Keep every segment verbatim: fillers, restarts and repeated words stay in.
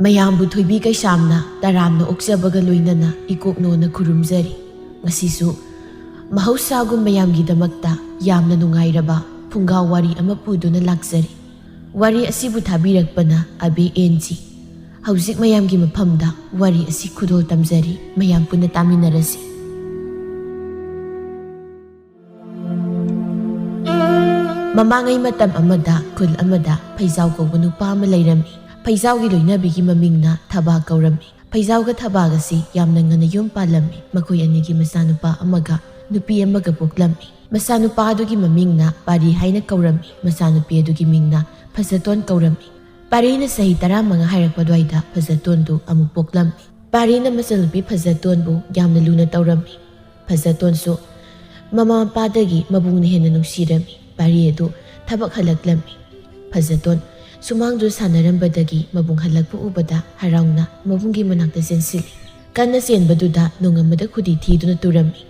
ꯃꯌꯥꯝꯕꯨ ꯊꯣꯏꯕꯤ ꯀꯩꯁꯥꯝꯅ ꯇꯔꯥꯝꯅ ꯑꯣꯛꯆꯕꯒ ꯂꯣꯏꯅꯅ ꯏꯀꯣꯛꯅꯣꯅ ꯈꯨꯔꯨꯝꯖꯔꯤ꯫ ꯉꯁꯤꯁꯨ ꯃꯍꯧꯁꯥꯒꯨꯝ ꯃꯌꯥꯝꯒꯤꯗꯃꯛꯇ ꯌꯥꯝꯅ ꯅꯨꯡꯉꯥꯏꯔꯕ ꯐꯨꯡꯒꯥ ꯋꯥꯔꯤ ꯑꯃ ꯄꯨꯗꯨꯅ ꯂꯥꯛꯆꯔꯤ꯫ ꯋꯥꯔꯤ ꯑꯁꯤꯕꯨ ꯊꯥꯕꯤꯔꯛꯄꯅ ꯑꯕꯦ ꯑꯦꯟ ꯖꯤ꯫ ꯍꯧꯖꯤꯛ ꯃꯌꯥꯝꯒꯤ ꯃꯐꯝꯗ ꯋꯥꯔꯤ ꯑꯁꯤ ꯈꯨꯗꯣꯜ ꯇꯝꯖꯔꯤ, ꯃꯌꯥꯝ ꯄꯨꯟꯅ ꯇꯥꯃꯤꯟꯅꯔꯁꯤ꯫ ꯃꯃꯥꯡꯉꯩ ꯃꯇꯝ ꯑꯃꯗ ꯈꯨꯜ ꯑꯃꯗ ꯐꯩꯖꯥꯎ ꯀꯧꯕ ꯅꯨꯄꯥ ꯑꯃ ꯂꯩꯔꯝꯃꯤ꯫ ꯐꯩꯖꯥꯎꯒꯤ ꯂꯣꯏꯅꯕꯤꯒꯤ ꯃꯃꯤꯡꯅ ꯊꯕꯥ ꯀꯧꯔꯝꯃꯤ꯫ ꯐꯩꯖꯥꯎꯒ ꯊꯕꯥꯒꯁꯤ ꯌꯥꯝꯅ ꯉꯟꯅ ꯌꯨꯝ ꯄꯥꯜꯂꯝꯃꯤ꯫ ꯃꯈꯣꯏ ꯑꯅꯤꯒꯤ ꯃꯆꯥꯅꯨꯄꯥ ꯑꯃꯒ ꯅꯨꯄꯤ ꯑꯃꯒ ꯄꯣꯛꯂꯝꯃꯤ꯫ ꯃꯆꯥꯅꯨꯄꯥ ꯑꯗꯨꯒꯤ ꯃꯃꯤꯡꯅ ꯄꯥꯔꯤ ꯍꯥꯏꯅ ꯀꯧꯔꯝꯃꯤ꯫ ꯃꯆꯥꯅꯨꯄꯤ ꯑꯗꯨꯒꯤ ꯃꯤꯡꯅ ꯐꯖꯇꯣꯟ ꯀꯧꯔꯝꯃꯤ꯫ ꯄꯥꯔꯤꯅ ꯆꯍꯤ ꯇꯔꯥꯃꯉꯥ ꯍꯥꯏꯔꯛꯄ ꯑꯗꯨꯋꯥꯏꯗ ꯐꯖꯇꯣꯟꯗꯨ ꯑꯃꯨꯛ ꯄꯣꯛꯂꯝꯃꯤ꯫ ꯄꯥꯔꯤꯅ ꯃꯆꯜꯅꯨꯄꯤ ꯐꯖꯇꯣꯟꯕꯨ ꯌꯥꯝꯅ ꯂꯨꯅ ꯇꯧꯔꯝꯃꯤ꯫ ꯐꯖꯇꯣꯟꯁꯨ ꯃꯃꯥ ꯃꯄꯥꯗꯒꯤ ꯃꯕꯨꯡꯅ ꯍꯦꯟꯅ ꯅꯨꯡꯁꯤꯔꯝꯃꯤ꯫ ꯄꯥꯔꯤ ꯑꯗꯨ ꯊꯕꯛ ꯍꯜꯂꯛꯂꯝꯃꯤ꯫ ꯐꯖꯇꯣꯟ ꯁꯨꯃꯥꯡꯗꯨ ꯁꯥꯟꯅꯔꯝꯕꯗꯒꯤ ꯃꯕꯨꯡ ꯍꯜꯂꯛꯄ ꯎꯕꯗ ꯍꯔꯥꯎꯅ ꯃꯕꯨꯡꯒꯤ ꯃꯅꯥꯛꯇ ꯆꯦꯟꯁꯤꯜꯂꯤ꯫ ꯀꯟꯅ ꯆꯦꯟꯕꯗꯨꯗ ꯅꯣꯡ ꯑꯃꯗ ꯈꯨꯗꯤ ꯊꯤꯗꯨꯅ ꯇꯨꯔꯝꯃꯤ꯫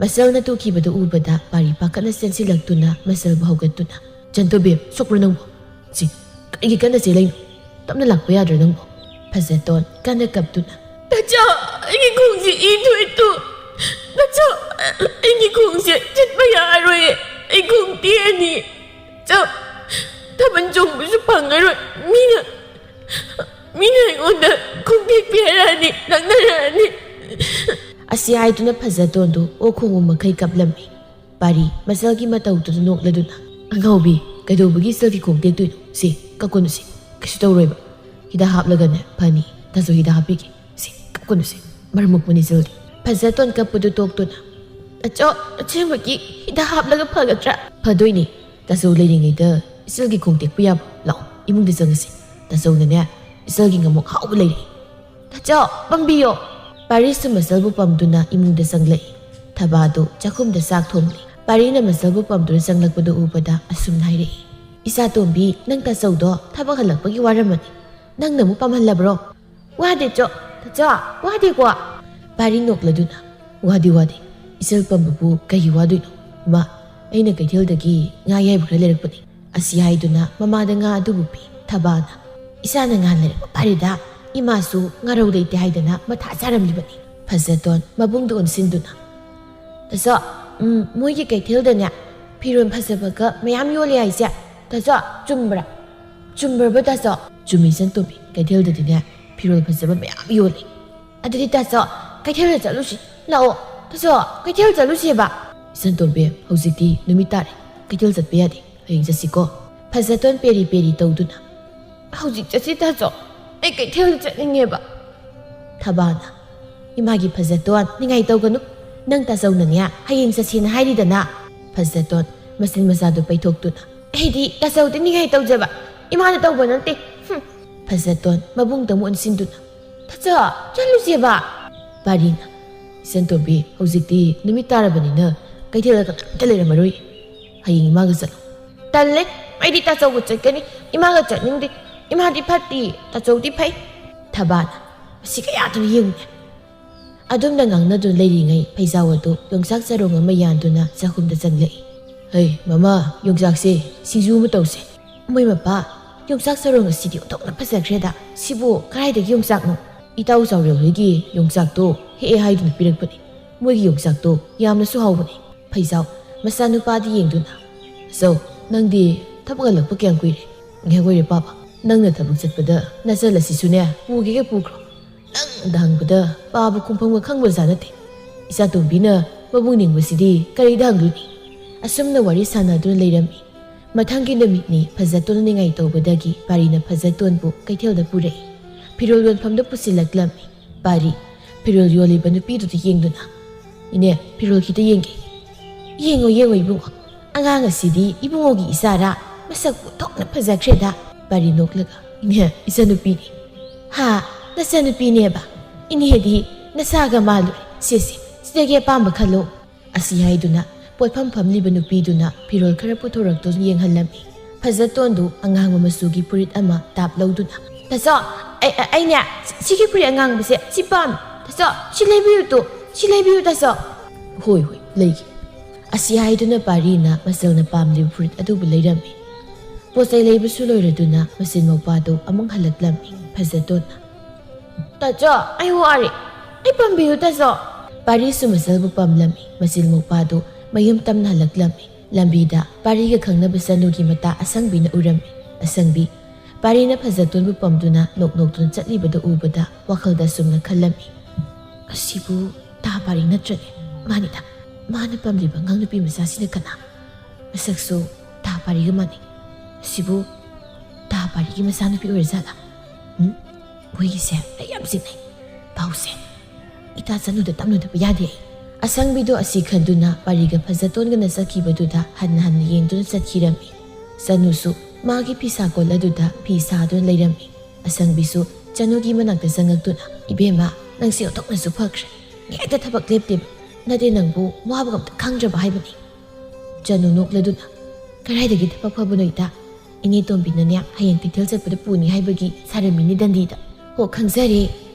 ꯃꯆꯜꯅ ꯇꯨꯈꯤꯕꯗꯨ ꯎꯕꯗ ꯄꯥꯔꯤ ꯄꯥꯈꯠꯅ ꯆꯦꯟꯁꯤꯜꯂꯛꯇꯨꯅ ꯃꯆꯜꯕꯨ ꯍꯧꯒꯠꯇꯨꯅ, "ꯆꯟꯇꯣꯕꯦꯝ, ꯁꯣꯛꯄ꯭ꯔꯣ ꯅꯪꯕꯨ? ꯁꯤ, ꯀꯔꯤꯒꯤ ꯀꯟꯅ ꯆꯦꯜꯂꯛꯏꯅꯣ? ꯇꯞꯅ ꯂꯥꯛꯄ ꯌꯥꯗ꯭ꯔꯣ ꯅꯪꯕꯨ?" ꯐꯖꯇꯣꯟ ꯀꯟꯅ ꯀꯞꯇꯨꯅ, "ꯇꯥꯆꯧ, ꯑꯩꯒꯤ ꯈꯣꯡꯁꯦ ꯏ ꯊꯣꯛꯑꯦ ꯇꯨ꯫ ꯇꯥꯆꯧ, ꯑꯩꯒꯤ ꯈꯣꯡꯁꯦ ꯆꯠꯄ ꯌꯥꯔꯣꯏꯌꯦ꯫ ꯑꯩ ꯈꯣꯡ ꯇꯦꯛꯑꯅꯤ꯫ ꯆꯥꯛ, ꯊꯥꯕꯜ ꯆꯣꯡꯕꯁꯨ ꯐꯪꯉꯔꯣꯏ꯫ ꯃꯤꯅ, ꯃꯤꯅ ꯑꯩꯉꯣꯟꯗ ꯈꯣꯡ ꯇꯦꯛꯄꯤ ꯍꯥꯏꯔꯛꯑꯅꯤ, ꯂꯛꯅꯔꯛꯑꯅꯤ꯫" ꯑꯁꯤ ꯍꯥꯏꯗꯨꯅ ꯐꯖꯇꯣꯟꯗꯨ ꯑꯣꯛ ꯈꯣꯡꯕ ꯃꯈꯩ ꯀꯞꯂꯝꯃꯤ꯫ ꯄꯥꯔꯤ ꯃꯆꯜꯒꯤ ꯃꯇꯧꯗꯨꯗ ꯅꯣꯛꯂꯗꯨꯅ, "ꯑꯉꯥꯎꯕꯤ, ꯀꯩꯗꯧꯕꯒꯤ ꯏꯆꯜꯒꯤ ꯈꯣꯡ ꯇꯦꯛꯇꯣꯏꯅꯣ? ꯁꯤ, ꯀꯞꯀꯅꯨ ꯁꯤ, ꯀꯩꯁꯨ ꯇꯧꯔꯣꯏꯕ꯫ ꯍꯤꯗꯥꯛ ꯍꯥꯞꯂꯒꯅꯦ ꯐꯅꯤ꯫ ꯇꯥꯆꯧ ꯍꯤꯗꯥꯛ ꯍꯥꯞꯄꯤꯒꯦ꯫ ꯁꯤ, ꯀꯞꯀꯅꯨ ꯁꯤ, ꯃꯔꯝ ꯃꯣꯛꯄꯅꯤ ꯏꯆꯜꯗꯤ꯫" ꯐꯖꯇꯣꯟ ꯀꯞꯄꯗꯨ ꯇꯣꯛꯇꯨꯅ, "ꯇꯥꯆꯧ, ꯑꯁꯦꯡꯕꯒꯤ ꯍꯤꯗꯥꯛ ꯍꯥꯞꯂꯒ ꯐꯒꯗ꯭ꯔꯥ?" "ꯐꯗꯣꯏꯅꯦ꯫ ꯇꯥꯆꯧ ꯂꯩꯔꯤꯉꯩꯗ ꯏꯆꯜꯒꯤ ꯈꯣꯡ ꯇꯦꯛꯄ ꯌꯥꯕ? ꯂꯥꯛꯑꯣ, ꯏꯃꯨꯡꯗ ꯆꯪꯉꯁꯤ꯫ ꯇꯥꯆꯧꯅꯅꯦ, ꯏꯆꯜꯒꯤ ꯉꯥꯃꯣꯛ ꯍꯥꯎꯕ ꯂꯩꯔꯤ꯫" "ꯇꯥꯆꯧ, ꯄꯝꯕꯤꯌꯣ꯫" ꯄꯥꯔꯤꯁꯨ ꯃꯆꯜꯕꯨ ꯄꯝꯗꯨꯅ ꯏꯃꯨꯡꯗ ꯆꯪꯂꯛꯏ꯫ ꯊꯕꯥꯗꯨ ꯆꯥꯛꯈꯨꯝꯗ ꯆꯥꯛ ꯊꯣꯡꯂꯤ꯫ ꯄꯥꯔꯤꯅ ꯃꯆꯜꯕꯨ ꯄꯝꯗꯨꯅ ꯆꯪꯂꯛꯄꯗꯨ ꯎꯕꯗ ꯑꯁꯨꯝꯅ ꯍꯥꯏꯔꯛꯏ, "ꯏꯆꯥ ꯇꯣꯝꯕꯤ, ꯅꯪ ꯇꯥꯆꯧꯗꯣ ꯊꯕꯛ ꯍꯜꯂꯛꯄꯒꯤ ꯋꯥꯔꯝꯃꯅꯤ꯫ ꯅꯪꯅ ꯑꯃꯨꯛ ꯄꯝꯍꯜꯂꯕ꯭ꯔꯣ?" "ꯋꯥꯗꯦ ꯆꯣ, ꯇꯥꯆꯧ, ꯋꯥꯗꯦꯀꯣ?" ꯄꯥꯔꯤ ꯅꯣꯛꯂꯗꯨꯅ, "ꯋꯥꯗꯦ, ꯋꯥꯗꯦ꯫ ꯏꯆꯜ ꯄꯝꯕꯕꯨ ꯀꯩꯒꯤ ꯋꯥꯗꯣꯏꯅꯣ? ꯏꯃꯥ, ꯑꯩꯅ ꯀꯩꯊꯦꯜꯗꯒꯤ ꯉꯥ ꯑꯌꯥꯏꯕ ꯈꯔ ꯂꯩꯔꯛꯄꯅꯤ꯫" ꯑꯁꯤ ꯍꯥꯏꯗꯨꯅ ꯃꯃꯥꯗ ꯉꯥ ꯑꯗꯨꯕꯨ ꯄꯤ꯫ ꯊꯕꯥꯅ, "ꯏꯆꯥꯅ ꯉꯥ ꯂꯩꯔꯛꯄ ꯐꯔꯦꯗ, ꯏꯃꯥꯁꯨ ꯉꯥꯔꯧ ꯂꯩꯇꯦ ꯍꯥꯏꯗꯅ ꯃꯊꯥ ꯁꯥꯔꯝꯂꯤꯕꯅꯤ"꯫ ꯐꯖꯇꯣꯟ ꯃꯕꯨꯡꯗ ꯑꯣꯟꯁꯤꯟꯗꯨꯅ, "ꯇꯥꯆꯧ, ꯎꯝ, ꯃꯣꯏꯒꯤ ꯀꯩꯊꯦꯜꯗꯅꯦ ꯐꯤꯔꯣꯜ ꯐꯖꯕꯒ ꯃꯌꯥꯝ ꯌꯣꯜꯂꯦ ꯍꯥꯏꯁꯦ, ꯇꯥꯆꯧ, ꯆꯨꯝꯕ꯭ꯔꯥ? ꯆꯨꯝꯕ꯭ꯔꯕ ꯇꯥꯆꯧ?" "ꯆꯨꯝꯃꯤ ꯏꯆꯟꯇꯣꯝꯕꯤ, ꯀꯩꯊꯦꯜꯗꯗꯤꯅꯦ ꯐꯤꯔꯣꯜ ꯐꯖꯕ ꯃꯌꯥꯝ ꯌꯣꯜꯂꯤ"꯫ "ꯑꯗꯨꯗꯤ ꯇꯥꯆꯧ, ꯀꯩꯊꯦꯜꯗ ꯆꯠꯂꯨꯁꯤ꯫ ꯂꯥꯛꯑꯣ ꯇꯥꯆꯧ, ꯀꯩꯊꯦꯜ ꯆꯠꯂꯨꯁꯦꯕ"꯫ "ꯏꯆꯟꯇꯣꯝꯕꯤ, ꯍꯧꯖꯤꯛꯇꯤ ꯅꯨꯃꯤꯠ ꯇꯥꯔꯦ, ꯀꯩꯊꯦꯜ ꯆꯠꯄ ꯌꯥꯗꯦ, ꯍꯌꯦꯡ ꯆꯠꯁꯤꯀꯣ"꯫ ꯐꯖꯇꯣꯟ ꯄꯦꯔꯤ ꯄꯦꯔꯤ ꯇꯧꯗꯨꯅ, "ꯍꯧꯖꯤꯛ ꯆꯠꯁꯤ ꯇꯥꯆꯧ, ꯑꯩ ꯀꯩꯊꯦꯜꯗ ꯆꯠꯅꯤꯡꯉꯦꯕ"꯫ ꯊꯕꯥꯅ, "ꯏꯃꯥꯒꯤ ꯐꯖꯇꯣꯟ, ꯅꯤꯡꯉꯥꯏ ꯇꯧꯒꯅꯨ, ꯅꯪ ꯇꯥꯆꯧꯅꯅꯦ ꯍꯌꯦꯡ ꯆꯠꯁꯦꯅ ꯍꯥꯏꯔꯤꯗꯅ"꯫ ꯐꯖꯇꯣꯟ ꯃꯆꯤꯟ ꯃꯆꯥꯗꯨ ꯄꯩꯊꯣꯛꯇꯨꯅ, "ꯑꯩꯗꯤ ꯇꯥꯆꯧꯗꯤ ꯅꯤꯡꯉꯥꯏ ꯇꯧꯖꯕ, ꯏꯃꯥꯅ ꯇꯧꯕ ꯅꯠꯇꯦ꯫ ꯍꯨꯝ"꯫ ꯐꯖꯇꯣꯟ ꯃꯕꯨꯡꯗ ꯑꯃꯨꯛ ꯑꯣꯟꯁꯤꯟꯗꯨꯅ, "ꯇꯥꯆꯧ, ꯆꯠꯂꯨꯁꯦꯕ"꯫ ꯄꯥꯔꯤꯅ, "ꯏꯆꯟꯇꯣꯝꯕꯤ, ꯍꯧꯖꯤꯛꯇꯤ ꯅꯨꯃꯤꯠ ꯇꯥꯔꯕꯅꯤꯅ ꯀꯩꯊꯦꯜꯗ ꯀꯅꯥꯝꯇ ꯂꯩꯔꯝꯃꯔꯣꯏ, ꯍꯌꯦꯡ ꯏꯃꯥꯒ ꯆꯠꯂꯣ"꯫ "ꯇꯜꯂꯦ, ꯑꯩꯗꯤ ꯇꯥꯆꯧꯒ ꯆꯠꯀꯅꯤ, ꯏꯃꯥꯒ ꯆꯠꯅꯤꯡꯗꯦ꯫ ꯏꯃꯥꯗꯤ ꯐꯠꯇꯦ, ꯇꯥꯆꯧꯗꯤ ꯐꯩ"꯫ ꯊꯕꯥꯅ, "ꯃꯁꯤ ꯀꯌꯥꯗꯨ ꯌꯦꯡꯉꯨꯅꯦ"꯫ ꯑꯗꯨꯝꯅ ꯉꯥꯡꯅꯗꯨꯅ ꯂꯩꯔꯤꯉꯩ ꯐꯩꯖꯥꯎ ꯑꯗꯨ ꯌꯣꯡꯆꯥꯛ ꯆꯔꯣꯡ ꯑꯃ ꯌꯥꯟꯗꯨꯅ ꯆꯥꯛꯈꯨꯝꯗ ꯆꯪꯂꯛꯏ꯫ "ꯍꯩ ꯃꯃꯥ, ꯌꯣꯡꯆꯥꯛꯁꯦ ꯁꯤꯡꯖꯨ ꯑꯃ ꯇꯧꯁꯦ"꯫ "ꯃꯣꯏ ꯃꯄꯥ, ꯌꯣꯡꯆꯥꯛ ꯆꯔꯣꯡ ꯑꯁꯤꯗꯤ ꯑꯣꯟꯊꯣꯛꯅ ꯐꯖꯈ꯭ꯔꯦꯗ꯫ ꯁꯤꯕꯨ ꯀꯗꯥꯏꯗꯒꯤ ꯌꯣꯡꯆꯥꯛꯅꯣ?" "ꯏꯇꯥꯎ ꯆꯥꯎꯔꯦꯜ ꯍꯣꯏꯒꯤ ꯌꯣꯡꯆꯥꯛꯇꯣ ꯍꯦꯛꯑꯦ ꯍꯥꯏꯗꯨꯅ ꯄꯤꯔꯛꯄꯅꯤ꯫ ꯃꯣꯏꯒꯤ ꯌꯣꯡꯆꯥꯛꯇꯣ ꯌꯥꯝꯅꯁꯨ ꯍꯥꯎꯕꯅꯤ"꯫ ꯐꯩꯖꯥꯎ ꯃꯆꯥꯅꯨꯄꯥꯗ ꯌꯦꯡꯗꯨꯅ, "ꯇꯥꯆꯧ, ꯅꯪꯗꯤ ꯊꯕꯛ ꯍꯜꯂꯛꯄ ꯀꯌꯥꯝ ꯀꯨꯏꯔꯦ?" "ꯉꯥꯏꯍꯥꯛ ꯑꯣꯏꯔꯦ ꯄꯥꯕ꯫ ꯅꯪꯅ ꯊꯕꯛ ꯆꯠꯄꯗ ꯅꯆꯜ ꯑꯁꯤꯁꯨꯅꯦ ꯄꯨꯒꯦꯒ ꯄꯨꯈ꯭ꯔꯣ꯫ ꯅꯪꯗ ꯍꯪꯕꯗ ꯄꯥꯕ ꯈꯣꯡꯐꯝꯒ ꯈꯪꯕꯖꯥꯠ ꯅꯠꯇꯦ꯫ ꯏꯆꯥꯇꯣꯝꯕꯤꯅ ꯃꯕꯨꯡ ꯅꯤꯡꯕꯁꯤꯗꯤ ꯀꯔꯤꯗ ꯍꯪꯗꯣꯏꯅꯤ?" ꯑꯁꯨꯝꯅ ꯋꯥꯔꯤ ꯁꯥꯟꯅꯗꯨꯅ ꯂꯩꯔꯝꯃꯤ꯫ ꯃꯊꯪꯒꯤ ꯅꯨꯃꯤꯠꯅꯤ ꯐꯖꯇꯣꯟ ꯅꯤꯡꯉꯥꯏ ꯇꯧꯕꯗꯒꯤ ꯄꯥꯔꯤꯅ ꯐꯖꯇꯣꯟꯕꯨ ꯀꯩꯊꯦꯜꯗ ꯄꯨꯔꯛꯏ꯫ ꯐꯤꯔꯣꯜ ꯌꯣꯟꯐꯝꯗ ꯄꯨꯁꯤꯜꯂꯛꯂꯝꯃꯤ꯫ ꯄꯥꯔꯤ, ꯐꯤꯔꯣꯜ ꯌꯣꯜꯂꯤꯕ ꯅꯨꯄꯤꯗꯨꯗ ꯌꯦꯡꯗꯨꯅ, "ꯏꯅꯦ, ꯐꯤꯔꯣꯜ ꯈꯤꯇ ꯌꯦꯡꯒꯦ"꯫ "ꯌꯦꯡꯉꯣ, ꯌꯦꯡꯉꯣ ꯏꯕꯨꯡꯉꯣ, ꯑꯉꯥꯡ ꯑꯁꯤꯗꯤ ꯏꯕꯨꯡꯉꯣꯒꯤ ꯏꯆꯥꯔꯥ? ꯃꯁꯛ ꯑꯣꯟꯊꯣꯛꯅ ꯐꯖꯈ꯭ꯔꯦꯗ"꯫ ꯄꯥꯔꯤ ꯅꯣꯛꯂꯒ, "ꯏꯅꯦ, ꯏꯆꯟꯅꯨꯄꯤꯅꯤ"꯫ "ꯍꯥ, ꯅꯆꯟꯅꯨꯄꯤꯅꯦꯕ? ꯏꯅꯦꯗꯤ ꯅꯆꯥꯒ ꯃꯥꯜꯂꯨꯔꯦ꯫ ꯁꯦ, ꯁꯦ, ꯁꯤꯗꯒꯤ ꯑꯄꯥꯝꯕ ꯈꯜꯂꯣ"꯫ ꯑꯁꯤ ꯍꯥꯏꯗꯨꯅ ꯄꯣꯠꯐꯝ ꯐꯝꯂꯤꯕ ꯅꯨꯄꯤꯗꯨꯅ ꯐꯤꯔꯣꯜ ꯈꯔ ꯄꯨꯊꯣꯔꯛꯇꯨꯅ ꯌꯦꯡꯍꯜꯂꯝꯃꯤ꯫ ꯐꯖꯇꯣꯟꯗꯨ ꯑꯉꯥꯡꯕ ꯃꯆꯨꯒꯤ ꯐꯨꯔꯤꯠ ꯑꯃ ꯇꯥꯞ ꯂꯧꯗꯨꯅ, "ꯇꯥꯆꯧ, ꯑꯩ, ꯑꯩ, ꯑꯩꯅꯦ, ꯁꯤꯒꯤ ꯐꯨꯔꯤꯠ ꯑꯉꯥꯡꯕꯁꯦ ꯁꯤ ꯄꯥꯝꯃꯤ꯫ ꯇꯥꯆꯧ, ꯁꯤ ꯂꯩꯕꯤꯌꯨ ꯇꯨ, ꯁꯤ ꯂꯩꯕꯤꯌꯨ ꯇꯥꯆꯧ"꯫ "ꯍꯣꯏ, ꯍꯣꯏ, ꯂꯩꯒꯦ"꯫ ꯑꯁꯤ ꯍꯥꯏꯗꯨꯅ ꯄꯥꯔꯤꯅ ꯃꯆꯜꯅ ꯄꯥꯝꯂꯤꯕ ꯐꯨꯔꯤꯠ ꯑꯗꯨꯕꯨ ꯂꯩꯔꯝꯃꯤ꯫ ꯄꯣꯠ ꯆꯩ ꯂꯩꯕꯁꯨ ꯂꯣꯏꯔꯗꯨꯅ ꯃꯆꯤꯟ ꯃꯧꯄꯥꯗꯨ ꯑꯃꯨꯛ ꯍꯜꯂꯛꯂꯝꯃꯤ ꯐꯖꯇꯣꯟꯅ꯫ "ꯇꯥꯆꯧ, ꯑꯩ ꯋꯥꯔꯦ꯫ ꯑꯩ ꯄꯝꯕꯤꯌꯨ, ꯇꯥꯆꯧ꯫" ꯄꯥꯔꯤꯁꯨ ꯃꯆꯜꯕꯨ ꯄꯝꯂꯝꯃꯤ꯫ ꯃꯆꯤꯟ ꯃꯧꯄꯥꯗꯨ ꯃꯌꯨꯝ ꯇꯝꯅ ꯍꯜꯂꯛꯂꯝꯃꯤ꯫ ꯂꯝꯕꯤꯗ ꯄꯥꯔꯤꯒ ꯈꯪꯅꯕ ꯆꯅꯨꯒꯤ ꯃꯇꯥ ꯑꯁꯪꯕꯤꯅ ꯎꯔꯝꯃꯤ꯫ ꯑꯁꯪꯕꯤ, ꯄꯥꯔꯤꯅ ꯐꯖꯇꯣꯟꯕꯨ ꯄꯝꯗꯨꯅ ꯅꯣꯛ ꯅꯣꯛꯇꯨꯅ ꯆꯠꯂꯤꯕꯗꯨ ꯎꯕꯗ ꯋꯥꯈꯜꯗ ꯑꯁꯨꯝꯅ ꯈꯜꯂꯝꯃꯤ, "ꯑꯁꯤꯕꯨ ꯇꯥ ꯄꯥꯔꯤ ꯅꯠꯇ꯭ꯔꯅꯦ? ꯃꯥꯅꯤꯗ, ꯃꯥꯅ ꯄꯝꯂꯤꯕ ꯑꯉꯥꯡ ꯅꯨꯄꯤ ꯃꯆꯥꯁꯤꯅ ꯀꯅꯥ? ꯃꯁꯛꯁꯨ ꯇꯥ ꯄꯥꯔꯤꯒ ꯃꯥꯟꯅꯩ꯫ ꯑꯁꯤꯕꯨ ꯇꯥ ꯄꯥꯔꯤꯒꯤ ꯃꯆꯥꯅꯨꯄꯤ ꯑꯣꯏꯔꯖꯥꯠꯂꯥ? ꯎꯝ, ꯃꯣꯏꯒꯤꯁꯦ ꯑꯩ ꯌꯥꯝ ꯆꯤꯡꯅꯩ꯫ ꯄꯥꯎꯁꯦ ꯏꯇꯥ ꯆꯅꯨꯗ ꯇꯝꯂꯨꯗꯕ ꯌꯥꯗꯦ ꯑꯩ꯫" ꯑꯁꯪꯕꯤꯗꯣ ꯑꯁꯤ ꯈꯟꯗꯨꯅ ꯄꯥꯔꯤꯒ ꯐꯖꯇꯣꯟꯒꯅ ꯆꯠꯈꯤꯕꯗꯨꯗ ꯍꯟꯅ ꯍꯟꯅ ꯌꯦꯡꯗꯨꯅ ꯆꯠꯈꯤꯔꯝꯃꯤ꯫ ꯆꯅꯨꯁꯨ ꯃꯥꯒꯤ ꯐꯤꯁꯥ ꯀꯣꯜ ꯑꯗꯨꯗ ꯐꯤ ꯁꯥꯗꯨꯅ ꯂꯩꯔꯝꯃꯤ꯫ ꯑꯁꯪꯕꯤꯁꯨ ꯆꯅꯨꯒꯤ ꯃꯅꯥꯛꯇ ꯆꯪꯉꯛꯇꯨꯅ, "ꯏꯕꯦꯝꯃ, ꯅꯪꯁꯦ ꯑꯣꯟꯊꯣꯛꯅꯁꯨ ꯐꯈ꯭ꯔꯦ꯫ ꯉꯥꯏꯍꯥꯛꯇ ꯊꯕꯛ ꯂꯦꯞꯇꯦꯕ꯫ ꯅꯠꯇꯦ, ꯅꯪꯕꯨ ꯋꯥꯕꯒ ꯑꯝꯇ ꯈꯪꯗ꯭ꯔꯕ ꯍꯥꯏꯕꯅꯤ?" ꯆꯅꯨ ꯅꯣꯛꯂꯗꯨꯅ, "ꯀꯗꯥꯏꯗꯒꯤ ꯊꯕꯛ ꯐꯕꯅꯣ ꯏꯇꯥ? ꯏꯅꯦ ꯇꯣꯝꯕꯤꯅꯅꯦ ꯍꯌꯦꯡ ꯀꯩꯊꯦꯜ ꯆꯠꯄꯗ ꯄꯨꯅꯤ ꯍꯥꯏꯕꯒꯤ ꯁꯥꯔꯝꯃꯤꯅꯤ ꯗꯟꯗꯤꯗ꯫" "ꯍꯣ, ꯈꯪꯖꯔꯦ꯫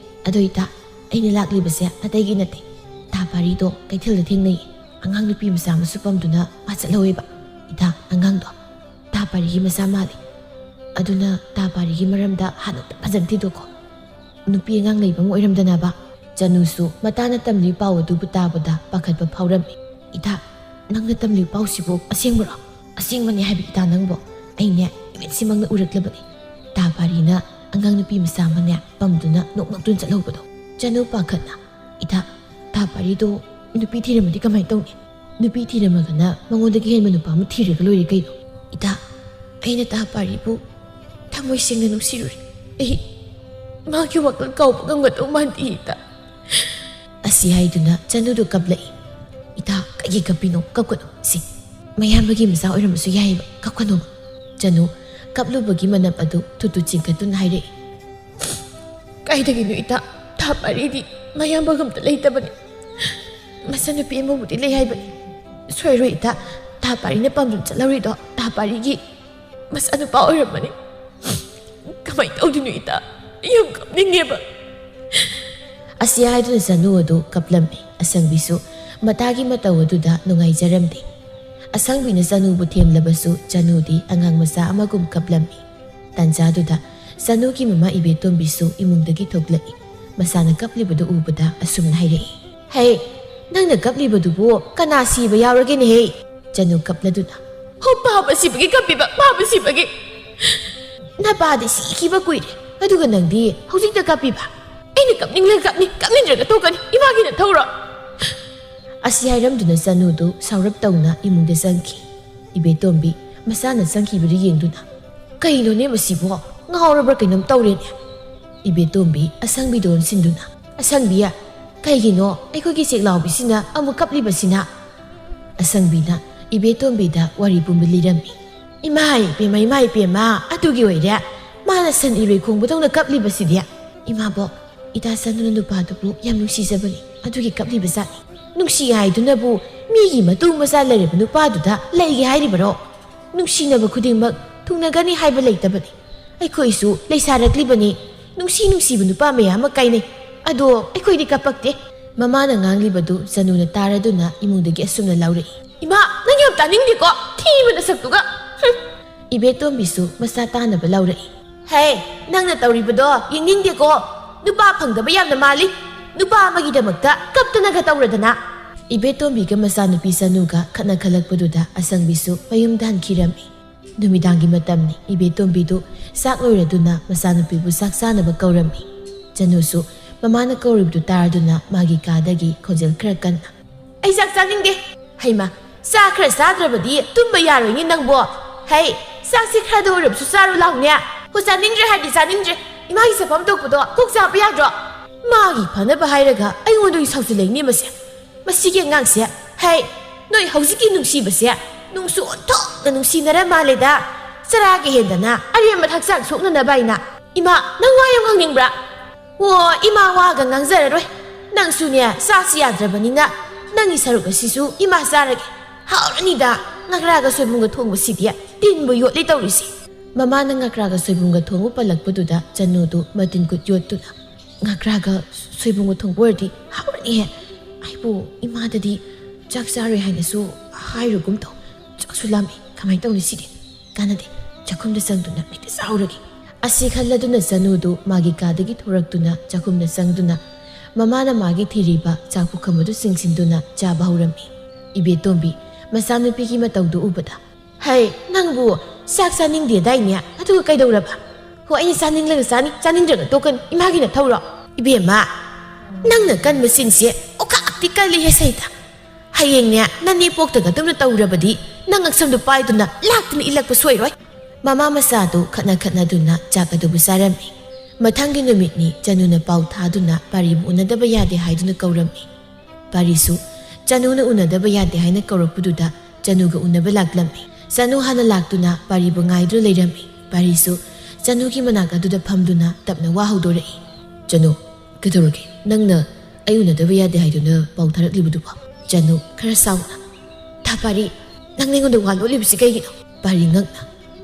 ꯑꯗꯣ ꯏꯇꯥ, ꯑꯩꯅ ꯂꯥꯛꯂꯤꯕꯁꯦ ꯑꯇꯩꯒꯤ ꯅꯠꯇꯦ꯫ ꯇꯥ ꯄꯥꯔꯤꯗꯣ ꯀꯩꯊꯦꯜꯗ ꯊꯦꯡꯅꯩ꯫ ꯑꯉꯥꯡ ꯅꯨꯄꯤ ꯃꯆꯥ ꯑꯃꯁꯨ ꯄꯝꯗꯨꯅ ꯃꯥ ꯆꯠꯍꯧꯋꯦꯕ꯫ ꯏꯇꯥ, ꯑꯉꯥꯡꯗꯣ ꯇꯥ ꯄꯥꯔꯤꯒꯤ ꯃꯆꯥ ꯃꯥꯜꯂꯤ꯫ ꯑꯗꯨꯅ ꯇꯥ ꯄꯥꯔꯤꯒꯤ ꯃꯔꯝꯗ ꯍꯥꯟꯅ ꯑꯝꯇ ꯐꯖꯅ ꯊꯤꯗꯣꯛꯈꯣ꯫ ꯅꯨꯄꯤ ꯑꯉꯥꯡ ꯂꯩꯕ ꯑꯃ ꯑꯣꯏꯔꯝꯗꯅꯕ꯫" ꯆꯅꯨꯁꯨ ꯃꯇꯥꯅ ꯇꯝꯂꯤ ꯄꯥꯎ ꯑꯗꯨꯕꯨ ꯇꯥꯕꯗ ꯄꯥꯈꯠꯄ ꯐꯥꯎꯔꯝꯃꯤ꯫ "ꯏꯇꯥ, ꯅꯪꯅ ꯇꯝꯂꯤ ꯄꯥꯎꯁꯤꯕꯨ ꯑꯁꯦꯡꯕꯔꯣ?" "ꯑꯁꯦꯡꯕꯅꯤ ꯍꯥꯏꯕ ꯏꯇꯥ ꯅꯪꯕꯣ꯫ ꯑꯩꯅꯦ ꯏꯃꯤꯠꯁꯤꯃꯛꯅ ꯎꯔꯛꯂꯕꯅꯤ꯫ ꯇꯥ ꯄꯥꯔꯤꯅ ꯑꯉꯥꯡ ꯅꯨꯄꯤ ꯃꯆꯥ ꯑꯃꯅꯦ ꯄꯝꯗꯨꯅ ꯅꯣꯛ ꯅꯣꯛꯇꯨꯅ ꯆꯠꯍꯧꯕꯗꯣ꯫" ꯆꯅꯨ ꯄꯥꯈꯠꯅ, "ꯏꯇꯥ, ꯇꯥ ꯄꯥꯔꯤꯗꯣ ꯅꯨꯄꯤ ꯊꯤꯔꯝꯃꯗꯤ ꯀꯃꯥꯏꯅ ꯇꯧꯅꯤ? ꯅꯨꯄꯤ ꯊꯤꯔꯝꯃꯒꯅ ꯃꯉꯣꯟꯗꯒꯤ ꯍꯦꯟꯕ ꯅꯨꯄꯥ ꯑꯃ ꯊꯤꯔꯒ ꯂꯣꯏꯔꯦ ꯀꯩꯅꯣ꯫ ꯏꯇꯥ, ꯑꯩꯅ ꯇꯥ ꯄꯥꯔꯤꯕꯨ ꯊꯃꯣꯏ ꯁꯦꯡꯅ ꯅꯨꯡꯁꯤꯔꯨꯔꯦ꯫ ꯑꯩ ꯃꯥꯒꯤ ꯋꯥꯈꯜ ꯀꯥꯎꯕ ꯉꯝꯒꯗꯧ ꯃꯥꯟꯗꯦ ꯏꯇꯥ꯫" ꯑꯁꯤ ꯍꯥꯏꯗꯨꯅ ꯆꯅꯨꯗꯨ ꯀꯞꯂꯛꯏ꯫ "ꯏꯇꯥ, ꯀꯩꯒꯤ ꯀꯞꯄꯤꯅꯣ? ꯀꯞꯀꯅꯨ꯫ ꯁꯤ ꯃꯌꯥꯝꯕꯒꯤ ꯃꯆꯥ ꯑꯣꯏꯔꯝꯕꯁꯨ ꯌꯥꯏꯑꯕ, ꯀꯞꯀꯅꯣꯕ꯫" ꯆꯅꯨ ꯀꯞꯂꯨꯕꯒꯤ ꯃꯅꯞ ꯑꯗꯨ ꯊꯨꯠ ꯊꯨꯠ ꯆꯤꯡꯈꯠꯇꯨꯅ ꯍꯥꯏꯔꯛꯏ꯫ "ꯀꯥꯏꯗꯒꯤꯅꯣ ꯏꯇꯥ? ꯇꯥ ꯄꯥꯔꯤꯗꯤ ꯃꯌꯥꯝꯕꯒ ꯑꯝꯇ ꯂꯩꯇꯕꯅꯤ꯫ ꯃꯆꯟꯅꯨꯄꯤ ꯑꯃꯕꯨꯗꯤ ꯂꯩ ꯍꯥꯏꯕꯅꯤ꯫ ꯁꯣꯏꯔꯣꯏ ꯏꯇꯥ, ꯇꯥ ꯄꯥꯔꯤꯅ ꯄꯥꯝꯗꯨꯅ ꯆꯠꯍꯧꯔꯤꯗꯣ ꯇꯥ ꯄꯥꯔꯤꯒꯤ ꯃꯆꯥꯅꯨꯄꯥ ꯑꯣꯏꯔꯝꯃꯅꯤ꯫ ꯀꯃꯥꯏꯅ ꯇꯧꯗꯣꯏꯅꯣ ꯏꯇꯥ? ꯑꯩ ꯌꯥꯝ ꯀꯞꯅꯤꯡꯉꯦꯕ꯫" ꯑꯁꯤ ꯍꯥꯏꯗꯨꯅ ꯆꯅꯨ ꯑꯗꯨ ꯀꯞꯂꯝꯃꯤ꯫ ꯑꯁꯪꯕꯤꯁꯨ ꯃꯇꯥꯒꯤ ꯃꯇꯧ ꯑꯗꯨꯗ ꯅꯨꯡꯉꯥꯏꯖꯔꯝꯗꯦ꯫ ꯑꯁꯪꯕꯤꯅ ꯆꯅꯨꯕꯨ ꯊꯦꯝꯂꯕꯁꯨ ꯆꯅꯨꯗꯤ ꯑꯉꯥꯡ ꯃꯆꯥ ꯑꯃꯒꯨꯝ ꯀꯞꯂꯝꯃꯤ꯫ ꯇꯥꯟꯖꯥꯗꯨꯗ ꯆꯅꯨꯒꯤ ꯃꯃꯥ ꯏꯕꯦꯇꯣꯝꯕꯤꯁꯨ ꯏꯃꯨꯡꯗꯒꯤ ꯊꯣꯛꯂꯛꯏ꯫ ꯃꯆꯥꯅ ꯀꯞꯂꯤꯕꯗꯨ ꯎꯕꯗ ꯑꯁꯨꯝꯅ ꯍꯥꯏꯔꯛꯏ, "ꯍꯦ, ꯅꯪꯅ ꯀꯞꯂꯤꯕꯗꯨꯕꯨ ꯀꯅꯥ ꯁꯤꯕ ꯌꯥꯎꯔꯒꯦꯅꯦꯍꯦ?" ꯆꯅꯨ ꯀꯞꯂꯗꯨꯅ, "ꯍꯣ, ꯄꯥꯕ ꯁꯤꯕꯒꯤ ꯀꯞꯄꯤꯕ, ꯄꯥꯕ ꯁꯤꯕꯒꯤ꯫ ꯅꯄꯥꯗꯤ ꯁꯤꯈꯤꯕ ꯀꯨꯏꯔꯦ, ꯑꯗꯨꯒ ꯅꯪꯗꯤ ꯍꯧꯖꯤꯛꯇ ꯀꯞꯄꯤꯕ? ꯑꯩꯅ ꯀꯞꯅꯤꯡꯂꯒ ꯀꯞꯅꯤ, ꯀꯞꯅꯤꯡꯗ꯭ꯔꯒ ꯇꯣꯛꯀꯅꯤ, ꯏꯃꯥꯒꯤ ꯅꯊꯧꯔꯣ?" ꯑꯁꯤ ꯍꯥꯏꯔꯝꯗꯨꯅ ꯆꯅꯨꯗꯨ ꯁꯥꯎꯔꯞ ꯇꯧꯅ ꯏꯃꯨꯡꯗ ꯆꯪꯈꯤ꯫ ꯏꯕꯦꯇꯣꯝꯕꯤ ꯃꯆꯥꯅ ꯆꯪꯈꯤꯕꯗꯨ ꯌꯦꯡꯗꯨꯅ, "ꯀꯩꯅꯣꯅꯦ ꯃꯁꯤꯕꯣ? ꯉꯥꯎꯔꯕ꯭ꯔꯥ ꯀꯩꯅꯣꯝ ꯇꯧꯔꯦꯅꯦ?" ꯏꯕꯦꯇꯣꯝꯕꯤ ꯑꯁꯪꯕꯤꯗ ꯑꯣꯟꯁꯤꯟꯗꯨꯅ, "ꯑꯁꯪꯕꯤ, ꯀꯩꯒꯤꯅꯣ ꯑꯩꯈꯣꯏꯒꯤ ꯆꯦꯛꯂꯥꯎꯕꯤꯁꯤꯅ ꯑꯃꯨꯛ ꯀꯞꯂꯤꯕꯁꯤꯅ?" ꯑꯁꯪꯕꯤꯅ ꯏꯕꯦꯇꯣꯝꯕꯤꯗ ꯋꯥꯔꯤ ꯄꯨꯝꯕ ꯂꯤꯔꯝꯃꯤ꯫ "ꯏꯃꯥ ꯏꯄꯦꯝꯃ, ꯏꯃꯥ ꯏꯄꯦꯝꯃ, ꯑꯗꯨꯒꯤ ꯑꯣꯏꯔꯦ ꯃꯥꯅ ꯁꯟ ꯏꯔꯣꯏ ꯈꯣꯡꯕꯗꯧꯅ ꯀꯞꯂꯤꯕꯁꯤꯗꯤ꯫ ꯏꯃꯥꯕꯣ, ꯏꯇꯥ ꯆꯅꯨꯅ ꯅꯨꯄꯥꯗꯨꯕꯨ ꯌꯥꯝ ꯅꯨꯡꯁꯤꯖꯕꯅꯤ, ꯑꯗꯨꯒꯤ ꯀꯞꯂꯤꯕ ꯖꯥꯠꯅꯤ꯫ ꯅꯨꯡꯁꯤ ꯍꯥꯏꯗꯨꯅꯕꯨ ꯃꯤꯒꯤ ꯃꯇꯨ ꯃꯆꯥ ꯂꯩꯔꯕ ꯅꯨꯄꯥꯗꯨꯗ ꯂꯩꯒꯦ ꯍꯥꯏꯔꯤꯕꯔꯣ? ꯅꯨꯡꯁꯤꯅꯕ ꯈꯨꯗꯤꯡꯃꯛ ꯊꯨꯡꯅꯒꯅꯤ ꯍꯥꯏꯕ ꯂꯩꯇꯕꯅꯤ꯫ ꯑꯩꯈꯣꯏꯁꯨ ꯂꯩꯁꯥꯔꯛꯂꯤꯕꯅꯤ꯫ ꯅꯨꯡꯁꯤ ꯅꯨꯡꯁꯤꯕ ꯅꯨꯄꯥ ꯃꯌꯥꯝ ꯑꯃ ꯀꯥꯏꯅꯩ꯫ ꯑꯗꯣ ꯑꯩꯈꯣꯏꯗꯤ ꯀꯞꯄꯛꯇꯦ꯫" ꯃꯃꯥꯅ ꯉꯥꯡꯂꯤꯕꯗꯨ ꯆꯅꯨꯅ ꯇꯥꯔꯗꯨꯅ ꯏꯃꯨꯡꯗꯒꯤ ꯑꯁꯨꯝꯅ ꯂꯥꯎꯔꯛꯏ, "ꯏꯃꯥ, ꯅꯪ ꯌꯥꯝ ꯇꯥꯅꯤꯡꯗꯦꯀꯣ, ꯊꯤꯕ ꯅꯁꯛꯇꯨꯒ꯫ ꯍꯨꯝ!" ꯏꯕꯦꯇꯣꯝꯕꯤꯁꯨ ꯃꯆꯥ ꯇꯥꯅꯕ ꯂꯥꯎꯔꯛꯏ, "ꯍꯦ, ꯅꯪꯅ ꯇꯧꯔꯤꯕꯗꯣ ꯌꯦꯡꯅꯤꯡꯗꯦꯀꯣ꯫ ꯅꯨꯄꯥ ꯐꯪꯗꯕ ꯌꯥꯝꯅ ꯃꯥꯜꯂꯤ꯫ ꯅꯨꯄꯥ ꯑꯃꯒꯤꯗꯃꯛꯇ ꯀꯞꯇꯅꯒ ꯇꯧꯔꯗꯅ꯫" ꯏꯕꯦꯇꯣꯝꯕꯤꯒ ꯃꯆꯥꯅꯨꯄꯤ ꯆꯅꯨꯒ ꯈꯠꯅ ꯈꯜꯂꯛꯄꯗꯨꯗ ꯑꯁꯪꯕꯤꯁꯨ ꯃꯌꯨꯝꯗ ꯍꯟꯈꯤꯔꯝꯃꯤ꯫ ꯅꯨꯃꯤꯗꯥꯡꯒꯤ ꯃꯇꯝꯅꯤ꯫ ꯏꯕꯦꯇꯣꯝꯕꯤꯗꯨ ꯆꯥꯛ ꯂꯣꯏꯔꯗꯨꯅ ꯃꯆꯥꯅꯨꯄꯤꯕꯨ ꯆꯥꯛ ꯆꯥꯅꯕ ꯀꯧꯔꯝꯃꯤ꯫ ꯆꯅꯨꯁꯨ ꯃꯃꯥꯅ ꯀꯧꯔꯤꯕꯗꯨ ꯇꯥꯔꯗꯨꯅ ꯃꯥꯒꯤ ꯀꯥꯗꯒꯤ ꯈꯣꯟꯖꯦꯜ ꯈꯔ ꯀꯟꯅ, "ꯑꯩ ꯆꯥꯛ ꯆꯥꯅꯤꯡꯗꯦ꯫ ꯍꯩꯃ, ꯆꯥꯛ ꯈꯔ ꯆꯥꯗ꯭ꯔꯕꯗꯤ ꯇꯨꯝꯕ ꯌꯥꯔꯣꯏꯅꯦ ꯅꯪꯕꯣ꯫ ꯍꯩ, ꯆꯥꯛꯁꯤ ꯈꯔꯗ ꯑꯣꯏꯔꯕꯁꯨ ꯆꯥꯔꯨ ꯂꯥꯎꯅꯦ꯫ ꯍꯣ, ꯆꯥꯅꯤꯡꯗ꯭ꯔꯦ ꯍꯥꯏꯗꯤ ꯆꯥꯅꯤꯡꯗ꯭ꯔꯦ꯫ ꯏꯃꯥꯒꯤ ꯆꯥꯐꯝ ꯊꯣꯛꯄꯗꯣ ꯀꯣꯛ ꯆꯥꯕ ꯌꯥꯗ꯭ꯔꯣ?" ꯃꯥꯒꯤ ꯐꯅꯕ ꯍꯥꯏꯔꯒ ꯑꯩꯉꯣꯟꯗ ꯑꯣꯏꯅ ꯁꯥꯎꯖꯤꯜꯂꯛꯏꯅꯦ ꯃꯁꯦ꯫ ꯃꯁꯤꯒꯤ ꯑꯉꯥꯡꯁꯦ, ꯍꯩ, ꯅꯣꯏ ꯍꯧꯖꯤꯛꯀꯤ ꯅꯨꯡꯁꯤꯕꯁꯦ ꯅꯨꯡꯁꯨ ꯑꯣꯟꯊꯣꯛꯅ ꯅꯨꯡꯁꯤꯅꯔ ꯃꯥꯜꯂꯦꯗ꯫ ꯆꯔꯥꯒ ꯍꯦꯟꯗꯅ ꯑꯔꯦꯝꯕ ꯍꯛꯆꯥꯡ ꯁꯣꯛꯅꯅꯕ ꯍꯥꯏꯅ꯫ ꯏꯃꯥ, ꯅꯪ ꯋꯥ ꯌꯥꯝ ꯉꯥꯡꯅꯤꯡꯕ꯭ꯔꯥ? ꯑꯣ, ꯏꯃꯥ ꯋꯥꯒ ꯉꯥꯡꯖꯔꯔꯣꯏ꯫ ꯅꯪꯁꯨꯅꯦ, ꯆꯥꯁꯤ ꯌꯥꯗ꯭ꯔꯕꯅꯤꯅ ꯅꯪꯒꯤ ꯁꯔꯨꯛ ꯑꯁꯤꯁꯨ ꯏꯃꯥ ꯆꯥꯔꯒꯦ꯫ ꯍꯥꯎꯔꯅꯤꯗ, ꯉꯀ꯭ꯔꯥꯒ ꯁꯣꯏꯕꯨꯝꯒ ꯊꯣꯡꯕꯁꯤꯗꯤ ꯇꯤꯟꯕꯨ ꯌꯣꯠꯂꯤ ꯇꯧꯔꯤꯁꯦ꯫ ꯃꯃꯥꯅ ꯉꯀ꯭ꯔꯥꯒ ꯁꯣꯏꯕꯨꯝꯒ ꯊꯣꯡꯕ ꯄꯜꯂꯛꯄꯗꯨꯗ ꯆꯅꯨꯗꯨ ꯃꯇꯤꯟ ꯀꯨꯠ ꯌꯣꯠꯇꯨꯅ, "ꯉꯀ꯭ꯔꯥꯒ ꯁꯣꯏꯕꯨꯝꯒ ꯊꯣꯡꯕ ꯑꯣꯏꯔꯗꯤ ꯍꯥꯎꯔꯅꯤꯍꯦ꯫ ꯑꯩꯕꯨ ꯏꯃꯥꯗꯗꯤ ꯆꯥꯛ ꯆꯥꯔꯣꯏ ꯍꯥꯏꯅꯁꯨ ꯍꯥꯏꯔꯨꯒꯨꯝ ꯇꯧ꯫ ꯁꯨ ꯂꯥꯝꯃꯦ꯫ ꯀꯃꯥꯏꯅ ꯇꯧꯅꯤ ꯁꯤꯗꯤ? ꯀꯥꯟꯅꯗꯦ꯫ ꯆꯥꯛꯈꯨꯝꯗ ꯆꯪꯗꯨꯅ ꯃꯤꯠꯇ ꯆꯥꯎꯔꯒꯦ꯫ ꯑꯁꯤ ꯈꯜꯂꯗꯨꯅ ꯆꯅꯨꯗꯨ ꯃꯥꯒꯤ ꯀꯥꯗꯒꯤ ꯊꯣꯔꯛꯇꯨꯅ ꯆꯥꯛꯈꯨꯝꯗ ꯆꯪꯗꯨꯅ ꯃꯃꯥꯅ ꯃꯥꯒꯤ ꯊꯤꯔꯤꯕ ꯆꯥꯛ ꯄꯨꯈꯝ ꯑꯗꯨ ꯆꯤꯡꯁꯤꯟꯗꯨꯅ ꯆꯥꯕ ꯍꯧꯔꯝꯃꯤ꯫ ꯏꯕꯦꯇꯣꯝꯕꯤ ꯃꯆꯥꯅꯨꯄꯤꯒꯤ ꯃꯇꯧꯗꯨ ꯎꯕꯗ, "ꯍꯩ, ꯅꯪꯕꯨ ꯆꯥꯛ ꯆꯥꯅꯤꯡꯗꯦꯗꯥꯏꯅꯦ? ꯑꯗꯨꯒ ꯀꯩꯗꯧꯔꯕ? ꯍꯣ, ꯑꯩꯅ ꯆꯥꯅꯤꯡꯂꯒ ꯆꯥꯅꯤ, ꯆꯥꯅꯤꯡꯗ꯭ꯔꯒ ꯇꯣꯛꯀꯅꯤ꯫ ꯏꯃꯥꯒꯤ ꯅꯊꯧꯔꯣ?" "ꯏꯕꯦꯝꯃ, ꯅꯪꯅ ꯀꯟꯕ ꯆꯤꯟꯁꯦ ꯑꯣꯀꯥꯞꯇꯤ ꯀꯜꯂꯤꯍꯦ ꯁꯩꯇ꯫ ꯍꯌꯦꯡꯅꯦ ꯅꯅꯦ ꯄꯣꯛꯇꯒ ꯑꯗꯨꯝꯅ ꯇꯧꯔꯕꯗꯤ ꯅꯪ ꯉꯛꯁꯝꯗꯨ ꯄꯥꯏꯗꯨꯅ ꯂꯥꯛꯇꯨꯅ ꯏꯜꯂꯛꯄ ꯁꯣꯏꯔꯣꯏ꯫" ꯃꯃꯥ ꯃꯆꯥꯗꯨ ꯈꯠꯅ ꯈꯠꯅꯗꯨꯅ ꯆꯥꯛ ꯑꯗꯨꯕꯨ ꯆꯥꯔꯝꯃꯤ꯫ ꯃꯊꯪꯒꯤ ꯅꯨꯃꯤꯠꯅꯤ ꯆꯅꯨꯅ ꯄꯥꯎ ꯊꯥꯗꯨꯅ ꯄꯥꯔꯤꯕꯨ ꯎꯅꯗꯕ ꯌꯥꯗꯦ ꯍꯥꯏꯗꯨꯅ ꯀꯧꯔꯝꯃꯤ꯫ ꯄꯥꯔꯤꯁꯨ ꯆꯅꯨꯅ ꯎꯅꯗꯕ ꯌꯥꯗꯦ ꯍꯥꯏꯅ ꯀꯧꯔꯛꯄꯗꯨꯗ ꯆꯅꯨꯒ ꯎꯅꯕ ꯂꯥꯛꯂꯝꯃꯤ꯫ ꯆꯅꯨ ꯍꯥꯟꯅ ꯂꯥꯛꯇꯨꯅ ꯄꯥꯔꯤꯕꯨ ꯉꯥꯏꯗꯨꯅ ꯂꯩꯔꯝꯃꯤ꯫ ꯄꯥꯔꯤꯁꯨ ꯆꯅꯨꯒꯤ ꯃꯅꯥꯛ ꯑꯗꯨꯗ ꯐꯝꯗꯨꯅ ꯇꯞꯅ ꯋꯥ ꯍꯧꯗꯣꯔꯛꯏ꯫ "ꯆꯅꯨ, ꯀꯩꯗꯧꯔꯒꯦ? ꯅꯪꯅ ꯑꯩ ꯎꯅꯗꯕ ꯌꯥꯗꯦ ꯍꯥꯏꯗꯨꯅ ꯄꯥꯎ ꯊꯥꯔꯛꯂꯤꯕꯗꯨꯕꯣ?" ꯆꯅꯨ ꯈꯔ ꯁꯥꯎꯅ, "ꯊꯥ ꯄꯥꯔꯤ, ꯅꯪꯅ ꯑꯩꯉꯣꯟꯗ ꯋꯥ ꯂꯣꯠꯂꯤꯕꯁꯤ ꯀꯩꯒꯤꯅꯣ?" ꯄꯥꯔꯤ ꯉꯛꯅ,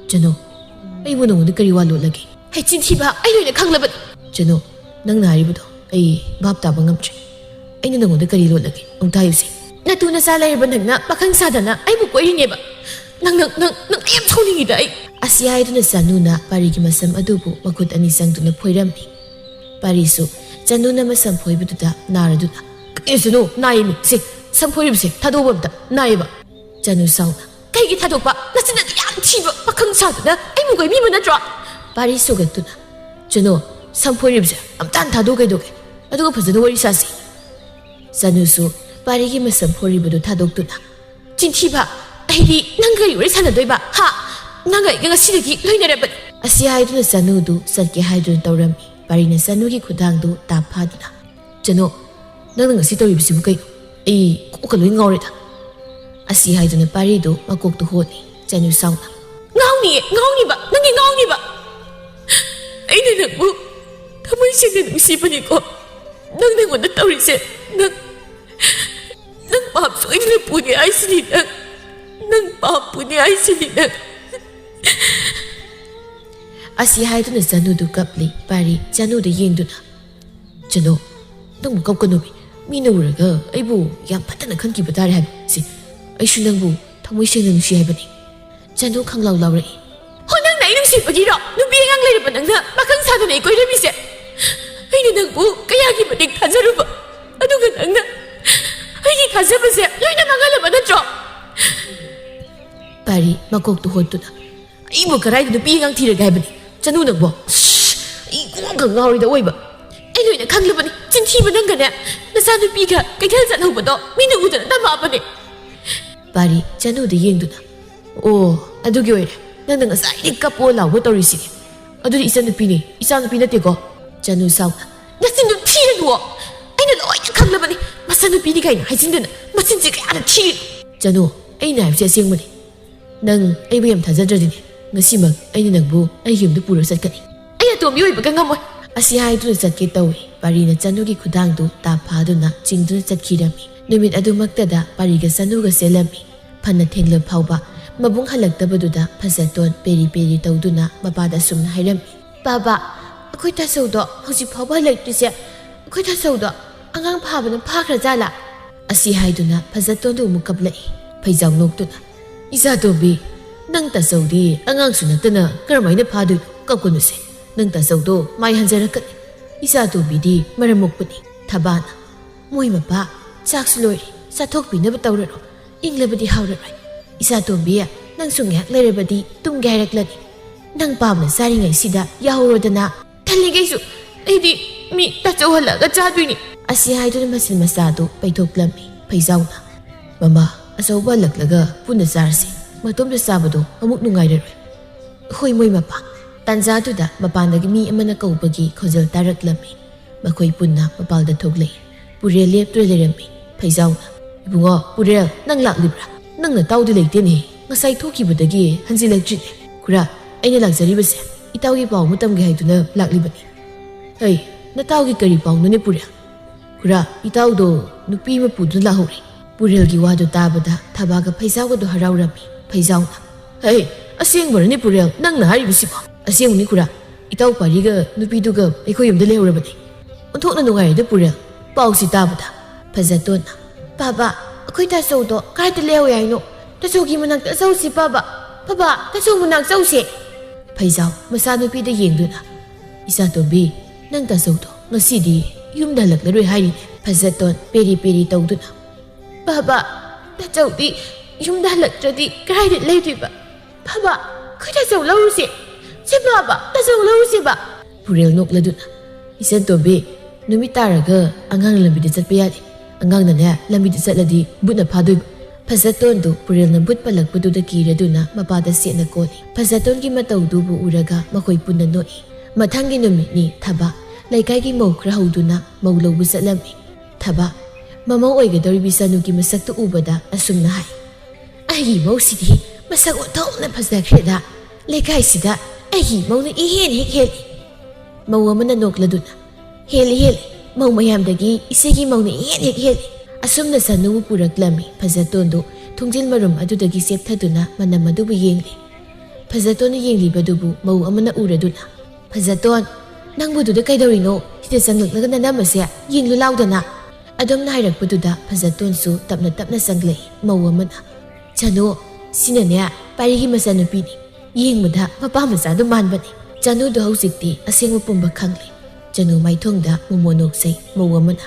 "ꯆꯅꯨ, ꯑꯩꯕꯨ ꯅꯉꯣꯟꯗ ꯀꯔꯤ ꯋꯥ ꯂꯣꯠꯂꯒꯦ?" "ꯍꯩ, ꯆꯤꯟꯊꯤꯕ, ꯑꯩ ꯂꯣꯏꯅ ꯈꯪꯂꯕꯅꯤ꯫" "ꯆꯅꯨ, ꯅꯪꯅ ꯍꯥꯏꯔꯤꯕꯗꯣ ꯑꯩ ꯚꯥꯞ ꯇꯥꯕ ꯉꯝꯗ꯭ꯔꯦ꯫ ꯑꯩꯅ ꯅꯉꯣꯟꯗ ꯀꯔꯤ ꯂꯣꯠꯂꯒꯦ? ꯑꯃꯨꯛꯇ ꯍꯥꯏꯌꯨꯁꯦ꯫" "ꯅꯇꯨ ꯅꯆꯥ ꯂꯩꯔꯕ ꯅꯪꯅ ꯄꯥꯈꯪ ꯁꯥꯗꯅ ꯑꯩꯕꯨ ꯀꯣꯏꯔꯤꯅꯦꯕ꯫ ꯅꯪ, ꯅꯪ, ꯅꯪ, ꯅꯪ, ꯑꯩ ꯌꯥꯝ ꯁꯥꯎꯅꯤꯡꯉꯤꯗ ꯑꯩ꯫" ꯑꯁꯤ ꯍꯥꯏꯗꯨꯅ ꯆꯅꯨꯅ ꯄꯥꯔꯤꯒꯤ ꯃꯁꯝ ꯑꯗꯨꯕꯨ ꯃꯈꯨꯠ ꯑꯅꯤ ꯆꯪꯗꯨꯅ ꯐꯣꯏꯔꯝꯃꯤ꯫ ꯄꯥꯔꯤꯁꯨ ꯆꯅꯨꯅ ꯃꯁꯝ ꯐꯣꯏꯕꯗꯨꯗ ꯅꯥꯔꯗꯨꯅ, "ꯀꯩꯅꯣ ꯆꯅꯨ, ꯅꯥꯏꯌꯦꯃꯤ ꯁꯦ, ꯁꯝ ꯐꯣꯏꯔꯤꯕꯁꯦ ꯊꯥꯗꯣꯛꯑꯣꯕ ꯑꯝꯇ, ꯅꯥꯏꯌꯦꯕ꯫" ꯆꯅꯨ ꯁꯥꯎꯅ, "ꯀꯩꯒꯤ ꯊꯥꯗꯣꯛꯄ? ꯅꯆꯤꯟ ꯑꯗꯨ ꯌꯥꯝ ꯊꯤꯕ ꯄꯥꯈꯪ ꯁꯥꯗꯨꯅ ꯑꯩꯕꯨ ꯀꯣꯏꯕꯤꯕ ꯅꯠꯇ꯭ꯔꯣ?" ꯄꯥꯔꯤ ꯁꯨꯒꯠꯇꯨꯅ, "ꯆꯅꯨ, ꯁꯝ ꯐꯣꯏꯔꯤꯕꯁꯦ ꯑꯝꯇ ꯍꯥꯟꯅ ꯊꯥꯗꯣꯛꯑꯣ ꯀꯩꯗꯧꯒꯦ? ꯑꯗꯨꯒ ꯐꯖꯅ ꯋꯥꯔꯤ ꯁꯥꯁꯤ꯫" ꯆꯅꯨꯁꯨ ꯄꯥꯔꯤꯒꯤ ꯃꯁꯝ ꯐꯣꯏꯔꯤꯕꯗꯨ ꯊꯥꯗꯣꯛꯇꯨꯅ, "ꯆꯤꯟꯊꯤꯕ! ꯑꯩꯗꯤ ꯅꯪꯒ ꯀꯔꯤ ꯋꯥꯔꯤ ꯁꯥꯟꯅꯗꯣꯏꯕ? ꯍꯥ? ꯅꯪꯒ ꯑꯩꯒ ꯉꯁꯤꯗꯒꯤ ꯂꯣꯏꯅꯔꯕꯅꯤ꯫" ꯑꯁꯤ ꯍꯥꯏꯗꯨꯅ ꯆꯅꯨꯗꯨ ꯆꯠꯀꯦ ꯍꯥꯏꯗꯨꯅ ꯇꯧꯔꯝꯃꯤ꯫ ꯄꯥꯔꯤꯅ ꯆꯅꯨꯒꯤ ꯈꯨꯗꯥꯡꯗꯨ ꯇꯥꯞ ꯐꯥꯗꯨꯅ, "ꯆꯅꯨ, ꯅꯪꯅ ꯉꯁꯤ ꯇꯧꯔꯤꯕꯁꯤꯕꯨ ꯀꯩꯅꯣ? ꯑꯩ ꯀꯣꯛꯀ ꯂꯣꯏ ꯉꯥꯎꯔꯦꯗ꯫" ꯑꯁꯤ ꯍꯥꯏꯗꯨꯅ ꯄꯥꯔꯤꯗꯨ ꯃꯀꯣꯛꯇꯨ ꯍꯣꯠꯂꯤ꯫ ꯆꯅꯨ ꯁꯥꯎꯅ, "ꯉꯥꯎꯅꯤꯌꯦ, ꯉꯥꯎꯅꯤꯕ, ꯅꯪꯗꯤ ꯉꯥꯎꯅꯤꯕ꯫ ꯑꯩꯅ ꯅꯪꯕꯨ ꯊꯃꯣꯏ ꯁꯦꯡꯅ ꯅꯨꯡꯁꯤꯕꯅꯤꯀꯣ꯫ ꯅꯪ ꯅꯪꯉꯣꯟꯗ ꯇꯧꯔꯤꯁꯦ, ꯅꯪ, ꯅꯪ ꯄꯥꯞ ꯁꯣꯏꯗꯅ ꯄꯨꯅꯤ ꯍꯥꯏꯁꯤꯅꯤ ꯅꯪ꯫ ꯅꯪ ꯄꯥꯞ ꯄꯨꯅꯤ ꯍꯥꯏꯁꯤꯅꯤ ꯅꯪ꯫" ꯑꯁꯤ ꯍꯥꯏꯗꯨꯅ ꯆꯅꯨꯗꯨ ꯀꯞꯂꯤ꯫ ꯄꯥꯔꯤ ꯆꯅꯨꯗ ꯌꯦꯡꯗꯨꯅ, "ꯆꯅꯨ, ꯅꯪꯕꯨ ꯀꯞꯀꯅꯨꯃꯤ꯫ ꯃꯤꯅ ꯎꯔꯒ ꯑꯩꯕꯨ ꯌꯥꯝ ꯐꯠꯇꯅ ꯈꯟꯈꯤꯕ ꯇꯥꯔꯦ ꯍꯥꯏꯕ꯫ ꯁꯤ, ꯑꯩꯁꯨ ꯅꯪꯕꯨ ꯊꯃꯣꯏ ꯁꯦꯡꯅ ꯅꯨꯡꯁꯤ ꯍꯥꯏꯕꯅꯤ꯫ ꯆꯅꯨ ꯈꯪꯂꯥꯎ ꯂꯥꯎꯔꯛꯏ꯫ ꯍꯣ, ꯅꯪꯅ ꯑꯩ ꯅꯨꯡꯁꯤꯕꯒꯤꯔꯣ ꯅꯨꯄꯤ ꯑꯉꯥꯡ ꯂꯩꯔꯕ ꯅꯪꯅ ꯄꯥꯈꯪ ꯁꯥꯗꯅ ꯑꯩ ꯀꯣꯏꯔꯝꯃꯤꯁꯦ? ꯑꯩꯅ ꯅꯪꯕꯨ ꯀꯌꯥꯒꯤ ꯃꯇꯤꯛ ꯊꯥꯖꯔꯨꯕ, ꯑꯗꯨꯒ ꯅꯪꯅ ꯑꯩꯒꯤ ꯊꯥꯖꯕꯁꯦ ꯂꯣꯏꯅ ꯃꯥꯡꯍꯜꯂꯕ ꯅꯠꯇ꯭ꯔꯣ? ꯄꯥꯔꯤ ꯃꯀꯣꯛꯇꯨ ꯍꯣꯠꯇꯨꯅ, ꯑꯩꯕꯨ ꯀꯗꯥꯏꯗ ꯅꯨꯄꯤ ꯑꯉꯥꯡ ꯊꯤꯔꯒꯦ ꯍꯥꯏꯕꯅꯤ? ꯆꯅꯨ ꯅꯪꯕꯣ, ꯁ꯭ꯁ, ꯑꯩ ꯀꯣꯛ ꯑꯃꯒ ꯉꯥꯎꯔꯤꯗ ꯑꯣꯏꯕ꯫ ꯑꯩ ꯂꯣꯏꯅ ꯈꯪꯂꯕꯅꯤ꯫ ꯆꯤꯟꯊꯤꯕ ꯅꯪꯒꯅꯦ ꯅꯆꯥꯅꯨꯄꯤꯒ ꯀꯩꯊꯦꯜ ꯆꯠꯍꯧꯕꯗꯣ ꯃꯤꯅ ꯎꯗꯅ ꯇꯝꯃꯛꯑꯕꯅꯦ꯫ ꯄꯥꯔꯤ ꯆꯅꯨꯗ ꯌꯦꯡꯗꯨꯅ, ꯑꯣ, ꯑꯗꯨꯒꯤ ꯑꯣꯏꯔꯦ ꯅꯪꯅ ꯉꯁꯥꯏꯗꯩ ꯀꯞꯄꯣ ꯂꯥꯎꯕ ꯇꯧꯔꯤꯁꯤꯗꯤ꯫ ꯑꯗꯨꯗꯤ ꯏꯆꯟꯅꯨꯄꯤꯅꯤ, ꯏꯆꯥꯅꯨꯄꯤ ꯅꯠꯇꯦꯀꯣ꯫ ꯆꯅꯨ ꯁꯥꯎꯅ, ꯅꯆꯤꯟꯗꯨ ꯊꯤꯔꯅꯨꯋꯣ꯫ ꯑꯩꯅ ꯂꯣꯏꯅ ꯈꯪꯂꯕꯅꯤ꯫ ꯃꯆꯟꯅꯨꯄꯤꯅꯤ ꯀꯥꯏꯅ ꯍꯥꯏꯖꯤꯟꯗꯅ ꯃꯆꯤꯟꯁꯤ ꯀꯌꯥꯗ ꯊꯤꯔꯤ꯫ ꯆꯅꯨ, ꯑꯩꯅ ꯍꯥꯏꯕꯁꯤ ꯑꯁꯦꯡꯕꯅꯤ꯫ ꯅꯪ ꯑꯩꯕꯨ ꯌꯥꯝ ꯊꯥꯖꯗ꯭ꯔꯗꯤꯅꯦ, ꯉꯁꯤꯃꯛ ꯑꯩꯅ ꯅꯪꯕꯨ ꯑꯩꯒꯤ ꯌꯨꯝꯗ ꯄꯨꯔꯒ ꯆꯠꯀꯅꯤ꯫ ꯑꯩ ꯑꯇꯣꯝꯕꯤ ꯑꯣꯏꯕꯒ ꯉꯝꯃꯣꯏ꯫ ꯑꯁꯤ ꯍꯥꯏꯗꯨꯅ ꯆꯠꯀꯦ ꯇꯧꯏ꯫ ꯄꯥꯔꯤꯅ ꯆꯅꯨꯒꯤ ꯈꯨꯗꯥꯡꯗꯨ ꯇꯥꯞ ꯐꯥꯗꯨꯅ ꯆꯤꯡꯗꯨꯅ ꯆꯠꯈꯤꯔꯝꯃꯤ꯫ ꯅꯨꯃꯤꯠ ꯑꯗꯨꯃꯛꯇꯗ ꯄꯥꯔꯤꯒ ꯆꯅꯨꯒ ꯆꯦꯜꯂꯝꯃꯤ꯫ ꯐꯅ ꯊꯦꯡꯂ ꯐꯥꯎꯕ ꯃꯕꯨꯡ ꯍꯜꯂꯛꯇꯕꯗꯨꯗ ꯐꯖꯇꯣꯟ ꯄꯦꯔꯤ ꯄꯦꯔꯤ ꯇꯧꯗꯨꯅ ꯃꯄꯥꯗ ꯑꯁꯨꯝꯅ ꯍꯥꯏꯔꯝꯃꯤ, ꯕꯥꯕꯥ, ꯑꯩꯈꯣꯏ ꯇꯥꯆꯧꯗꯣ ꯍꯧꯖꯤꯛ ꯐꯥꯎꯕ ꯍꯜꯂꯛꯇ꯭ꯔꯤꯁꯦ, ꯑꯩꯈꯣꯏ ꯇꯥꯆꯧꯗꯣ ꯑꯉꯥꯡ ꯐꯥꯕꯅ ꯐꯥꯈ꯭ꯔꯖꯥꯠꯂꯥ? ꯑꯁꯤ ꯍꯥꯏꯗꯨꯅ ꯐꯖꯇꯣꯟꯗꯨ ꯑꯃꯨꯛ ꯀꯞꯂꯛꯏ꯫ ꯐꯩꯖꯥꯎ ꯅꯣꯛꯇꯨꯅ, ꯏꯆꯥꯇꯣꯝꯕꯤ, ꯅꯪ ꯇꯥꯆꯧꯗꯤ ꯑꯉꯥꯡꯁꯨ ꯅꯠꯇꯅ ꯀꯔꯝꯍꯥꯏꯅ ꯐꯥꯗꯣꯏꯅꯣ? ꯀꯞꯀꯅꯨꯁꯦ꯫ ꯅꯪ ꯇꯥꯆꯧꯗꯣ ꯃꯥꯏ ꯍꯟꯖꯔꯛꯀꯅꯤ꯫ ꯏꯆꯥꯇꯣꯝꯕꯤꯗꯤ ꯃꯔꯝ ꯃꯣꯛꯄꯅꯤ꯫ ꯊꯕꯥꯅ, ꯃꯣꯏ ꯃꯄꯥ, ꯆꯥꯛꯁꯨ ꯂꯣꯏꯔꯦ, ꯆꯥꯊꯣꯛꯄꯤꯅꯕ ꯇꯧꯔꯔꯣ꯫ ꯏꯪꯂꯕꯗꯤ ꯍꯥꯎꯔꯔꯣꯏ꯫ ꯏꯆꯥꯇꯣꯝꯕꯤ, ꯅꯪꯁꯨ ꯉꯥꯏꯍꯥꯛ ꯂꯩꯔꯕꯗꯤ ꯇꯨꯝꯒꯦ ꯍꯥꯏꯔꯛꯂꯅꯤ꯫ ꯅꯪ ꯄꯥꯝꯅ ꯆꯥꯔꯤꯉꯩꯁꯤꯗ ꯌꯥꯍꯧꯔꯣꯗꯅ꯫ ꯇꯜꯂꯤꯒꯩꯁꯨ, ꯑꯩꯗꯤ ꯃꯤ ꯇꯥꯆꯧ ꯍꯜꯂꯛꯑꯒ ꯆꯥꯗꯣꯏꯅꯤ꯫ ꯑꯁꯤ ꯍꯥꯏꯗꯨꯅ ꯃꯆꯤꯟ ꯃꯆꯥꯗꯨ ꯄꯩꯊꯣꯛꯂꯝꯃꯤ꯫ ꯐꯩꯖꯥꯎꯅ, ꯃꯃꯥ, ꯑꯆꯧꯕ ꯍꯜꯂꯛꯂꯒ ꯄꯨꯟꯅ ꯆꯥꯔꯁꯤ꯫ ꯃꯇꯣꯝꯇ ꯆꯥꯕꯗꯣ ꯑꯃꯨꯛ ꯅꯨꯡꯉꯥꯏꯔꯔꯣꯏ꯫ ꯍꯣꯏ, ꯃꯣꯏ ꯃꯄꯥ꯫ ꯇꯥꯟꯖꯥꯗꯨꯗ ꯃꯄꯥꯟꯗꯒꯤ ꯃꯤ ꯑꯃꯅ ꯀꯧꯕꯒꯤ ꯈꯣꯟꯖꯦꯜ ꯇꯥꯔꯛꯂꯝꯃꯤ꯫ ꯃꯈꯣꯏ ꯄꯨꯟꯅ ꯃꯄꯥꯟꯗ ꯊꯣꯛꯂꯛꯏ꯫ ꯄꯨꯔꯦꯜ ꯂꯦꯞꯇꯨꯅ ꯂꯩꯔꯝꯃꯤ꯫ ꯐꯩꯖꯥꯎꯅ, ꯏꯕꯨꯡꯉꯣ, ꯄꯨꯔꯦꯜ, ꯅꯪ ꯂꯥꯛꯂꯤꯕ꯭ꯔꯥ? ꯅꯪ ꯅꯇꯥꯎꯗꯤ ꯂꯩꯇꯦꯅꯦ꯫ ꯉꯁꯥꯏ ꯊꯣꯛꯈꯤꯕꯗꯒꯤ ꯍꯟꯖꯤꯜꯂꯛꯇ꯭ꯔꯤꯅꯦ꯫ ꯈꯨꯔꯥ, ꯑꯩꯅ ꯂꯥꯛꯆꯔꯤꯕꯁꯦ ꯏꯇꯥꯎꯒꯤ ꯄꯥꯎ ꯑꯃ ꯇꯝꯒꯦ ꯍꯥꯏꯗꯨꯅ ꯂꯥꯛꯂꯤꯕꯅꯤ꯫ ꯍꯩ, ꯅꯇꯥꯎꯒꯤ ꯀꯔꯤ ꯄꯥꯎꯅꯣꯅꯦ ꯄꯨꯔꯦꯜ? ꯈꯨꯔꯥ, ꯏꯇꯥꯎꯗꯣ ꯅꯨꯄꯤ ꯑꯃ ꯄꯨꯗꯨꯅ ꯂꯥꯛꯍꯧꯔꯦ꯫ ꯄꯨꯔꯦꯜꯒꯤ ꯋꯥꯗꯨ ꯇꯥꯕꯗ ꯊꯕꯥꯒ ꯐꯩꯖꯥꯎꯒꯗꯨ ꯍꯔꯥꯎꯔꯝꯃꯤ꯫ ꯐꯩꯖꯥꯎꯅ, ꯍꯩ, ꯑꯁꯦꯡꯕꯔꯅꯦ ꯄꯨꯔꯦꯜ ꯅꯪꯅ ꯍꯥꯏꯔꯤꯕꯁꯤꯕꯣ? ꯑꯁꯦꯡꯕꯅꯤ ꯈꯨꯔꯥ, ꯏꯇꯥꯎ ꯄꯥꯔꯤꯒ ꯅꯨꯄꯤꯗꯨꯒ ꯑꯩꯈꯣꯏ ꯌꯨꯝꯗ ꯂꯩꯍꯧꯔꯕꯅꯦ꯫ ꯑꯣꯟꯊꯣꯛꯅ ꯅꯨꯡꯉꯥꯏꯔꯦꯗ ꯄꯨꯔꯦꯜ꯫ ꯄꯥꯎꯁꯤ ꯇꯥꯕꯗ ꯐꯖꯇꯣꯟꯅ, ꯕꯥꯕꯥ, ꯑꯩꯈꯣꯏ ꯇꯥꯆꯧꯗꯣ ꯀꯥꯏꯗ ꯂꯩꯍꯧꯋꯦ ꯍꯥꯏꯅꯣ? ꯇꯥꯆꯧꯒꯤ ꯃꯅꯥꯛꯇ ꯆꯧꯁꯤ ꯄꯥꯕ꯫ ꯄꯥꯕ, ꯇꯥꯆꯧ ꯃꯅꯥꯛ ꯆꯧꯁꯦ꯫ ꯐꯩꯖꯥꯎ ꯃꯆꯥꯅꯨꯄꯤꯗ ꯌꯦꯡꯗꯨꯅ, "ꯏꯆꯥꯇꯣꯝꯕꯤ, ꯅꯪ ꯇꯥꯆꯧꯗꯣ ꯉꯁꯤꯗꯤ ꯌꯨꯝꯗ ꯍꯜꯂꯛꯂꯔꯣꯏ ꯍꯥꯏꯔꯤꯅꯦ?" ꯐꯖꯇꯣꯟ ꯄꯦꯔꯤ ꯄꯦꯔꯤ ꯇꯧꯗꯨꯅ, "ꯄꯥꯕ, ꯇꯥꯆꯧꯗꯤ ꯌꯨꯝꯗ ꯍꯜꯂꯛꯇ꯭ꯔꯗꯤ ꯀꯗꯥꯏꯗ ꯂꯩꯗꯣꯏꯕ? ꯄꯥꯕ, ꯑꯩꯈꯣꯏ ꯇꯥꯆꯧ ꯂꯧꯔꯨꯁꯦ꯫ ꯁꯦ ꯄꯥꯕ, ꯇꯥꯆꯧ ꯂꯧꯔꯨꯁꯦꯕ꯫" ꯄꯨꯔꯦꯜ ꯅꯣꯛꯂꯗꯨꯅ, "ꯏꯆꯟꯇꯣꯝꯕꯤ, ꯅꯨꯃꯤꯠ ꯇꯥꯔꯒ ꯑꯉꯥꯡ ꯂꯝꯕꯤꯗ ꯆꯠꯄ ꯌꯥꯗꯦ꯫ ꯑꯉꯥꯡꯅꯅꯦ ꯂꯝꯕꯤꯗ ꯆꯠꯂꯗꯤ ꯕꯨꯠꯅ ꯐꯥꯗꯣꯏꯕ꯫" ꯐꯖꯇꯣꯟꯗꯨ ꯄꯨꯔꯦꯜꯅ ꯕꯨꯠ ꯄꯜꯂꯛꯄꯗꯨꯗ ꯀꯤꯔꯗꯨꯅ ꯃꯄꯥꯗ ꯁꯦꯠꯅ ꯀꯣꯜꯂꯤ꯫ ꯐꯖꯇꯣꯟꯒꯤ ꯃꯇꯧꯗꯨꯕꯨ ꯎꯔꯒ ꯃꯈꯣꯏ ꯄꯨꯟꯅ ꯅꯣꯛꯏ꯫ ꯃꯊꯪꯒꯤ ꯅꯨꯃꯤꯠꯅꯤ ꯊꯕ ꯂꯩꯀꯥꯏꯒꯤ ꯃꯧ ꯈꯔ ꯍꯧꯗꯨꯅ ꯃꯧ ꯂꯧꯕ ꯆꯠꯂꯝꯃꯤ꯫ ꯊꯕ ꯃꯃꯧ ꯑꯣꯏꯒꯗꯧꯔꯤꯕꯤ ꯆꯅꯨꯒꯤ ꯃꯁꯛꯇꯨ ꯎꯕꯗ ꯑꯁꯨꯝꯅ ꯍꯥꯏ, "ꯑꯩꯒꯤ ꯃꯧꯁꯤꯗꯤ ꯃꯁꯛ ꯑꯣꯟꯊꯣꯛꯅ ꯐꯖꯈ꯭ꯔꯦꯗ꯫ ꯂꯩꯀꯥꯏꯁꯤꯗ ꯑꯩꯒꯤ ꯃꯧꯅ ꯏꯍꯦꯟ ꯍꯦꯛ ꯍꯦꯜꯂꯤ꯫" ꯃꯧ ꯑꯃꯅ ꯅꯣꯛꯂꯗꯨꯅ, "ꯍꯦꯜꯂꯤ, ꯍꯦꯜꯂꯤ꯫ ꯃꯧ ꯃꯌꯥꯝꯗꯒꯤ ꯏꯆꯦꯒꯤ ꯃꯧꯅ ꯏꯍꯦꯟ ꯍꯦꯛ ꯍꯦꯜꯂꯤ꯫" ꯑꯁꯨꯝꯅ ꯆꯅꯨꯕꯨ ꯄꯨꯔꯛꯂꯝꯃꯤ꯫ ꯐꯖꯇꯣꯟꯗꯨ ꯊꯣꯡꯖꯤꯜ ꯃꯔꯨꯝ ꯑꯗꯨꯗꯒꯤ ꯆꯦꯞꯊꯗꯨꯅ ꯃꯅꯝ ꯑꯗꯨꯕꯨ ꯌꯦꯡꯂꯤ꯫ ꯐꯖꯇꯣꯟꯅ ꯌꯦꯡꯂꯤꯕꯗꯨꯕꯨ ꯃꯧ ꯑꯃꯅ ꯎꯔꯗꯨꯅ, "ꯐꯖꯇꯣꯟ, ꯅꯪꯕꯨ ꯑꯗꯨꯗ ꯀꯩꯗꯧꯔꯤꯅꯣ? ꯁꯤꯗ ꯆꯪꯂꯛꯂꯒ ꯅꯅꯝ ꯑꯁꯦ ꯌꯦꯡꯂꯨ ꯂꯥꯎꯗꯅ꯫" ꯑꯗꯨꯝꯅ ꯍꯥꯏꯔꯛꯄꯗꯨꯗ ꯐꯖꯇꯣꯟꯁꯨ ꯇꯞꯅ ꯇꯞꯅ ꯆꯪꯂꯛꯏ꯫ ꯃꯧ ꯑꯃꯅ, "ꯆꯅꯨ, ꯁꯤꯅꯅꯦ ꯄꯥꯔꯤꯒꯤ ꯃꯆꯥꯅꯨꯄꯤꯅꯤ꯫ ꯌꯦꯡꯕꯗ ꯃꯄꯥ ꯃꯆꯥꯗꯨ ꯃꯥꯟꯕꯅꯤ꯫" ꯆꯅꯨꯗꯣ ꯍꯧꯖꯤꯛꯇꯤ ꯑꯁꯦꯡꯕ ꯄꯨꯝꯕ ꯈꯪꯂꯦ꯫ ꯆꯅꯨ ꯃꯥꯏꯊꯣꯡꯗ ꯃꯣꯃꯣ ꯅꯣꯛꯆꯩ꯫ ꯃꯧ ꯑꯃꯅ,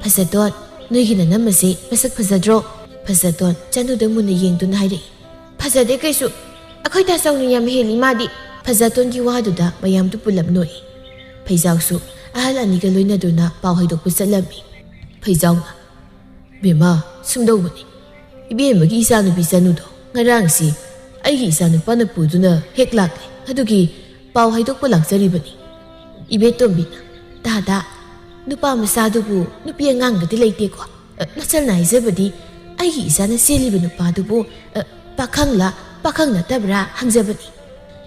"ꯐꯖꯇꯣꯟ, ꯅꯣꯏꯒꯤ ꯅꯅꯝ ꯑꯁꯤ ꯃꯁꯛ ꯐꯖꯗ꯭ꯔꯣ?" ꯐꯖꯇꯣꯟ ꯆꯅꯨꯗ ꯃꯨꯟꯅ ꯌꯦꯡꯗꯨꯅ ꯍꯥꯏꯔꯛꯏ꯫ "ꯐꯖꯗꯦ ꯀꯩꯁꯨ꯫ ꯑꯩꯈꯣꯏ ꯇꯥꯆꯧꯅ ꯌꯥꯝ ꯍꯦꯜꯂꯤ ꯃꯥꯗꯤ꯫" ꯐꯖꯇꯣꯟꯒꯤ ꯋꯥꯗꯨꯗ ꯃꯌꯥꯝꯗꯨ ꯄꯨꯂꯞ ꯅꯣꯛꯏ꯫ ꯐꯩꯖꯥꯎꯁꯨ ꯑꯍꯜ ꯑꯅꯤꯒ ꯂꯣꯏꯅꯗꯨꯅ ꯄꯥꯎ ꯍꯥꯏꯗꯣꯛꯄ ꯆꯠꯂꯝꯃꯤ꯫ ꯐꯩꯖꯥꯎꯅ, "ꯕꯦꯝꯃ, ꯁꯨꯝꯗꯧꯕꯅꯤ꯫ ꯏꯕꯦꯝꯃꯒꯤ ꯏꯆꯥꯅꯨꯄꯤ ꯆꯅꯨꯗꯣ ꯉꯔꯥꯡꯁꯤ ꯑꯩꯒꯤ ꯏꯆꯥꯅꯨꯄꯥꯅ ꯄꯨꯗꯨꯅ ꯍꯦꯛ ꯂꯥꯛꯂꯦ꯫ ꯑꯗꯨꯒꯤ ꯄꯥꯎ ꯍꯥꯏꯗꯣꯛꯄ ꯂꯥꯛꯆꯔꯤꯕꯅꯤ꯫" ꯏꯕꯦꯇꯣꯝꯕꯤꯅ, "ꯇꯥ ꯇꯥ, ꯅꯨꯄꯥ ꯃꯆꯥꯗꯨꯕꯨ ꯅꯨꯄꯤ ꯑꯉꯥꯡꯒꯗꯤ ꯂꯩꯇꯦꯀꯣ? ꯑ, ꯅꯆꯜꯅ ꯍꯥꯏꯖꯕꯗꯤ ꯑꯩꯒꯤ ꯏꯆꯥꯅ ꯆꯦꯜꯂꯤꯕ ꯅꯨꯄꯥꯗꯨꯕꯨ, ꯑ, ꯄꯥꯈꯪꯂ ꯄꯥꯈꯪ ꯅꯠꯇꯕ꯭ꯔꯥ ꯍꯪꯖꯕꯅꯤ꯫"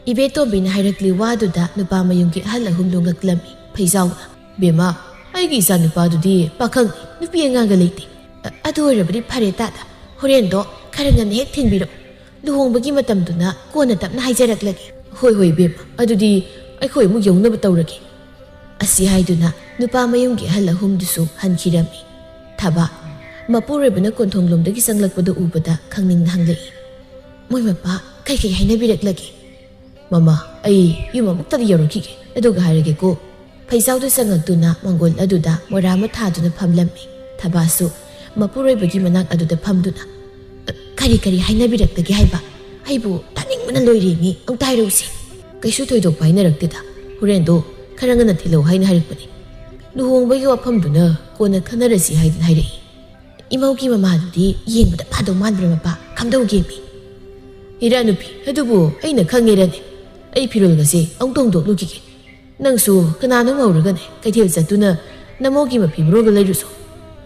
ꯏꯕꯦꯇꯣꯝꯕꯤꯅ ꯍꯥꯏꯔꯛꯂꯤ ꯋꯥꯗꯨꯗ ꯅꯨꯄꯥ ꯃꯌꯨꯝꯒꯤ ꯑꯍꯜ ꯑꯍꯨꯝꯗꯨ ꯉꯛꯂꯝꯃꯤ꯫ ꯐꯩꯖꯥꯎꯅ, "ꯕꯦꯝꯃ, ꯑꯩꯒꯤ ꯏꯆꯥꯅꯨꯄꯥꯗꯨꯗꯤ ꯄꯥꯈꯪꯅꯤ, ꯅꯨꯄꯤ ꯑꯉꯥꯡꯒ ꯂꯩꯇꯦ꯫ ꯑ, ꯑꯗꯨ ꯑꯣꯏꯔꯕꯗꯤ ꯐꯔꯦ ꯇꯥꯗ, ꯍꯣꯔꯦꯟꯗꯣ ꯈꯔ ꯉꯟꯅ ꯍꯦꯛ ꯊꯤꯟꯕꯤꯔꯛꯎ꯫ ꯂꯨꯍꯣꯡꯕꯒꯤ ꯃꯇꯝꯗꯨꯅ ꯀꯣꯟꯅ ꯇꯞꯅ ꯍꯥꯏꯖꯔꯛꯂꯒꯦ꯫" "ꯍꯣꯏ, ꯍꯣꯏ, ꯏꯕꯦꯝꯃ, ꯑꯗꯨꯗꯤ ꯑꯩꯈꯣꯏ ꯑꯃꯨꯛ ꯌꯧꯅꯕ ꯇꯧꯔꯒꯦ꯫" ꯑꯁꯤ ꯍꯥꯏꯗꯨꯅ ꯅꯨꯄꯥ ꯃꯌꯨꯝꯒꯤ ꯑꯍꯜ ꯑꯍꯨꯝꯗꯨꯁꯨ ꯍꯟꯈꯤꯔꯝꯃꯤ꯫ ꯊꯕ ꯃꯄꯨꯔꯣꯏꯕꯅ ꯀꯣꯟꯊꯣꯡꯂꯣꯝꯗꯒꯤ ꯆꯪꯂꯛꯄꯗꯨ ꯎꯕꯗ ꯈꯪꯅꯤꯡꯅ ꯍꯪꯂꯛꯏ, "ꯃꯣꯏ ꯃꯄꯥ ꯀꯩ ꯀꯩ ꯍꯥꯏꯅꯕꯤꯔꯛꯂꯒꯦ?" "ꯃꯃꯥ, ꯑꯩ ꯌꯨꯝ ꯑꯃꯨꯛꯇꯗꯤ ꯌꯧꯔꯛꯈꯤꯒꯦ, ꯑꯗꯨꯒ ꯍꯥꯏꯔꯒꯦꯀꯣ꯫" ꯐꯩꯖꯥꯎꯗꯨ ꯆꯪꯉꯛꯇꯨꯅ ꯃꯪꯒꯣꯜ ꯑꯗꯨꯗ ꯃꯣꯔꯥ ꯑꯃ ꯊꯥꯗꯨꯅ ꯐꯝꯂꯝꯃꯤ꯫ ꯊꯕꯥꯁꯨ ꯃꯄꯨꯔꯣꯏꯕꯒꯤ ꯃꯅꯥꯛ ꯑꯗꯨꯗ ꯐꯝꯗꯨꯅ, "ꯀꯔꯤ ꯀꯔꯤ ꯍꯥꯏꯅꯕꯤꯔꯛꯂꯒꯦ ꯍꯥꯏꯕ? ꯑꯩꯕꯨ ꯇꯥꯅꯤꯡꯕꯅ ꯂꯣꯏꯔꯦꯃꯤ, ꯑꯃꯨꯛꯇ ꯍꯥꯏꯔꯛꯎꯁꯦ꯫" "ꯀꯩꯁꯨ ꯊꯣꯏꯗꯣꯛꯄ ꯍꯥꯏꯅꯔꯛꯇꯦꯗ, ꯍꯣꯔꯦꯟꯗꯣ ꯈꯔ ꯉꯟꯅ ꯊꯤꯜꯂꯛꯎ ꯍꯥꯏꯅ ꯍꯥꯏꯔꯛꯄꯅꯤ꯫ ꯂꯨꯍꯣꯡꯕꯒꯤ ꯋꯥꯐꯝꯗꯨꯅ ꯀꯣꯟꯅ ꯈꯟꯅꯔꯁꯤ ꯍꯥꯏꯗꯅ ꯍꯥꯏꯔꯛꯏ꯫ ꯏꯃꯧꯒꯤ ꯃꯃꯥꯗꯨꯗꯤ ꯌꯦꯡꯕꯗ ꯐꯥꯗꯧ ꯃꯥꯟꯕ꯭ꯔꯥ ꯃꯄꯥ? ꯀꯝꯗꯧꯒꯦꯃꯤ?" "ꯏꯔꯥ ꯅꯨꯄꯤ, ꯑꯗꯨꯕꯨ ꯑꯩꯅ ꯈꯪꯉꯦꯔꯅꯦ꯫ ꯑꯩ ꯐꯤꯔꯣꯜꯒꯁꯦ ꯑꯃꯨꯛꯇ ꯍꯣꯡꯗꯣꯛꯂꯨꯈꯤꯒꯦ꯫ ꯅꯪꯁꯨ ꯀꯅꯥꯅꯣ ꯍꯧꯔꯒꯅꯦ ꯀꯩꯊꯦꯜ ꯆꯠꯇꯨꯅ ꯅꯃꯧꯒꯤ ꯃꯐꯤ ꯃꯔꯣꯜꯒ ꯂꯩꯔꯨꯁꯣ꯫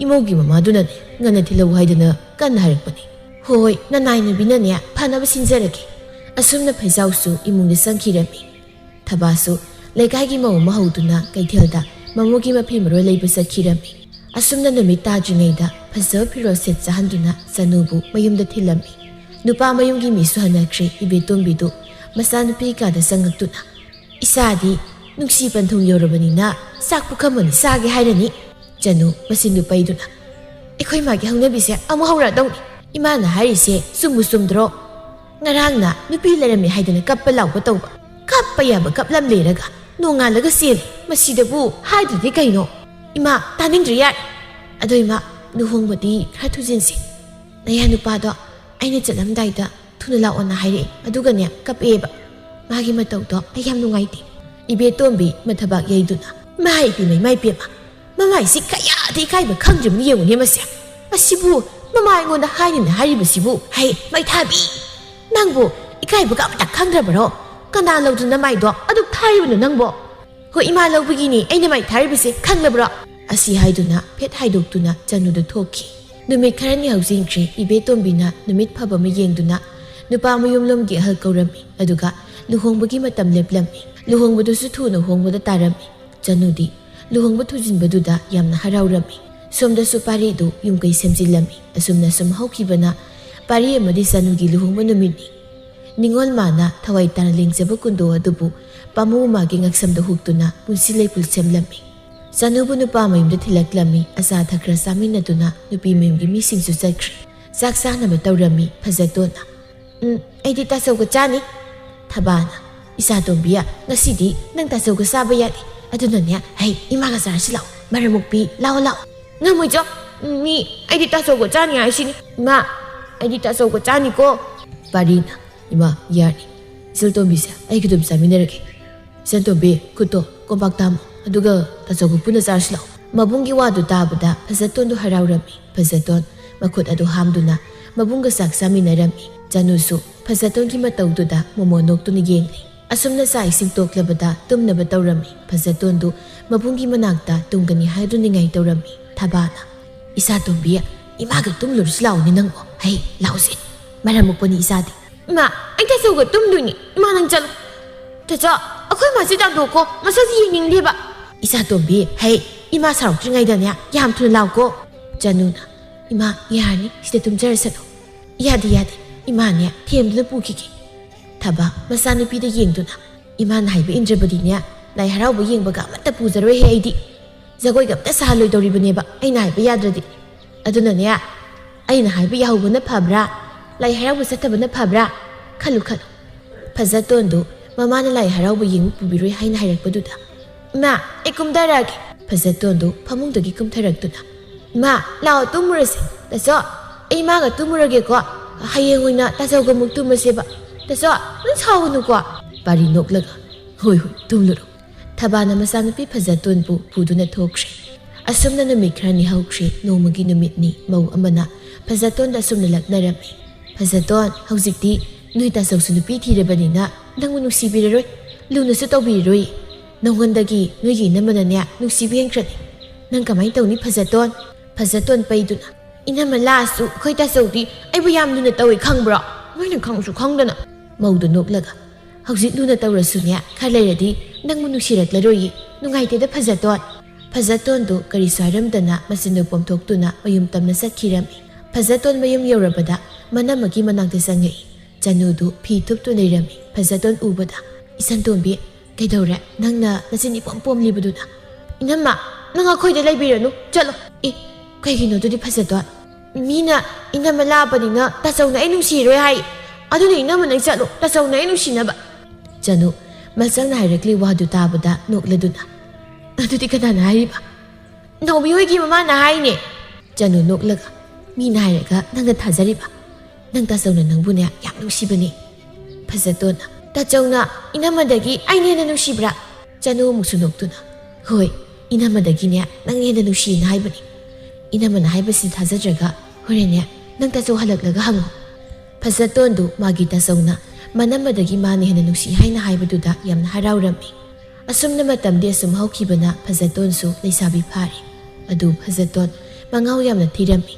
ꯏꯃꯧꯒꯤ ꯃꯃꯥꯗꯨꯅꯅꯦ ꯉꯟꯅ ꯊꯤꯜꯂꯧ ꯍꯥꯏꯗꯅ ꯀꯟꯅ ꯍꯥꯏꯔꯛꯄꯅꯤ꯫" "ꯍꯣꯏ, ꯅꯅꯥꯏꯅꯕꯤꯅꯅꯦ ꯐꯅꯕ ꯁꯤꯟꯖꯔꯒꯦ꯫" ꯑꯁꯨꯝꯅ ꯐꯩꯖꯥꯎꯁꯨ ꯏꯃꯨꯡꯗ ꯆꯪꯈꯤꯔꯝꯃꯤ꯫ ꯊꯕꯥꯁꯨ ꯂꯩꯀꯥꯏꯒꯤ ꯃꯧ ꯑꯃ ꯍꯧꯗꯨꯅ ꯀꯩꯊꯦꯜꯗ ꯃꯃꯧꯒꯤ ꯃꯐꯤ ꯃꯔꯣꯜ ꯂꯩꯕ ꯆꯠꯈꯤꯔꯝꯃꯤ꯫ ꯑꯁꯨꯝꯅ ꯅꯨꯃꯤꯠ ꯇꯥꯗ꯭ꯔꯤꯉꯩꯗ ꯐꯖꯕ ꯐꯤꯔꯣꯜ ꯁꯦꯠ ꯆꯥꯍꯟꯗꯨꯅ ꯆꯅꯨꯕꯨ ꯃꯌꯨꯝꯗ ꯊꯤꯜꯂꯝꯃꯤ꯫ ꯅꯨꯄꯥ ꯃꯌꯨꯝꯒꯤ ꯃꯤꯁꯨ ꯍꯟꯅꯈ꯭ꯔꯦ꯫ ꯏꯕꯦꯇꯣꯝꯕꯤꯗꯨ ꯃꯆꯥꯅꯨꯄꯤ ꯀꯥꯗ ꯆꯪꯉꯛꯇꯨꯅ, "ꯏꯆꯥꯗꯤ ꯅꯨꯡꯁꯤ ꯄꯟꯊꯨꯡ ꯌꯧꯔꯕꯅꯤꯅ ꯆꯥꯛ ꯄꯨꯈꯝ ꯑꯅꯤ ꯆꯥꯒꯦ ꯍꯥꯏꯔꯅꯤ꯫" ꯆꯅꯨ ꯃꯆꯤꯟꯗꯨ ꯄꯩꯗꯨꯅ, "ꯑꯩꯈꯣꯏ ꯃꯥꯒꯤ ꯍꯧꯅꯕꯤꯁꯦ ꯑꯃꯨꯛ ꯍꯧꯔꯛꯑꯗꯧꯅꯤ꯫ ꯏꯃꯥꯅ ꯍꯥꯏꯔꯤꯁꯦ ꯆꯨꯝꯕꯨ ꯆꯨꯝꯗ꯭ꯔꯣ? ꯉꯔꯥꯡꯅ ꯅꯨꯄꯤ ꯂꯩꯔꯝꯃꯦ ꯍꯥꯏꯗꯅ ꯀꯞꯄ ꯂꯥꯎꯕ ꯇꯧꯕ, ꯀꯞꯄ ꯌꯥꯕ ꯀꯞꯂꯝ ꯂꯩꯔꯒ ꯅꯣꯡꯉꯥꯜꯂꯒ ꯆꯦꯜꯂꯤ꯫ ꯃꯁꯤꯗꯕꯨ ꯍꯥꯏꯗ꯭ꯔꯗꯤ ꯀꯩꯅꯣ? ꯏꯃꯥ, ꯇꯥꯅꯤꯡꯗ꯭ꯔꯦ, ꯌꯥꯔꯦ꯫ ꯑꯗꯣ ꯏꯃꯥ, ꯂꯨꯍꯣꯡꯕꯗꯤ ꯈꯔ ꯊꯨꯖꯤꯟꯁꯤ꯫ ꯅꯌꯥ ꯅꯨꯄꯥꯗꯣ ꯑꯩꯅ ꯆꯠꯂꯝꯗꯥꯏꯗ ꯊꯨꯅ ꯂꯥꯛꯑꯣꯅ ꯍꯥꯏꯔꯛꯑꯦ, ꯑꯗꯨꯒꯅꯦ ꯀꯞꯄꯛꯑꯦꯕ꯫ ꯃꯥꯒꯤ ꯃꯇꯧꯗꯣ ꯑꯩ ꯌꯥꯝ ꯅꯨꯡꯉꯥꯏꯇꯦ꯫" ꯏꯕꯦꯇꯣꯝꯕꯤ ꯃꯊꯕꯥꯛ ꯌꯩꯗꯨꯅ, "ꯏꯃꯥ ꯏꯄꯦꯝꯃ, ꯏꯃꯥ ꯏꯄꯦꯝꯃ, ꯃꯃꯥꯏꯁꯤ ꯀꯌꯥꯗꯤ ꯏꯀꯥꯏꯕ ꯈꯪꯗ꯭ꯔꯤꯕꯅꯤ ꯌꯦꯡꯉꯨꯅꯦ ꯃꯁꯦ꯫ ꯃꯁꯤꯕꯨ ꯃꯃꯥ ꯑꯩꯉꯣꯟꯗ ꯍꯥꯏꯅꯤꯅ ꯍꯥꯏꯔꯤꯕꯁꯤꯕꯨ꯫ ꯍꯩ ꯃꯩꯊꯥꯕꯤ, ꯅꯪꯕꯨ ꯏꯀꯥꯏꯕꯒ ꯑꯃꯇ ꯈꯪꯗ꯭ꯔꯕꯔꯣ? ꯀꯅꯥ ꯂꯧꯗꯨꯅ ꯃꯥꯏꯗꯣ ꯑꯗꯨꯛ ꯊꯥꯔꯤꯕꯅꯣ ꯅꯪꯕꯣ?" "ꯍꯣꯏ, ꯏꯃꯥ ꯂꯧꯕꯒꯤꯅꯤ ꯑꯩꯅ ꯃꯥꯏ ꯊꯥꯔꯤꯕꯁꯦ, ꯈꯪꯂꯕ꯭ꯔꯣ?" ꯑꯁꯤ ꯍꯥꯏꯗꯨꯅ ꯐꯦꯠ ꯍꯥꯏꯗꯣꯛꯇꯨꯅ ꯆꯅꯨꯗ ꯊꯣꯛꯈꯤ꯫ ꯅꯨꯃꯤꯠ ꯈꯔꯅꯤ ꯍꯧꯖꯤꯟꯈ꯭ꯔꯦ꯫ ꯏꯕꯦꯇꯣꯝꯕꯤꯅ ꯅꯨꯃꯤꯠ ꯐꯕ ꯑꯃ ꯌꯦꯡꯗꯨꯅ ꯅꯨꯄꯥ ꯃꯌꯨꯝꯂꯣꯝꯒꯤ ꯑꯍꯜ ꯀꯧꯔꯝꯃꯤ, ꯑꯗꯨꯒ ꯂꯨꯍꯣꯡꯕꯒꯤ ꯃꯇꯝ ꯂꯦꯞꯂꯝꯃꯤ꯫ ꯂꯨꯍꯣꯡꯕꯗꯨꯁꯨ ꯊꯨꯅ ꯍꯣꯡꯕꯗ ꯇꯥꯔꯝꯃꯤ꯫ ꯆꯅꯨꯗꯤ ꯂꯨꯍꯣꯡꯕ ꯊꯨꯖꯤꯟꯕꯗꯨꯗ ꯌꯥꯝꯅ ꯍꯔꯥꯎꯔꯝꯃꯤ꯫ ꯁꯣꯝꯗꯁꯨ ꯄꯥꯔꯤꯗꯨ ꯌꯨꯝ ꯀꯩ ꯁꯦꯝꯖꯤꯜꯂꯝꯃꯤ꯫ ꯑꯁꯨꯝꯅ ꯁꯨꯝ ꯍꯧꯈꯤꯕꯅ ꯄꯥꯔꯤ ꯑꯃꯗꯤ ꯆꯅꯨꯒꯤ ꯂꯨꯍꯣꯡꯕ ꯅꯨꯃꯤꯠꯅꯤ꯫ ꯅꯤꯉꯣꯜ ꯃꯥꯅ ꯊꯋꯥꯏ ꯇꯥꯅ ꯂꯦꯡꯖꯕ ꯀꯨꯟꯗꯣ ꯑꯗꯨꯕꯨ ꯄꯥꯃꯨ ꯃꯥꯒꯤ ꯉꯛꯁꯝꯗ ꯍꯨꯛꯇꯨꯅ ꯄꯨꯟꯁꯤ ꯂꯩꯄꯨꯟ ꯁꯦꯝꯂꯝꯃꯤ꯫ ꯆꯅꯨꯕꯨ ꯅꯨꯄꯥ ꯃꯌꯨꯝꯗ ꯊꯤꯜꯂꯛꯂꯝꯃꯤ꯫ ꯑꯆꯥ ꯑꯊꯛ ꯈꯔ ꯆꯥꯃꯤꯟꯅꯗꯨꯅ ꯅꯨꯄꯤ ꯃꯌꯨꯝꯒꯤ ꯃꯤꯁꯤꯡꯁꯨ ꯆꯠꯈ꯭ꯔꯦ꯫ ꯆꯥꯛ ꯆꯥꯅꯕ ꯇꯧꯔꯝꯃꯤ ꯐꯖꯇꯣꯟꯅ꯫ "ꯎꯝ, ꯑꯩꯗꯤ ꯇꯥꯆꯧꯒ ꯆꯥꯅꯤ꯫" ꯊꯕꯥꯅ, "ꯏꯆꯥꯇꯣꯝꯕꯤ, ꯉꯁꯤꯗꯤ ꯅꯪ ꯇꯥꯆꯧꯒ ꯆꯥꯕ ꯌꯥꯗꯦ꯫ ꯑꯗꯨꯅꯅꯦ, ꯍꯩ, ꯏꯃꯥꯒ ꯆꯥꯔꯁꯤ ꯂꯥꯛꯑꯣ꯫ ꯃꯔꯝ ꯃꯣꯛꯄꯤ, ꯂꯥꯛꯑꯣ, ꯂꯥꯛꯑꯣ꯫" "ꯉꯝꯃꯣꯏ ꯆꯣ꯫ ꯃꯤ, ꯑꯩꯗꯤ ꯇꯥꯆꯧꯒ ꯆꯥꯅꯤ ꯍꯥꯏꯁꯤꯅꯤ꯫ ꯏꯃꯥ, ꯑꯩꯗꯤ ꯇꯥꯆꯧꯒ ꯆꯥꯅꯤꯀꯣ꯫" ꯄꯥꯔꯤꯅ, "ꯏꯃꯥ, ꯌꯥꯔꯅꯤ꯫ ꯏꯆꯜꯇꯣꯝꯕꯤꯁꯦ ꯑꯩꯒ ꯑꯗꯨꯝ ꯆꯥꯃꯤꯟꯅꯔꯒꯦ꯫ ꯏꯆꯟꯇꯣꯝꯕꯤ, ꯈꯨꯠꯇꯣ ꯀꯣꯝꯄꯥꯛ ꯇꯥꯝꯃꯣ, ꯑꯗꯨꯒ ꯇꯥꯆꯧꯒ ꯄꯨꯟꯅ ꯆꯥꯔꯁꯤ ꯂꯥꯛꯑꯣ꯫" ꯃꯕꯨꯡꯒꯤ ꯋꯥꯗꯨ ꯇꯥꯕꯗ ꯐꯖꯇꯣꯟꯗꯨ ꯍꯔꯥꯎꯔꯝꯃꯤ꯫ ꯐꯖꯇꯣꯟ ꯃꯈꯨꯠ ꯑꯗꯨ ꯍꯥꯝꯗꯨꯅ ꯃꯕꯨꯡꯒ ꯆꯥꯛ ꯆꯥꯃꯤꯟꯅꯔꯝꯃꯤ꯫ ꯆꯅꯨꯁꯨ ꯐꯖꯇꯣꯟꯒꯤ ꯃꯇꯧꯗꯨꯗ ꯃꯣꯃꯣꯟ ꯅꯣꯛꯇꯨꯅ ꯌꯦꯡꯂꯤ꯫ ꯑꯁꯨꯝꯅ ꯆꯥꯛ ꯏꯁꯤꯡ ꯇꯣꯛꯂꯕꯗ ꯇꯨꯝꯅꯕ ꯇꯧꯔꯝꯃꯤ꯫ ꯐꯖꯇꯣꯟꯗꯨ ꯃꯕꯨꯡꯒꯤ ꯃꯅꯥꯛꯇ ꯇꯨꯝꯒꯅꯤ ꯍꯥꯏꯗꯨꯅꯤꯡꯉꯥꯏ ꯇꯧꯔꯝꯃꯤ꯫ ꯊꯕꯥꯅ, "ꯏꯆꯥꯇꯣꯝꯕꯤ, ꯏꯃꯥꯒ ꯇꯨꯝꯂꯨꯔꯁꯤ ꯂꯥꯛꯑꯣꯅꯦ ꯅꯪꯕꯣ꯫ ꯍꯩ, ꯂꯥꯛꯑꯣꯁꯦ꯫ ꯃꯔꯝ ꯃꯣꯛꯄꯅꯤ ꯏꯆꯥꯗꯤ꯫" "ꯏꯃꯥ, ꯑꯩ ꯇꯥꯆꯧꯒ ꯇꯨꯝꯗꯣꯏꯅꯤ꯫ ꯏꯃꯥ, ꯅꯪ ꯆꯠꯂꯣ꯫" "ꯇꯥꯆꯧ, ꯑꯩꯈꯣꯏ ꯃꯥꯁꯦ ꯇꯥꯟꯊꯣꯛꯀꯣ, ꯃꯁꯛꯁꯦ ꯌꯦꯡꯅꯤꯡꯗꯦꯕ꯫" "ꯏꯆꯥꯇꯣꯝꯕꯤ, ꯍꯩ, ꯏꯃꯥ ꯁꯥꯎꯔꯛꯇ꯭ꯔꯤꯉꯩꯗꯅꯦ ꯌꯥꯝ ꯊꯨꯅ ꯂꯥꯛꯎꯀꯣ꯫" ꯆꯅꯨꯅ, "ꯏꯃꯥ, ꯌꯥꯔꯅꯤ, ꯁꯤꯗ ꯇꯨꯝꯖꯔꯁꯅꯨ꯫" "ꯌꯥꯗꯦ, ꯌꯥꯗꯦ, ꯏꯃꯥꯅꯦ ꯊꯦꯝꯗꯨꯅ ꯄꯨꯈꯤꯒꯦ꯫" ꯊꯕꯥ ꯃꯆꯥꯅꯨꯄꯤꯗ ꯌꯦꯡꯗꯨꯅ, "ꯏꯃꯥꯅ ꯍꯥꯏꯕ ꯏꯟꯗ꯭ꯔꯕꯗꯤꯅꯦ, ꯂꯥꯏ ꯍꯔꯥꯎꯕ ꯌꯦꯡꯕꯒ ꯑꯃꯠꯇ ꯄꯨꯖꯔꯣꯏꯍꯦ ꯑꯩꯗꯤ꯫ ꯖꯒꯣꯏꯒ ꯑꯝꯇ ꯁꯥꯍꯜꯂꯣꯏꯗꯧꯔꯤꯕꯅꯦꯕ ꯑꯩꯅ ꯍꯥꯏꯕ ꯌꯥꯗ꯭ꯔꯗꯤ꯫ ꯑꯗꯨꯅꯅꯦ, ꯑꯩꯅ ꯍꯥꯏꯕ ꯌꯥꯍꯧꯕꯅ ꯐꯕ꯭ꯔꯥ, ꯂꯥꯏ ꯍꯔꯥꯎꯕ ꯆꯠꯇꯕꯅ ꯐꯕ꯭ꯔꯥ? ꯈꯜꯂꯨ, ꯈꯜꯂꯨ꯫" ꯐꯖꯇꯣꯟꯗꯨ ꯃꯃꯥꯅ ꯂꯥꯏ ꯍꯔꯥꯎꯕ ꯌꯦꯡꯕ ꯄꯨꯕꯤꯔꯣꯏ ꯍꯥꯏꯅ ꯍꯥꯏꯔꯛꯄꯗꯨꯗ, "ꯏꯃꯥ, ꯑꯩ ꯀꯨꯝꯊꯔꯛꯑꯒꯦ꯫" ꯐꯖꯇꯣꯟꯗꯨ ꯐꯃꯨꯡꯗꯒꯤ ꯀꯨꯝꯊꯔꯛꯇꯨꯅ, "ꯏꯃꯥ, ꯂꯥꯛꯑꯣ, ꯇꯨꯝꯃꯨꯔꯁꯦ꯫ ꯇꯥꯆꯧ, ꯑꯩ ꯏꯃꯥꯒ ꯇꯨꯝꯃꯨꯔꯒꯦꯀꯣ꯫ ꯍꯌꯦꯡ ꯑꯣꯏꯅ ꯇꯥꯆꯧꯒ ꯑꯃꯨꯛ ꯇꯨꯝꯃꯁꯦꯕ꯫ ꯇꯥꯆꯧ, ꯅꯪ ꯁꯥꯎꯒꯅꯨꯀꯣ꯫" ꯄꯥꯔꯤ ꯅꯣꯛꯂꯒ, "ꯍꯣꯏ, ꯍꯣꯏ, ꯇꯨꯝꯂꯨꯔꯣ꯫" ꯊꯕꯥꯅ ꯃꯆꯥꯅꯨꯄꯤ ꯐꯖꯇꯣꯟꯕꯨ ꯄꯨꯗꯨꯅ ꯊꯣꯛꯈ꯭ꯔꯦ꯫ ꯑꯁꯨꯝꯅ ꯅꯨꯃꯤꯠ ꯈꯔꯅꯤ ꯍꯧꯈ꯭ꯔꯦ꯫ ꯅꯣꯡꯃꯒꯤ ꯅꯨꯃꯤꯠꯅꯤ꯫ ꯃꯧ ꯑꯃꯅ ꯐꯖꯇꯣꯟꯗ ꯑꯁꯨꯝꯅ ꯂꯛꯅꯔꯝꯃꯤ, "ꯐꯖꯇꯣꯟ, ꯍꯧꯖꯤꯛꯇꯤ ꯅꯣꯏ ꯇꯥꯆꯧꯁꯨ ꯅꯨꯄꯤ ꯊꯤꯔꯕꯅꯤꯅ ꯅꯪꯕꯨ ꯅꯨꯡꯁꯤꯕꯤꯔꯔꯣꯏ, ꯂꯨꯅꯁꯨ ꯇꯧꯕꯤꯔꯔꯣꯏ꯫ ꯅꯉꯣꯟꯗꯒꯤ ꯅꯣꯏꯒꯤ ꯏꯅꯝꯃꯅꯅꯦ ꯅꯨꯡꯁꯤꯕ ꯍꯦꯟꯈ꯭ꯔꯅꯤ꯫ ꯅꯪ ꯀꯃꯥꯏꯅ ꯇꯧꯅꯤ ꯐꯖꯇꯣꯟ?" ꯐꯖꯇꯣꯟ ꯄꯩꯗꯨꯅ, "ꯏꯅꯝꯃ ꯂꯥꯛꯑꯁꯨ ꯑꯩꯈꯣꯏ ꯇꯥꯆꯧꯗꯤ ꯑꯩꯕꯨ ꯌꯥꯝ ꯂꯨꯅ ꯇꯧꯏ ꯈꯪꯕ꯭ꯔꯣ? ꯅꯣꯏꯅ ꯈꯪꯁꯨ ꯈꯪꯗꯅ꯫" ꯃꯧꯗꯨ ꯅꯣꯛꯂꯒ, "ꯍꯧꯖꯤꯛ ꯂꯨꯅ ꯇꯧꯔꯁꯨꯅꯦ, ꯈꯔ ꯂꯩꯔꯗꯤ ꯅꯪꯕꯨ ꯅꯨꯡꯁꯤꯔꯛꯂꯔꯣꯏꯌꯦ꯫ ꯅꯨꯡꯉꯥꯏꯇꯦꯗ ꯐꯖꯇꯣꯟ꯫" ꯐꯖꯇꯣꯟꯗꯨ ꯀꯔꯤꯁꯨ ꯍꯥꯏꯔꯝꯗꯅ ꯃꯆꯤꯟꯗꯨ ꯄꯣꯝꯊꯣꯛꯇꯨꯅ ꯃꯌꯨꯝ ꯇꯝꯅ ꯆꯠꯈꯤꯔꯝꯃꯤ꯫ ꯐꯖꯇꯣꯟ ꯃꯌꯨꯝ ꯌꯧꯔꯕꯗ ꯃꯅꯝꯃꯒꯤ ꯃꯅꯥꯛꯇ ꯆꯪꯉꯛꯏ꯫ ꯆꯅꯨꯗꯨ ꯐꯤ ꯊꯨꯞꯇꯨ ꯂꯩꯔꯝꯃꯤ꯫ ꯐꯖꯇꯣꯟ ꯎꯕꯗ, "ꯏꯆꯟꯇꯣꯝꯕꯤ, ꯀꯩꯗꯧꯔꯦ? ꯅꯪꯅ ꯅꯆꯤꯟ ꯏꯄꯣꯝ ꯄꯣꯝꯂꯤꯕꯗꯨꯅ?" "ꯏꯅꯝꯃ, ꯅꯪ ꯑꯩꯈꯣꯏꯗ ꯂꯩꯕꯤꯔꯅꯨ, ꯆꯠꯂꯣ꯫" "ꯑꯦ, ꯀꯩꯒꯤꯅꯣ ꯑꯗꯨꯗꯤ ꯐꯖꯗꯣꯟ?" "ꯃꯤꯅ ꯏꯅꯝꯃ ꯂꯥꯞꯄꯅꯤꯅ ꯇꯥꯆꯧꯅ ꯑꯩ ꯅꯨꯡꯁꯤꯔꯣꯏ ꯍꯥꯏ꯫ ꯑꯗꯨꯅ ꯏꯅꯝꯃ ꯅꯪ ꯆꯠꯂꯣ, ꯇꯥꯆꯧꯅ ꯑꯩ ꯅꯨꯡꯁꯤꯅꯕ꯫" ꯆꯅꯨ ꯃꯆꯜꯅ ꯍꯥꯏꯔꯛꯂꯤ ꯋꯥꯗꯨ ꯇꯥꯕꯗ ꯅꯣꯛꯂꯗꯨꯅ, "ꯑꯗꯨꯗꯤ ꯀꯅꯥꯅ ꯍꯥꯏꯔꯤꯕ?" "ꯅꯥꯎꯕꯤ ꯍꯣꯏꯒꯤ ꯃꯃꯥꯅ ꯍꯥꯏꯅꯦ꯫" ꯆꯅꯨ ꯅꯣꯛꯂꯒ, "ꯃꯤꯅ ꯍꯥꯏꯔꯒ ꯅꯪꯅ ꯊꯥꯖꯔꯤꯕ? ꯅꯪ ꯇꯥꯆꯧꯅ ꯅꯪꯕꯨꯅꯦ ꯌꯥꯝ ꯅꯨꯡꯁꯤꯕꯅꯦ꯫" ꯐꯖꯇꯣꯟꯅ, "ꯇꯥꯆꯧꯅ ꯏꯅꯝꯃꯗꯒꯤ ꯑꯩꯅ ꯍꯦꯟꯅ ꯅꯨꯡꯁꯤꯕ꯭ꯔꯥ?" ꯆꯅꯨ ꯑꯃꯨꯛꯁꯨ ꯅꯣꯛꯇꯨꯅ, "ꯍꯣꯏ, ꯏꯅꯝꯃꯗꯒꯤꯅꯦ ꯅꯪꯅ ꯍꯦꯟꯅ ꯅꯨꯡꯁꯤꯌꯦꯅ ꯍꯥꯏꯕꯅꯦ꯫ ꯏꯅꯝꯃꯅ ꯍꯥꯏꯕꯁꯤ ꯊꯥꯖꯗ꯭ꯔꯒ ꯍꯣꯔꯦꯟꯅꯦ ꯅꯪ ꯇꯥꯆꯧ ꯍꯜꯂꯛꯂꯒ ꯍꯪꯉꯣ꯫" ꯐꯖꯇꯣꯟꯗꯨ ꯃꯥꯒꯤ ꯇꯥꯆꯧꯅ ꯃꯅꯝꯃꯗꯒꯤ ꯃꯥꯅ ꯍꯦꯟꯅ ꯅꯨꯡꯁꯤ ꯍꯥꯏꯅ ꯍꯥꯏꯕꯗꯨꯗ ꯌꯥꯝꯅ ꯍꯔꯥꯎꯔꯝꯃꯤ꯫ ꯑꯁꯨꯝꯅ ꯃꯇꯝꯗꯤ ꯑꯁꯨꯝ ꯍꯧꯈꯤꯕꯅ ꯐꯖꯇꯣꯟꯁꯨ ꯂꯩꯁꯥꯕꯤ ꯐꯥꯔꯦ꯫ ꯑꯗꯨ ꯐꯖꯇꯣꯟ ꯃꯉꯥꯎ ꯌꯥꯝꯅ ꯊꯤꯔꯝꯃꯤ꯫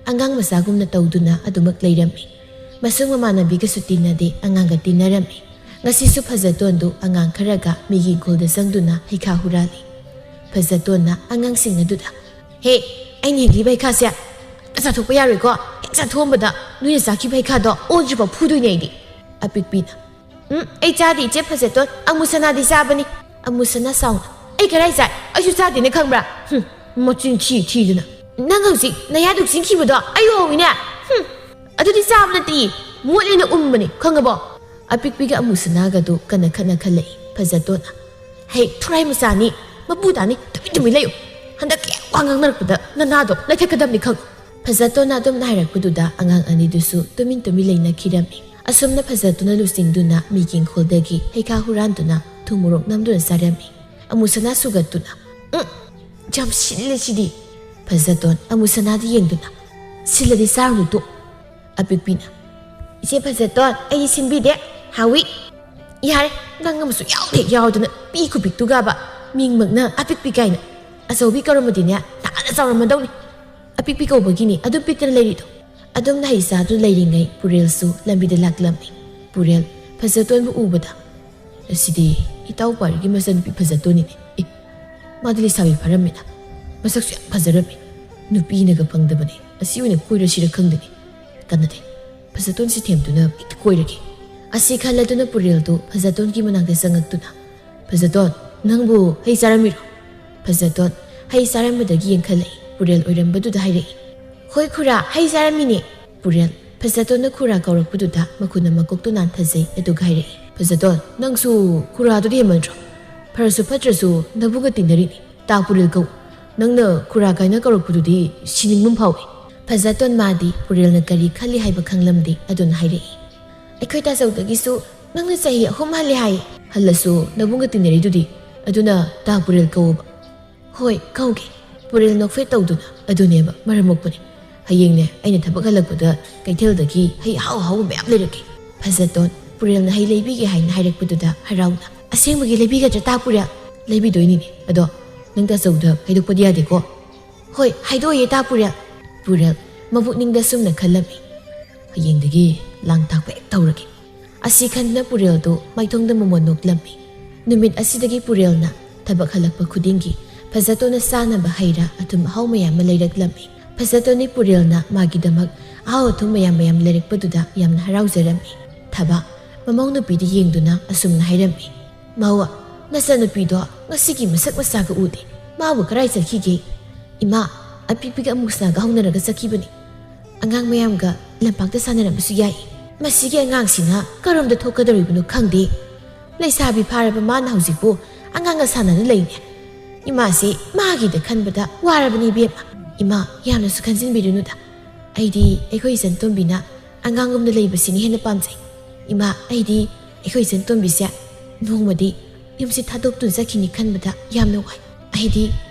ꯑꯉꯥꯡ ꯃꯆꯥꯒꯨꯝꯅ ꯇꯧꯗꯨꯅ ꯑꯗꯨꯃꯛ ꯂꯩꯔꯝꯃꯤ꯫ ꯃꯁꯨꯡ ꯃꯃꯥꯟꯅꯕꯤꯒꯁꯨ ꯇꯤꯟꯅꯗꯦ, ꯑꯉꯥꯡꯒ ꯇꯤꯟꯅꯔꯝꯃꯤ꯫ ꯉꯁꯤꯁꯨ ꯐꯖꯇꯣꯟꯗꯨ ꯑꯉꯥꯡ ꯈꯔꯒ ꯃꯤꯒꯤ ꯏꯪꯈꯣꯜꯗ ꯆꯪꯗꯨꯅ ꯍꯩꯈꯥ ꯍꯨꯔꯥꯜꯂꯤ꯫ ꯐꯖꯇꯣꯟꯅ ꯑꯉꯥꯡꯁꯤꯡ ꯑꯗꯨꯗ, "ꯍꯦ, ꯑꯩꯅ ꯍꯦꯛꯂꯤꯕ ꯍꯩꯈꯥꯁꯦ ꯆꯥꯊꯣꯛꯄ ꯌꯥꯔꯣꯏꯀꯣ꯫ ꯍꯦꯛ ꯆꯥꯊꯣꯛꯑꯝꯕꯗ ꯅꯣꯏꯅ ꯆꯥꯈꯤꯕ ꯍꯩꯈꯥꯗꯣ ꯑꯣꯗ꯭ꯔꯤꯐꯥꯎ ꯐꯨꯗꯣꯏꯅꯦ ꯑꯩꯗꯤ꯫" ꯑꯄꯤꯛꯄꯤꯅ, "ꯎꯝ, ꯑꯩ ꯆꯥꯗꯦ, ꯏꯆꯦ ꯐꯖꯇꯣꯟ꯫ ꯑꯃꯨꯁꯅꯥꯗꯤ ꯆꯥꯕꯅꯤ꯫" ꯑꯃꯨꯁꯅꯥ ꯁꯥꯎꯅ, "ꯑꯩ ꯀꯔꯥꯏ ꯆꯥꯏ? ꯑꯩꯁꯨ ꯆꯥꯗꯦꯅ ꯈꯪꯕ꯭ꯔꯥ? ꯍꯨꯝ, ꯃꯆꯤꯟ ꯊꯤ ꯊꯤꯗꯅ꯫ ꯅꯪ ꯍꯧꯖꯤꯛ ꯅꯌꯥꯗꯨ ꯆꯤꯡꯈꯤꯕꯗꯣ ꯑꯩ ꯎꯍꯧꯋꯤꯅꯦ꯫ ꯍꯨꯝ, ꯑꯗꯨꯗꯤ ꯆꯥꯕ ꯅꯠꯇꯦ, ꯃꯣꯠꯂꯦꯅ ꯎꯝꯕꯅꯤ, ꯈꯪꯉꯕꯣ?" ꯑꯄꯤꯛꯄꯤꯒ ꯑꯃꯨꯁꯅꯥꯒꯗꯨ ꯀꯟꯅ ꯈꯠꯅ ꯈꯜꯂꯛꯏ ꯐꯖꯇꯣꯟꯅ꯫ "ꯍꯦ, ꯊꯨꯔꯥꯏ ꯃꯆꯥꯅꯤ, ꯃꯄꯨ ꯇꯥꯅꯤ, ꯇꯨꯃꯤꯟ ꯇꯨꯃꯤꯟ ꯂꯩꯌꯨ꯫ ꯍꯟꯗꯛꯀꯤ ꯋꯥ ꯉꯥꯡꯅꯔꯛꯄꯗ ꯅꯅꯥꯗꯣ ꯂꯩꯊꯠꯀꯗꯕꯅꯤ ꯈꯪꯉꯨ꯫" ꯐꯖꯇꯣꯟꯅ ꯑꯗꯨꯝꯅ ꯍꯥꯏꯔꯛꯄꯗꯨꯗ ꯑꯉꯥꯡ ꯑꯅꯤꯗꯨꯁꯨ ꯇꯨꯃꯤꯟ ꯇꯨꯃꯤꯟ ꯂꯩꯅꯈꯤꯔꯝꯃꯤ꯫ ꯑꯁꯨꯝꯅ ꯐꯖꯇꯣꯟꯅ ꯂꯨꯆꯤꯡꯗꯨꯅ ꯃꯤꯒꯤ ꯏꯪꯈꯣꯜꯗꯒꯤ ꯍꯩꯈꯥ ꯍꯨꯔꯥꯟꯗꯨꯅ ꯊꯨꯝ ꯃꯣꯔꯣꯛ ꯅꯝꯗꯨꯅ ꯆꯥꯔꯝꯃꯤ꯫ ꯑꯃꯨꯁꯅꯥ ꯁꯨꯒꯠꯇꯨꯅ, "ꯎꯝ, ꯌꯥꯝ ꯁꯤꯜꯂꯦ ꯁꯤꯗꯤ꯫" ꯐꯖꯇꯣꯟ ꯑꯃꯨꯁꯅꯥꯗ ꯌꯦꯡꯗꯨꯅ, "ꯁꯤꯜꯂꯗꯤ ꯆꯥꯔꯨꯅꯨ ꯇꯣꯛ꯫" ꯑꯄꯤꯛꯄꯤꯅ, "ꯏꯆꯦ ꯐꯖꯇꯣꯟ, ꯑꯩꯗꯤ ꯁꯤꯟꯕꯤꯗꯦ, ꯍꯥꯎꯏ꯫" "ꯌꯥꯔꯦ, ꯅꯪ ꯑꯃꯁꯨ ꯌꯥꯎꯗꯦ ꯌꯥꯎꯗꯅ ꯄꯤ ꯈꯨꯄꯤꯛꯇꯨꯒꯕ, ꯃꯤꯡꯃꯛꯅ ꯑꯄꯤꯛꯄꯤ ꯀꯥꯏꯅ꯫ ꯑꯆꯧꯕꯤ ꯀꯧꯔꯝꯃꯗꯤꯅꯦ ꯅꯍꯥꯟꯅ ꯆꯥꯎꯔꯝꯃꯗꯧꯅꯤ꯫ ꯑꯄꯤꯛꯄꯤ ꯀꯧꯕꯒꯤꯅꯤ ꯑꯗꯨꯝ ꯄꯤꯛꯇꯅ ꯂꯩꯔꯤꯗꯣ꯫" ꯑꯗꯨꯝꯅ ꯍꯩ ꯆꯥꯗꯨꯅ ꯂꯩꯔꯤꯉꯩ ꯄꯨꯔꯦꯜꯁꯨ ꯂꯝꯕꯤꯗ ꯂꯥꯛꯂꯝꯃꯤ꯫ ꯄꯨꯔꯦꯜ ꯐꯖꯇꯣꯟꯕꯨ ꯎꯕꯗ, "ꯑꯁꯤꯗꯤ ꯏꯇꯥꯎ ꯄꯥꯔꯤꯒꯤ ꯃꯆꯟꯅꯨꯄꯤ ꯐꯖꯇꯣꯟꯅꯤꯅꯦ꯫ ꯑꯦ, ꯃꯥꯗꯤ ꯂꯩꯁꯥꯕꯤ ꯐꯥꯔꯝꯃꯤꯅ꯫ ꯃꯁꯛꯁꯨ ꯌꯥꯝ ꯐꯖꯔꯝꯃꯤ꯫ ꯅꯨꯄꯤꯅꯒ ꯐꯪꯗꯕꯅꯦ꯫ ꯑꯁꯤ ꯑꯣꯏꯅ ꯀꯣꯏꯔꯁꯤꯔ ꯈꯪꯗꯦꯅꯦ꯫ ꯀꯥꯟꯅꯗꯦ꯫ ꯐꯖꯇꯣꯟꯁꯤ ꯊꯦꯝꯗꯨꯅ ꯍꯦꯛꯇ ꯀꯣꯏꯔꯒꯦ꯫" ꯑꯁꯤ ꯈꯜꯂꯗꯨꯅ ꯄꯨꯔꯦꯜꯗꯨ ꯐꯖꯇꯣꯟꯒꯤ ꯃꯅꯥꯛꯇ ꯆꯪꯉꯛꯇꯨꯅ, "ꯐꯖꯇꯣꯟ, ꯅꯪꯕꯨ ꯍꯩ ꯆꯥꯔꯝꯃꯤꯔꯣ?" ꯐꯖꯇꯣꯟ ꯍꯩ ꯆꯥꯔꯝꯕꯗꯒꯤ ꯌꯦꯡꯈꯠꯂꯛꯏ꯫ ꯄꯨꯔꯦꯜ ꯑꯣꯏꯔꯝꯕꯗꯨꯗ ꯍꯥꯏꯔꯛꯏ, "ꯍꯣꯏ ꯈꯨꯔꯥ, ꯍꯩ ꯆꯥꯔꯝꯃꯤꯅꯦ꯫" ꯄꯨꯔꯦꯜ ꯐꯖꯇꯣꯟꯅ ꯈꯨꯔꯥ ꯀꯧꯔꯛꯄꯗꯨꯗ ꯃꯈꯨꯠꯅ ꯃꯀꯣꯛꯇꯨ ꯅꯥꯟꯊꯖꯩ, ꯑꯗꯨꯒ ꯍꯥꯏꯔꯛꯏ, "ꯐꯖꯇꯣꯟ, ꯅꯪꯁꯨ ꯈꯨꯔꯥꯗꯨꯗꯤ ꯍꯦꯟꯃꯟꯗ꯭ꯔꯣ? ꯐꯔꯁꯨ ꯐꯠꯇ꯭ꯔꯁꯨ ꯅꯕꯨꯡꯒ ꯇꯤꯟꯅꯔꯤꯅꯤ꯫ ꯇꯥ ꯄꯨꯔꯦꯜ ꯀꯧ꯫ ꯅꯪꯅ ꯈꯨꯔꯥ ꯀꯥꯏꯅ ꯀꯧꯔꯛꯄꯗꯨꯗꯤ ꯁꯤꯅꯤꯡꯕ ꯑꯃ ꯐꯥꯎꯏ꯫" ꯐꯖꯇꯣꯟ ꯃꯥꯗꯤ ꯄꯨꯔꯦꯜꯅ ꯀꯔꯤ ꯈꯜꯂꯤ ꯍꯥꯏꯕ ꯈꯪꯂꯝꯗꯦ, ꯑꯗꯨꯅ ꯍꯥꯏꯔꯛꯏ, "ꯑꯩꯈꯣꯏ ꯇꯥꯆꯧꯗꯒꯤꯁꯨ ꯅꯪꯅ ꯆꯍꯤ ꯑꯍꯨꯝ ꯍꯜꯂꯦ ꯍꯥꯏ꯫ ꯍꯜꯂꯁꯨ ꯅꯕꯨꯡꯒ ꯇꯤꯟꯅꯔꯤꯗꯨꯗꯤ, ꯑꯗꯨꯅ ꯇꯥ ꯄꯨꯔꯦꯜ ꯀꯧꯕ꯫" "ꯍꯣꯏ, ꯀꯧꯒꯦ꯫" ꯄꯨꯔꯦꯜ ꯅꯣꯛꯐꯦꯠ ꯇꯧꯗꯨꯅ, "ꯑꯗꯨꯅꯦꯕ, ꯃꯔꯝ ꯃꯣꯛꯄꯅꯦ꯫ ꯍꯌꯦꯡꯅꯦ, ꯑꯩꯅ ꯊꯕꯛ ꯍꯜꯂꯛꯄꯗ ꯀꯩꯊꯦꯜꯗꯒꯤ ꯍꯩ ꯑꯍꯥꯎ ꯑꯍꯥꯎꯕ ꯃꯌꯥꯝ ꯂꯩꯔꯛꯀꯦ꯫" ꯐꯖꯇꯣꯟ ꯄꯨꯔꯦꯜꯅ ꯍꯩ ꯂꯩꯕꯤꯒꯦ ꯍꯥꯏꯅ ꯍꯥꯏꯔꯛꯄꯗꯨꯗ ꯍꯔꯥꯎꯅ, "ꯑꯁꯦꯡꯕꯒꯤ ꯂꯩꯕꯤꯒꯗ꯭ꯔꯥ ꯇꯥ ꯄꯨꯔꯦꯜ?" "ꯂꯩꯕꯤꯗꯣꯏꯅꯤꯅꯦ, ꯑꯗꯣ ꯅꯪ ꯇꯥꯆꯧꯗ ꯍꯥꯏꯗꯣꯛꯄꯗꯤ ꯌꯥꯗꯦꯀꯣ?" "ꯍꯣꯏ, ꯍꯥꯏꯗꯣꯛꯑꯣꯏꯌꯦ ꯇꯥ ꯄꯨꯔꯦꯜ꯫" ꯄꯨꯔꯦꯜ ꯃꯕꯨꯛꯅꯤꯡꯗ ꯁꯨꯝꯅ ꯈꯜꯂꯝꯃꯤ, "ꯍꯌꯦꯡꯗꯒꯤ ꯂꯥꯡ ꯊꯥꯛꯄ ꯍꯦꯛ ꯇꯧꯔꯒꯦ꯫" ꯑꯁꯤ ꯈꯟꯗꯨꯅ ꯄꯨꯔꯦꯜꯗꯨ ꯃꯥꯏꯊꯣꯡꯗ ꯃꯃꯣꯟ ꯅꯣꯛꯂꯝꯃꯤ꯫ ꯅꯨꯃꯤꯠ ꯑꯁꯤꯗꯒꯤ ꯄꯨꯔꯦꯜꯅ ꯊꯕꯛ ꯍꯜꯂꯛꯄ ꯈꯨꯗꯤꯡꯒꯤ ꯐꯖꯇꯣꯟꯅ ꯆꯥꯅꯕ ꯍꯩ ꯔꯥ ꯑꯊꯨꯝ ꯑꯍꯥꯎ ꯃꯌꯥꯝ ꯑꯃ ꯂꯩꯔꯛꯂꯝꯃꯤ꯫ ꯐꯖꯇꯣꯟꯅꯤ ꯄꯨꯔꯦꯜꯅ ꯃꯥꯒꯤꯗꯃꯛ ꯑꯍꯥꯎ ꯑꯊꯨꯝ ꯃꯌꯥꯝ ꯃꯌꯥꯝ ꯂꯩꯔꯛꯄꯗꯨꯗ ꯌꯥꯝꯅ ꯍꯔꯥꯎꯖꯔꯝꯃꯤ꯫ ꯊꯕꯥ ꯃꯃꯧ ꯅꯨꯄꯤꯗ ꯌꯦꯡꯗꯨꯅ ꯑꯁꯨꯝꯅ ꯍꯥꯏꯔꯝꯃꯤ, "ꯃꯧ, ꯅꯆꯟꯅꯨꯄꯤꯗꯣ ꯉꯁꯤꯒꯤ ꯃꯁꯛ ꯃꯁꯥꯒ ꯎꯗꯦ꯫ ꯃꯥꯕꯨ ꯀꯔꯥꯏ ꯆꯠꯈꯤꯒꯦ?" "ꯏꯃꯥ, ꯑꯄꯤꯛꯄꯤꯒ ꯑꯃꯨꯁꯅꯥꯒ ꯍꯧꯅꯔꯒ ꯆꯠꯈꯤꯕꯅꯤ꯫ ꯑꯉꯥꯡ ꯃꯌꯥꯝꯒ ꯂꯝꯄꯥꯛꯇ ꯁꯥꯟꯅꯔꯝꯕꯁꯨ ꯌꯥꯏ꯫ ꯃꯁꯤꯒꯤ ꯑꯉꯥꯡꯁꯤꯅ ꯀꯔꯣꯝꯗ ꯊꯣꯛꯀꯗꯧꯔꯤꯕꯅꯣ ꯈꯪꯗꯦ꯫ ꯂꯩꯁꯥꯕꯤ ꯐꯥꯔꯕ ꯃꯥꯅ ꯍꯧꯖꯤꯛꯄꯨ ꯑꯉꯥꯡꯒ ꯁꯥꯟꯅꯅ ꯂꯩꯅꯦ꯫ ꯏꯃꯥꯁꯦ ꯃꯥꯒꯤꯗ ꯈꯟꯕꯗ ꯋꯥꯔꯕꯅꯤ ꯏꯕꯦꯝꯃ꯫ ꯏꯃꯥ, ꯌꯥꯝꯅꯁꯨ ꯈꯟꯖꯤꯟꯕꯤꯔꯨꯅꯨꯗ꯫ ꯑꯩꯗꯤ ꯑꯩꯈꯣꯏ ꯏꯆꯟ ꯇꯣꯝꯕꯤꯅ ꯑꯉꯥꯡꯒꯨꯝꯅ ꯂꯩꯕꯁꯤꯅ ꯍꯦꯟꯅ ꯄꯥꯝꯖꯩ꯫ ꯏꯃꯥ, ꯑꯩꯗꯤ ꯑꯩꯈꯣꯏ ꯏꯆꯟ ꯇꯣꯝꯕꯤꯁꯦ ꯅꯣꯡꯃꯗꯤ ꯌꯨꯝꯁꯤ ꯊꯥꯗꯣꯛꯇꯨꯅ ꯆꯠꯈꯤꯅꯤ ꯈꯟꯕꯗ ꯌꯥꯝꯅ ꯋꯥꯏ꯫ ꯑꯩꯗꯤ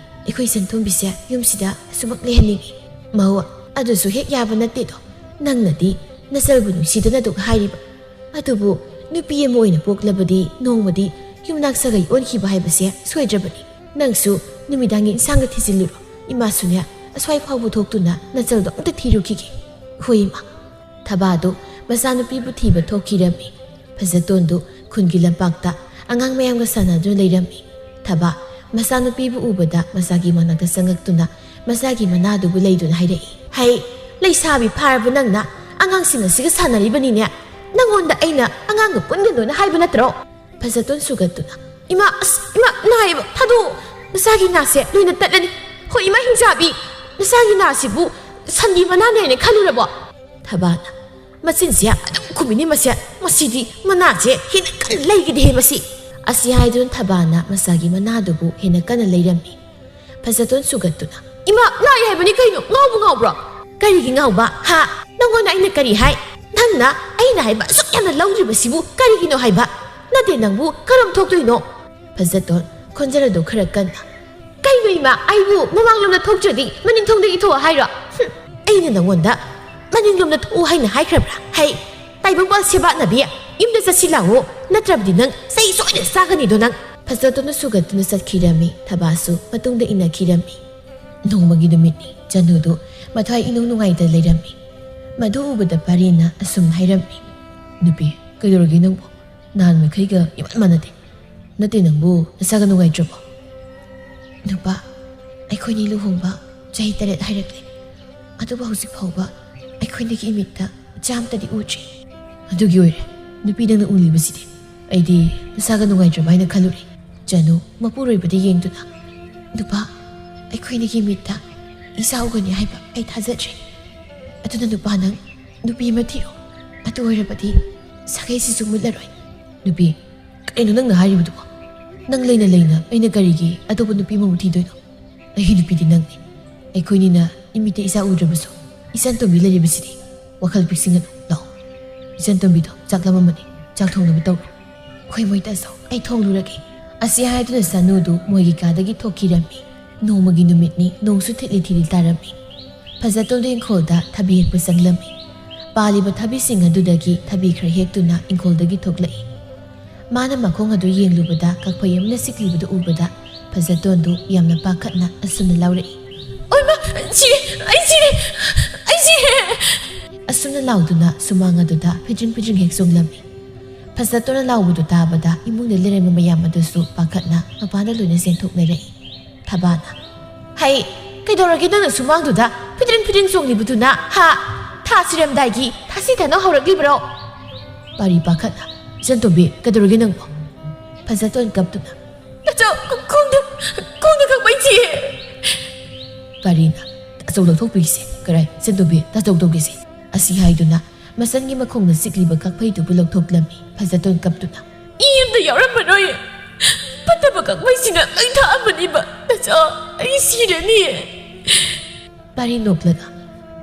ꯑꯩꯈꯣꯏ ꯏꯆꯟ ꯇꯣꯝꯕꯤꯁꯦ ꯌꯨꯝꯁꯤꯗ ꯑꯁꯨꯃꯛ ꯂꯩꯍꯟꯅꯤꯡꯉꯤ꯫" "ꯃꯧ, ꯑꯗꯨꯁꯨ ꯍꯦꯛ ꯌꯥꯕ ꯅꯠꯇꯦꯗꯣ꯫ ꯅꯪꯅꯗꯤ ꯅꯆꯜꯕꯨ ꯅꯨꯡꯁꯤꯗꯅ ꯑꯗꯨꯛ ꯍꯥꯏꯔꯤꯕ꯫ ꯑꯗꯨꯕꯨ ꯅꯨꯄꯤ ꯑꯃ ꯑꯣꯏꯅ ꯄꯣꯛꯂꯕꯗꯤ ꯅꯣꯡꯃꯗꯤ ꯌꯨꯝꯅꯥꯛ ꯁꯥꯒꯩ ꯑꯣꯟꯈꯤꯕ ꯍꯥꯏꯕꯁꯦ ꯁꯣꯏꯗ꯭ꯔꯕꯅꯤ꯫ ꯅꯪꯁꯨ ꯅꯨꯃꯤꯗꯥꯡꯒꯤ ꯏꯟꯁꯥꯡꯒ ꯊꯤꯖꯤꯜꯂꯨꯔꯣ꯫ ꯏꯃꯥꯁꯨꯅꯦ ꯑꯁ꯭ꯋꯥꯏ ꯐꯥꯎꯕ ꯊꯣꯛꯇꯨꯅ ꯅꯆꯜꯗꯣ ꯑꯝꯇ ꯊꯤꯔꯨꯈꯤꯒꯦ꯫" "ꯍꯣꯏ ꯏꯃꯥ꯫" ꯊꯕꯥꯗꯨ ꯃꯆꯥꯅꯨꯄꯤꯕꯨ ꯊꯤꯕ ꯊꯣꯛꯈꯤꯔꯝꯃꯤ꯫ ꯐꯖꯇꯣꯟꯗꯨ ꯈꯨꯟꯒꯤ ꯂꯝꯄꯥꯛꯇ ꯑꯉꯥꯡ ꯃꯌꯥꯝꯒ ꯁꯥꯟꯅꯗꯨꯅ ꯂꯩꯔꯝꯃꯤ꯫ ꯊꯕꯥ ꯃꯆꯥꯅꯨꯄꯤꯕꯨ ꯎꯕꯗ ꯃꯆꯥꯒꯤ ꯃꯅꯥꯛꯇ ꯆꯪꯉꯛꯇꯨꯅ ꯃꯆꯥꯒꯤ ꯃꯅꯥꯗꯨꯕꯨ ꯂꯩꯗꯨꯅ ꯍꯥꯏꯔꯛꯏ, "ꯍꯩ, ꯂꯩꯁꯥꯕꯤ ꯐꯥꯔꯕ ꯅꯪꯅ ꯑꯉꯥꯡꯁꯤꯡ ꯑꯁꯤꯒ ꯁꯥꯟꯅꯔꯤꯕꯅꯤꯅꯦ꯫ ꯅꯪꯉꯣꯟꯗ ꯑꯩꯅ ꯑꯉꯥꯡꯒ ꯄꯨꯟꯒꯅꯨꯅ ꯍꯥꯏꯕ ꯅꯠꯇ꯭ꯔꯣ?" ꯐꯖꯇꯣꯟ ꯁꯨꯒꯠꯇꯨꯅ, "ꯏꯃꯥ, ꯑꯁ, ꯏꯃꯥ, ꯅꯥꯏꯌꯦꯕ, ꯊꯥꯗꯣꯛꯑꯣ꯫" "ꯅꯆꯥꯒꯤ ꯅꯥꯁꯦ ꯂꯣꯏꯅ ꯇꯠꯂꯅꯤ꯫ ꯍꯣꯏ, ꯏꯃꯥ ꯍꯤꯡꯆꯥꯕꯤ, ꯅꯆꯥꯒꯤ ꯅꯥꯁꯤꯕꯨ ꯁꯟꯒꯤ ꯃꯅꯥꯅꯦꯅ ꯈꯜꯂꯨꯔꯕꯣ?" ꯊꯕꯥꯅ, "ꯃꯆꯤꯟꯁꯦ ꯑꯗꯨꯝ ꯈꯨꯝꯃꯤꯅꯤ ꯃꯁꯦ꯫ ꯃꯁꯤꯗꯤ ꯃꯅꯥꯁꯦ ꯍꯦꯟꯅ ꯀꯟꯅ ꯂꯩꯒꯗꯦꯍꯦ ꯃꯁꯤ꯫" ꯑꯁꯤ ꯍꯥꯏꯗꯨꯅ ꯊꯕꯥꯅ ꯃꯆꯥꯒꯤ ꯃꯅꯥꯗꯨꯕꯨ ꯍꯦꯟꯅ ꯀꯟꯅ ꯂꯩꯔꯝꯃꯤ꯫ ꯐꯖꯇꯣꯟ ꯁꯨꯒꯠꯇꯨꯅ, "ꯏꯃꯥ, ꯅꯥꯏ ꯍꯥꯏꯕꯅꯤ ꯀꯩꯅꯣ? ꯉꯥꯎꯕ ꯉꯥꯎꯕ꯭ꯔꯣ?" "ꯀꯔꯤꯒꯤ ꯉꯥꯎꯕ? ꯍꯥ? ꯅꯪꯉꯣꯟꯗ ꯑꯩꯅ ꯀꯔꯤ ꯍꯥꯏ? ꯅꯪꯅ ꯑꯩꯅ ꯍꯥꯏꯕ ꯑꯁꯨꯛ ꯌꯥꯝꯅ ꯂꯧꯗ꯭ꯔꯤꯕꯁꯤꯕꯨ ꯀꯔꯤꯒꯤꯅꯣ ꯍꯥꯏꯕ? ꯅꯠꯇꯦ, ꯅꯪꯕꯨ ꯀꯔꯝ ꯊꯣꯛꯇꯣꯏꯅꯣ?" ꯐꯖꯇꯣꯟ, ꯈꯣꯟꯖꯦꯜ ꯑꯗꯨ ꯈꯔ ꯀꯟꯅ, "ꯀꯩꯅꯣ ꯏꯃꯥ, ꯑꯩꯕꯨ ꯃꯃꯥꯡꯂꯣꯝꯗ ꯊꯣꯛꯇ꯭ꯔꯗꯤ ꯃꯅꯤꯡ ꯊꯣꯡꯗꯒꯤ ꯊꯣꯛꯑꯣ ꯍꯥꯏꯔꯣ? ꯍꯨꯝ, ꯑꯩꯅ ꯅꯪꯉꯣꯟꯗ ꯃꯅꯤꯡꯂꯣꯝꯗ ꯊꯣꯛꯑꯣ ꯍꯥꯏꯅ ꯍꯥꯏꯈ꯭ꯔꯕ꯭ꯔꯥ? ꯍꯩ, ꯇꯥꯏꯕꯪꯄꯥꯜ ꯁꯦꯕꯥꯠꯅꯕꯤ, ꯌꯨꯝꯗ ꯆꯠꯁꯤ ꯂꯥꯛꯑꯣ, ꯅꯠꯇ꯭ꯔꯕꯗꯤ ꯅꯪ ꯆꯩ ꯁꯣꯏꯗꯅ ꯆꯥꯒꯅꯤꯗꯣ ꯅꯪ꯫" ꯐꯖꯇꯣꯟꯗꯨ ꯁꯨꯒꯠꯇꯨꯅ ꯆꯠꯈꯤꯔꯝꯃꯤ꯫ ꯊꯕꯥꯁꯨ ꯃꯇꯨꯡꯗ ꯏꯟꯅꯈꯤꯔꯝꯃꯤ꯫ ꯅꯣꯡꯃꯒꯤ ꯅꯨꯃꯤꯠꯅꯤ꯫ ꯆꯅꯨꯗꯨ ꯃꯊ꯭ꯋꯥꯏ ꯏꯅꯨꯡ ꯅꯨꯡꯉꯥꯏꯇ ꯂꯩꯔꯝꯃꯤ꯫ ꯃꯗꯨ ꯎꯕꯗ ꯄꯥꯔꯤꯅ ꯑꯁꯨꯝ ꯍꯥꯏꯔꯝꯃꯤ, "ꯅꯨꯄꯤ, ꯀꯩꯗꯧꯔꯒꯦ ꯅꯪꯕꯨ? ꯅꯍꯥꯟ ꯃꯈꯩꯒ ꯏꯃꯥꯟ ꯃꯥꯟꯅꯗꯦ꯫ ꯅꯠꯇꯦ, ꯅꯪꯕꯨ ꯅꯁꯥꯒ ꯅꯨꯡꯉꯥꯏꯇ꯭ꯔꯕꯣ?" "ꯅꯨꯄꯥ, ꯑꯩꯈꯣꯏꯅꯤ ꯂꯨꯍꯣꯡꯕ ꯆꯍꯤ ꯇꯔꯦꯠ ꯍꯥꯏꯔꯛꯂꯦ, ꯑꯗꯨꯕꯨ ꯍꯧꯖꯤꯛ ꯐꯥꯎꯕ ꯑꯩꯈꯣꯏꯅꯤꯒꯤ ꯏꯃꯤꯠꯇ ꯏꯆꯥ ꯑꯝꯇꯗꯤ ꯎꯗ꯭ꯔꯤ꯫" "ꯑꯗꯨꯒꯤ ꯑꯣꯏꯔꯦ ꯅꯨꯄꯤ ꯅꯪꯅ ꯎꯂꯤꯕꯁꯤꯗꯤ꯫ ꯑꯩꯗꯤ ꯅꯁꯥꯒ ꯅꯨꯡꯉꯥꯏꯇ꯭ꯔꯕ ꯍꯥꯏꯅ ꯈꯜꯂꯨꯔꯦ꯫" ꯆꯅꯨ ꯃꯄꯨꯔꯣꯏꯕꯗ ꯌꯦꯡꯗꯨꯅ, "ꯅꯨꯄꯥ, ꯑꯩꯈꯣꯏꯅꯤꯒꯤ ꯃꯤꯠꯇ ꯏꯆꯥ ꯎꯒꯅꯤ ꯍꯥꯏꯕ ꯑꯩ ꯊꯥꯖꯗ꯭ꯔꯦ꯫ ꯑꯗꯨꯅ ꯅꯨꯄꯥ, ꯅꯪ ꯅꯨꯄꯤ ꯑꯃ ꯊꯤꯔꯣ꯫ ꯑꯗꯨ ꯑꯣꯏꯔꯕꯗꯤ ꯁꯥꯒꯩꯁꯤꯁꯨ ꯃꯨꯠꯂꯔꯣꯏ꯫" "ꯅꯨꯄꯤ, ꯀꯩꯅꯣ ꯅꯪꯅ ꯍꯥꯏꯔꯤꯕꯗꯨꯕꯣ? ꯅꯪ ꯂꯩꯅ ꯂꯩꯅ ꯑꯩꯅ ꯀꯔꯤꯒꯤ ꯑꯇꯣꯞꯄ ꯅꯨꯄꯤ ꯑꯃꯃꯨꯛ ꯊꯤꯗꯣꯏꯅꯣ? ꯑꯩꯒꯤ ꯅꯨꯄꯤꯗꯤ ꯅꯪꯅꯤ꯫ ꯑꯩꯈꯣꯏꯅꯤꯅ ꯏꯃꯤꯠꯇ ꯏꯆꯥ ꯎꯗ꯭ꯔꯕꯁꯨ ꯏꯆꯟ ꯇꯣꯝꯕꯤ ꯂꯩꯔꯤꯕꯁꯤꯗꯤ꯫ ꯋꯥꯈꯜ ꯄꯤꯛꯁꯤꯟꯒꯅꯨ꯫ ꯂꯥꯛꯑꯣ, ꯏꯆꯟ ꯇꯣꯝꯕꯤꯗꯣ ꯆꯥꯛ ꯂꯥꯝꯃꯝꯃꯅꯤ, ꯆꯥꯛ ꯊꯣꯡꯅꯕ ꯇꯧꯔꯣ꯫" "ꯍꯣꯏ ꯃꯣꯏꯇꯥꯁꯣ, ꯑꯩ ꯊꯣꯡꯂꯨꯔꯒꯦ꯫" ꯑꯁꯤ ꯍꯥꯏꯗꯨꯅ ꯆꯅꯨꯗꯨ ꯃꯣꯏꯒꯤ ꯀꯥꯗꯒꯤ ꯊꯣꯛꯈꯤꯔꯝꯃꯤ꯫ ꯅꯣꯡꯃꯒꯤ ꯅꯨꯃꯤꯠꯅꯤ, ꯅꯣꯡꯁꯨ ꯊꯤꯠꯂꯤ ꯊꯤꯠꯂꯤ ꯇꯥꯔꯝꯃꯤ꯫ ꯐꯖꯇꯣꯟꯗꯨ ꯏꯪꯈꯣꯜꯗ ꯊꯕꯤ ꯍꯦꯛꯄ ꯆꯪꯂꯝꯃꯤ꯫ ꯄꯥꯜꯂꯤꯕ ꯊꯕꯤꯁꯤꯡ ꯑꯗꯨꯗꯒꯤ ꯊꯕꯤ ꯈꯔ ꯍꯦꯛꯇꯨꯅ ꯏꯪꯈꯣꯜꯗꯒꯤ ꯊꯣꯛꯂꯛꯏ꯫ ꯃꯥꯅ ꯃꯈꯣꯡ ꯑꯗꯨ ꯌꯦꯡꯂꯨꯕꯗ ꯀꯛꯐꯩ ꯑꯃꯅ ꯆꯤꯛꯂꯤꯕꯗꯨ ꯎꯕꯗ ꯐꯖꯇꯣꯟꯗꯨ ꯌꯥꯝꯅ ꯄꯥꯈꯠꯅ ꯑꯁꯨꯝꯅ ꯂꯥꯎꯔꯛꯏ, "ꯑꯣꯏꯃꯥ, ꯁꯤꯔꯦ! ꯑꯩ ꯁꯤꯔꯦ! ꯑꯩ ꯁꯤꯔꯦ!" ꯑꯁꯨꯝꯅ ꯂꯥꯎꯗꯨꯅ ꯁꯨꯃꯥꯡ ꯑꯗꯨꯗ ꯐꯤꯗ꯭ꯔꯤꯡ ꯐꯤꯗ꯭ꯔꯤꯡ ꯍꯦꯛ ꯆꯣꯡꯂꯝꯃꯤ꯫ ꯐꯖꯇꯣꯟꯅ ꯂꯥꯎꯕꯗꯨ ꯇꯥꯕꯗ ꯏꯃꯨꯡꯗ ꯂꯩꯔꯝꯕ ꯃꯌꯥꯝ ꯑꯗꯨꯁꯨ ꯄꯥꯈꯠꯅ ꯃꯄꯥꯟꯗ ꯂꯣꯏꯅ ꯆꯦꯟꯊꯣꯛꯅꯔꯛꯏ꯫ ꯊꯕꯥꯅ, "ꯍꯩ, ꯀꯩꯗꯧꯔꯒꯦ ꯅꯪꯅ ꯁꯨꯃꯥꯡꯗꯨꯗ ꯐꯤꯗ꯭ꯔꯤꯡ ꯐꯤꯗ꯭ꯔꯤꯡ ꯆꯣꯡꯂꯤꯕꯗꯨꯅ? ꯍꯥ? ꯊꯥ ꯁꯤꯔꯝꯗꯥꯏꯒꯤ ꯊꯥꯁꯤ ꯊꯥꯅꯧ ꯍꯧꯔꯛꯂꯤꯕ꯭ꯔꯣ?" ꯄꯥꯔꯤ ꯄꯥꯈꯠꯅ, "ꯏꯆꯟꯇꯣꯝꯕꯤ, ꯀꯩꯗꯧꯔꯒꯦ ꯅꯪꯕꯣ?" ꯐꯖꯇꯣꯟ ꯀꯞꯇꯨꯅ, "ꯅꯆꯥ, ꯈꯣꯡꯗꯨ, ꯄꯥꯔꯤꯅ, "ꯇꯥꯆꯧ ꯂꯧꯊꯣꯛꯄꯤꯒꯤꯁꯦ, ꯀꯔꯥꯏ, ꯁꯦꯟꯗꯣꯝꯕꯤ, ꯇꯥꯆꯧ ꯇꯧꯒꯤꯁꯦ?" ꯑꯁꯤ ꯍꯥꯏꯗꯨꯅ ꯃꯆꯟꯒꯤ ꯃꯈꯣꯡꯗ ꯆꯤꯛꯂꯤꯕ ꯀꯛꯐꯩꯗꯨꯕꯨ ꯂꯧꯊꯣꯛꯂꯝꯃꯤ꯫ ꯐꯖꯇꯣꯟ ꯀꯞꯇꯨꯅ, "ꯏ ꯑꯝꯇ ꯌꯥꯎꯔꯝꯃꯔꯣꯏ꯫ ꯐꯠꯇꯕ ꯀꯛꯐꯩꯁꯤꯅ ꯂꯣꯏ ꯊꯥꯛꯑꯝꯃꯅꯤꯕ꯫ ꯇꯥꯆꯧ, ꯑꯩ ꯁꯤꯔꯅꯤꯌꯦ꯫" ꯄꯥꯔꯤ ꯅꯣꯛꯂꯒ,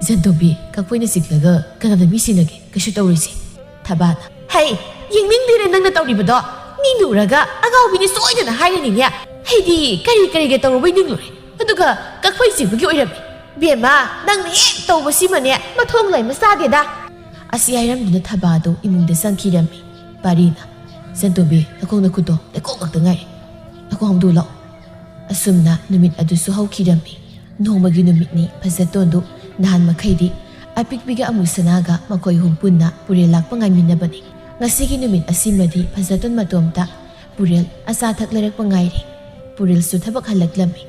"ꯁꯦꯟꯗꯣꯝꯕꯤ, ꯀꯛꯐꯩꯅ ꯆꯤꯛꯂꯒ ꯀꯅꯥꯗ ꯃꯤ ꯁꯤꯅꯒꯦ? ꯀꯩꯁꯨ ꯇꯧꯔꯣꯏꯁꯦ꯫" ꯊꯕꯥꯅ, "ꯍꯩ, ꯌꯦꯡꯅꯤꯡꯗꯦꯅꯦ ꯅꯪꯅ ꯇꯧꯔꯤꯕꯗꯣ꯫ ꯃꯤ ꯂꯨꯔꯒ ꯑꯉꯥꯎꯕꯤꯅꯤ ꯁꯣꯏꯗꯅ ꯍꯥꯏꯔꯅꯤꯅꯦ꯫ ꯑꯩꯗꯤ ꯀꯔꯤ ꯀꯔꯤꯒ ꯇꯧꯔꯨꯕꯩ ꯅꯤꯡꯂꯨꯔꯦ, ꯑꯗꯨꯒ ꯀꯛꯐꯩ ꯆꯤꯛꯄꯒꯤ ꯑꯣꯏꯔꯝꯃꯤ꯫ ꯕꯦꯝꯃ, ꯅꯪꯅ ꯍꯦꯛ ꯇꯧꯕꯁꯤꯃꯅꯦ ꯃꯊꯣꯡ ꯂꯩꯃ ꯆꯥꯗꯦꯗ꯫" ꯑꯁꯤ ꯍꯥꯏꯔꯝꯗꯨꯅ ꯊꯕꯥꯗꯨ ꯏꯃꯨꯡꯗ ꯆꯪꯈꯤꯔꯝꯃꯤ꯫ ꯄꯥꯔꯤꯅ, "ꯁꯦꯟꯗꯣꯝꯕꯤ, ꯅꯈꯣꯡ ꯅꯈꯨꯠꯇꯣ ꯂꯩꯀꯣꯛ ꯉꯥꯛꯇ ꯉꯥꯏ꯫ ꯅꯈꯣꯡ ꯍꯥꯝꯗꯣꯛꯎ ꯂꯥꯛꯑꯣ꯫" ꯑꯁꯨꯝꯅ ꯅꯨꯃꯤꯠ ꯑꯗꯨꯁꯨ ꯍꯧꯈꯤꯔꯝꯃꯤ꯫ ꯅꯣꯡꯃꯒꯤ ꯅꯨꯃꯤꯠꯅꯤ꯫ ꯐꯖꯇꯣꯟꯗꯨ ꯅꯍꯥꯟ ꯃꯈꯩꯗꯤ ꯑꯄꯤꯛꯄꯤꯒ ꯑꯃꯨꯁꯅꯥꯒ ꯃꯈꯣꯏ ꯑꯍꯨꯝ ꯄꯨꯟꯅ ꯄꯨꯔꯦꯜ ꯂꯥꯛꯄ ꯉꯥꯏꯃꯤꯟꯅꯕꯅꯤ꯫ ꯉꯁꯤꯒꯤ ꯅꯨꯃꯤꯠ ꯑꯁꯤꯃꯗꯤ ꯐꯖꯇꯣꯟ ꯃꯇꯣꯝꯇ ꯄꯨꯔꯦꯜ ꯑꯆꯥ ꯑꯊꯛ ꯂꯩꯔꯛꯄ ꯉꯥꯏꯔꯤ꯫ ꯄꯨꯔꯦꯜꯁꯨ ꯊꯕꯛ ꯍꯜꯂꯛꯂꯝꯃꯤ꯫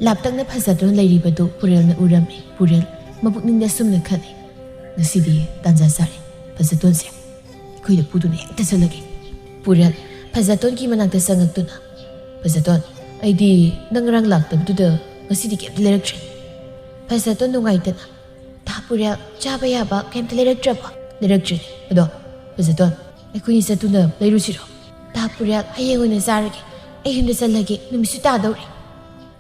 ꯂꯥꯞꯇꯛꯅ ꯐꯖꯇꯣꯟ ꯂꯩꯔꯤꯕꯗꯨ ꯄꯨꯔꯦꯜꯅ ꯎꯔꯝꯃꯤ꯫ ꯄꯨꯔꯦꯜ ꯃꯄꯨꯛꯅꯤꯡꯗ ꯑꯁꯨꯝꯅ ꯈꯜꯂꯤ, "ꯉꯁꯤꯗꯤ ꯇꯥꯟꯖꯥ ꯆꯥꯔꯦ꯫ ꯐꯖꯇꯣꯟꯁꯦ ꯑꯩꯈꯣꯏꯗ ꯄꯨꯗꯨꯅ ꯍꯦꯛꯇ ꯆꯠꯂꯒꯦ꯫" ꯄꯨꯔꯦꯜ ꯐꯖꯇꯣꯟꯒꯤ ꯃꯅꯥꯛꯇ ꯆꯪꯉꯛꯇꯨꯅ, "ꯐꯖꯇꯣꯟ, ꯑꯩꯗꯤ ꯅꯪ ꯉꯔꯥꯡ ꯂꯥꯛꯇꯕꯗꯨꯗ ꯉꯁꯤꯗꯤ ꯀꯩꯝꯇ ꯂꯩꯔꯛꯇ꯭ꯔꯦ꯫" ꯐꯖꯇꯣꯟ ꯅꯨꯡꯉꯥꯏꯇꯅ, "ꯇꯥ ꯄꯨꯔꯦꯜ, ꯆꯥꯕ ꯌꯥꯕ ꯀꯩꯝꯇ ꯂꯩꯔꯛꯇ꯭ꯔꯕꯣ?" "ꯂꯩꯔꯛꯇ꯭ꯔꯤꯅꯦ꯫ ꯑꯗꯣ ꯐꯖꯇꯣꯟ, ꯑꯩꯈꯣꯏꯅꯤ ꯆꯠꯇꯨꯅ ꯂꯩꯔꯨꯁꯤꯔꯣ?" "ꯇꯥ ꯄꯨꯔꯦꯜ, ꯍꯌꯦꯡ ꯑꯣꯏꯅ ꯆꯥꯔꯒꯦ꯫ ꯑꯩ ꯌꯨꯝꯗ ꯆꯠꯂꯒꯦ, ꯅꯨꯃꯤꯠꯁꯨ ꯇꯥꯗꯧꯔꯦ꯫"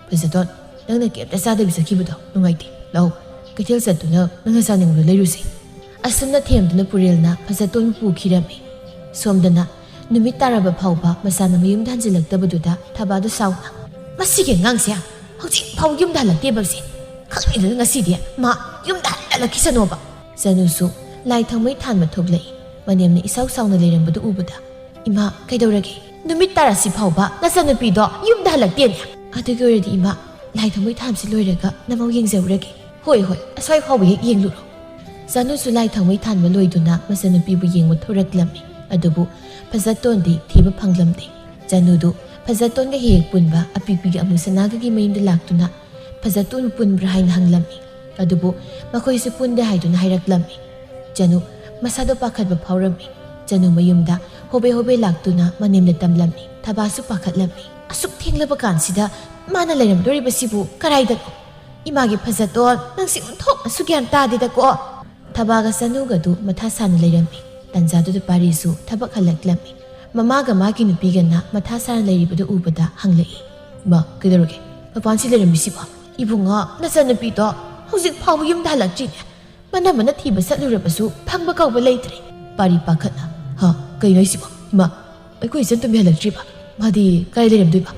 "ꯐꯖꯇꯣꯟ, ꯅꯪꯅ ꯀꯩꯝꯇ ꯆꯥꯗꯕꯤ ꯆꯠꯈꯤꯕꯗꯣ ꯅꯨꯡꯉꯥꯏꯇꯦ꯫ ꯂꯥꯛꯑꯣ, ꯀꯩꯊꯦꯜ ꯆꯠꯇꯨꯅ ꯅꯪꯅ ꯆꯥꯅꯤꯡꯕꯗꯣ ꯂꯩꯔꯨꯁꯤ꯫" ꯑꯁꯨꯝꯅ ꯊꯦꯝꯗꯨꯅ ꯄꯨꯔꯦꯜꯅ ꯐꯖꯇꯣꯟꯕꯨ ꯄꯨꯈꯤꯔꯝꯃꯤ꯫ ꯁꯣꯝꯗꯅ ꯅꯨꯃꯤꯠ ꯇꯥꯔꯕ ꯐꯥꯎꯕ ꯃꯆꯥꯅ ꯃꯌꯨꯝꯗ ꯍꯟꯖꯤꯜꯂꯛꯇꯕꯗꯨꯗ ꯊꯕꯥꯗꯨ ꯁꯥꯎꯅ, "ꯃꯁꯤꯒꯤ ꯑꯉꯥꯡꯁꯦ ꯍꯧꯖꯤꯛ ꯐꯥꯎ ꯌꯨꯝꯗ ꯍꯜꯂꯛꯇꯦꯕꯁꯦ꯫ ꯈꯪꯗꯦꯗꯅ ꯉꯁꯤꯗꯤ ꯃꯥ ꯌꯨꯝꯗ ꯍꯜꯂꯛꯈꯤꯁꯅꯣꯕ꯫" ꯖꯅꯨꯁꯨ ꯂꯥꯏ ꯊꯥꯎꯃꯩ ꯊꯥꯟꯕ ꯊꯣꯛꯂꯛꯏ꯫ ꯃꯅꯦꯝꯅ ꯏꯁꯥꯎ ꯁꯥꯎꯅ ꯂꯩꯔꯝꯕꯗꯨ ꯎꯕꯗ, "ꯏꯃꯥ, ꯀꯩꯗꯧꯔꯒꯦ? ꯅꯨꯃꯤꯠ ꯇꯥꯔꯁꯤ ꯐꯥꯎꯕ ꯅꯆꯥꯅꯨꯄꯤꯗꯣ ꯌꯨꯝꯗ ꯍꯜꯂꯛꯇꯦꯅꯦ꯫ ꯑꯗꯨꯒꯤ ꯑꯣꯏꯔꯗꯤ ꯏꯃꯥ, ꯂꯥꯏ ꯊꯥꯎꯃꯩ ꯊꯥꯟꯕꯁꯤ ꯂꯣꯏꯔꯒ ꯅꯃꯧ ꯌꯦꯡꯖꯔꯨꯔꯒꯦ꯫" "ꯍꯣꯏ, ꯍꯣꯏ, ꯑꯁ꯭ꯋꯥꯏ ꯐꯥꯎꯕ ꯍꯦꯛ ꯌꯦꯡꯂꯨꯔꯣ꯫" ꯖꯥꯅꯨꯁꯨ ꯂꯥꯏ ꯊꯥꯎꯃꯩ ꯊꯥꯟꯕ ꯂꯣꯏꯗꯨꯅ ꯃꯆꯥꯅꯨꯄꯤꯕꯨ ꯌꯦꯡꯕ ꯊꯣꯔꯛꯂꯝꯃꯤ꯫ ꯑꯗꯨꯕꯨ ꯐꯖꯇꯣꯟꯗꯤ ꯊꯤꯕ ꯐꯪꯂꯝꯗꯦ꯫ ꯖꯥꯅꯨꯗꯨ ꯐꯖꯇꯣꯟꯒ ꯍꯦꯛ ꯍꯦꯛ ꯄꯨꯟꯕ ꯑꯄꯤꯛꯄꯤꯒꯤ ꯑꯃꯨꯁꯅꯥꯒꯒꯤ ꯃꯌꯨꯝꯗ ꯂꯥꯛꯇꯨꯅ ꯐꯖꯇꯣꯟꯕꯨ ꯄꯨꯟꯕ꯭ꯔꯥ ꯍꯥꯏꯅ ꯍꯪꯂꯝꯃꯤ꯫ ꯑꯗꯨꯕꯨ ꯃꯈꯣꯏꯁꯨ ꯄꯨꯟꯗꯦ ꯍꯥꯏꯗꯨꯅ ꯍꯥꯏꯔꯛꯂꯝꯃꯤ꯫ ꯖꯥꯅꯨ ꯃꯁꯥꯗꯣ ꯄꯥꯈꯠꯄ ꯐꯥꯎꯔꯝꯃꯤ꯫ ꯖꯥꯅꯨ ꯃꯌꯨꯝꯗ ꯍꯣꯕꯦ ꯍꯣꯕꯦ ꯂꯥꯛꯇꯨꯅ ꯃꯅꯦꯝꯗ ꯇꯝꯂꯝꯃꯤ꯫ ꯊꯕꯥꯁꯨ ꯄꯥꯈꯠꯂꯝꯃꯤ꯫ ꯑꯁꯨꯛ ꯊꯦꯡꯂꯕ ꯀꯥꯟꯁꯤꯗ ꯃꯥꯅ ꯂꯩꯔꯝꯗꯣꯔꯤꯕꯁꯤꯕꯨ ꯀꯔꯥꯏꯗꯅꯣ? "ꯏꯃꯥꯒꯤ ꯐꯖꯇꯣꯟ, ꯅꯪꯁꯤ ꯑꯣꯟꯊꯣꯛꯅꯁꯨ ꯒ꯭ꯌꯥꯟ ꯇꯥꯗꯦꯗꯀꯣ!" ꯊꯕꯥꯒ ꯆꯅꯨꯒꯗꯨ ꯃꯊꯥ ꯁꯥꯅ ꯂꯩꯔꯝꯃꯤ꯫ ꯇꯟꯖꯥꯗꯨꯗ ꯄꯥꯔꯤꯁꯨ ꯊꯕꯛ ꯍꯜꯂꯛꯂꯝꯃꯤ꯫ ꯃꯃꯥꯒ ꯃꯥꯒꯤ ꯅꯨꯄꯤꯒꯅ ꯃꯊꯥ ꯁꯥꯅ ꯂꯩꯔꯤꯕꯗꯨ ꯎꯕꯗ ꯍꯪꯂꯛꯏ, "ꯏꯃꯥ, ꯀꯩꯗꯧꯔꯒꯦ? ꯃꯄꯥꯟꯁꯤ ꯂꯩꯔꯝꯃꯤꯁꯤꯕꯣ?" "ꯏꯕꯨꯡꯉꯣ, ꯅꯆꯟꯅꯨꯄꯤꯗꯣ ꯍꯧꯖꯤꯛ ꯐꯥꯎꯕ ꯌꯨꯝꯗ ꯍꯜꯂꯛꯇ꯭ꯔꯤꯅꯦ꯫ ꯃꯅꯝ ꯃꯅ ꯊꯤꯕ ꯆꯠꯂꯨꯔꯕꯁꯨ ꯐꯪꯕ ꯀꯧꯕ ꯂꯩꯇ꯭ꯔꯦ꯫" ꯄꯥꯔꯤ ꯄꯥꯈꯠꯅ, "ꯍꯥ, ꯀꯩꯅꯣ ꯍꯥꯏꯁꯤꯕꯣ? ꯏꯃꯥ, ꯑꯩꯈꯣꯏ ꯏꯆꯟꯇꯣꯝꯕꯤ ꯍꯜꯂꯛꯇ꯭ꯔꯤꯕ? ꯃꯥꯗꯤ ꯀꯥꯏ ꯂꯩꯔꯝꯗꯣꯏꯕ?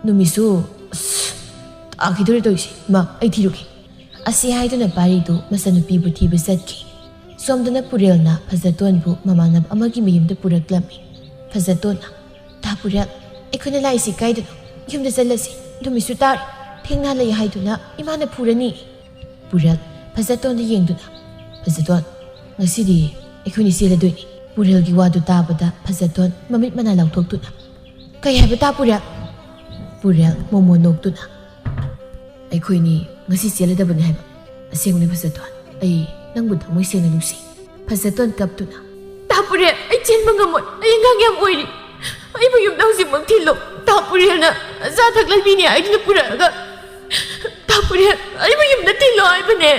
ꯅꯨꯃꯤꯠꯁꯨ, ꯑꯁ, ꯇꯥꯈꯤꯗꯣꯔꯦ ꯇꯧꯔꯤꯁꯦ꯫ ꯏꯃꯥ, ꯑꯩ ꯊꯤꯔꯨꯒꯦ꯫" ꯑꯁꯤ ꯍꯥꯏꯗꯨꯅ ꯄꯥꯔꯤꯗꯨ ꯃꯆꯟꯅꯨꯄꯤꯕꯨ ꯊꯤꯕ ꯆꯠꯈꯤ꯫ ꯁꯣꯝꯗꯅ ꯄꯨꯔꯦꯜꯅ ꯐꯖꯇꯣꯟꯕꯨ ꯃꯃꯥꯟꯅꯕ ꯑꯃꯒꯤ ꯃꯌꯨꯝꯗ ꯄꯨꯔꯛꯂꯝꯃꯤ꯫ ꯐꯖꯇꯣꯟꯅ, "ꯇꯥ ꯄꯨꯔꯦꯜ, ꯑꯩꯈꯣꯏꯅ ꯂꯥꯛꯏꯁꯤ ꯀꯥꯏꯗꯅꯣ? ꯌꯨꯝꯗ ꯆꯠꯂꯁꯤ꯫ ꯅꯨꯃꯤꯠꯁꯨ ꯇꯥꯔꯦ꯫ ꯊꯦꯡꯅ ꯍꯜꯂꯛꯏ ꯍꯥꯏꯗꯨꯅ ꯏꯃꯥꯅ ꯐꯨꯔꯅꯤ꯫" ꯄꯨꯔꯦꯜ ꯐꯖꯇꯣꯟꯗ ꯌꯦꯡꯗꯨꯅ, "ꯐꯖꯇꯣꯟ, ꯉꯁꯤꯗꯤ ꯑꯩꯈꯣꯏꯅꯤ ꯆꯦꯜꯂꯗꯣꯏꯅꯤ꯫" ꯄꯨꯔꯦꯜꯒꯤ ꯋꯥꯗꯨ ꯇꯥꯕꯗ ꯐꯖꯇꯣꯟ ꯃꯃꯤꯠ ꯃꯅꯥ ꯂꯥꯎꯊꯣꯛꯇꯨꯅ, "ꯀꯩ ꯍꯥꯏꯕ, ꯇꯥ ꯄꯨꯔꯦꯜ?" ꯄꯨꯔꯦꯜ ꯃꯣꯃꯣ ꯅꯣꯛꯇꯨꯅ, "ꯑꯩꯈꯣꯏꯅꯤ ꯉꯁꯤ ꯆꯦꯜꯂꯗꯕꯅꯤ ꯍꯥꯏꯕ꯫ ꯑꯁꯦꯡꯕꯅꯤ ꯐꯖꯇꯣꯟ, ꯑꯩ ꯅꯪꯕꯨ ꯊꯃꯣꯏ ꯁꯦꯡꯅ ꯅꯨꯡꯁꯤ꯫" ꯐꯖꯇꯣꯟ ꯀꯞꯇꯨꯅ, "ꯇꯥ ꯄꯨꯔꯦꯜ, ꯑꯩ ꯆꯦꯟꯕ ꯉꯝꯃꯣꯏ꯫ ꯑꯩ ꯑꯉꯥꯡ ꯌꯥꯝ ꯑꯣꯏꯔꯤ꯫ ꯑꯩꯕꯨ ꯌꯨꯝꯗ ꯍꯧꯖꯤꯛꯃꯛ ꯊꯤꯜꯂꯣ꯫ ꯇꯥ ꯄꯨꯔꯦꯜꯅ ꯑꯆꯥ ꯑꯊꯛ ꯂꯩꯕꯤꯅꯤ ꯍꯥꯏꯗꯨꯅ ꯄꯨꯔꯛꯑꯒ, ꯇꯥ ꯄꯨꯔꯦꯜ, ꯑꯩꯕꯨ ꯌꯨꯝꯗ ꯊꯤꯜꯂꯣ ꯍꯥꯏꯕꯅꯦ꯫"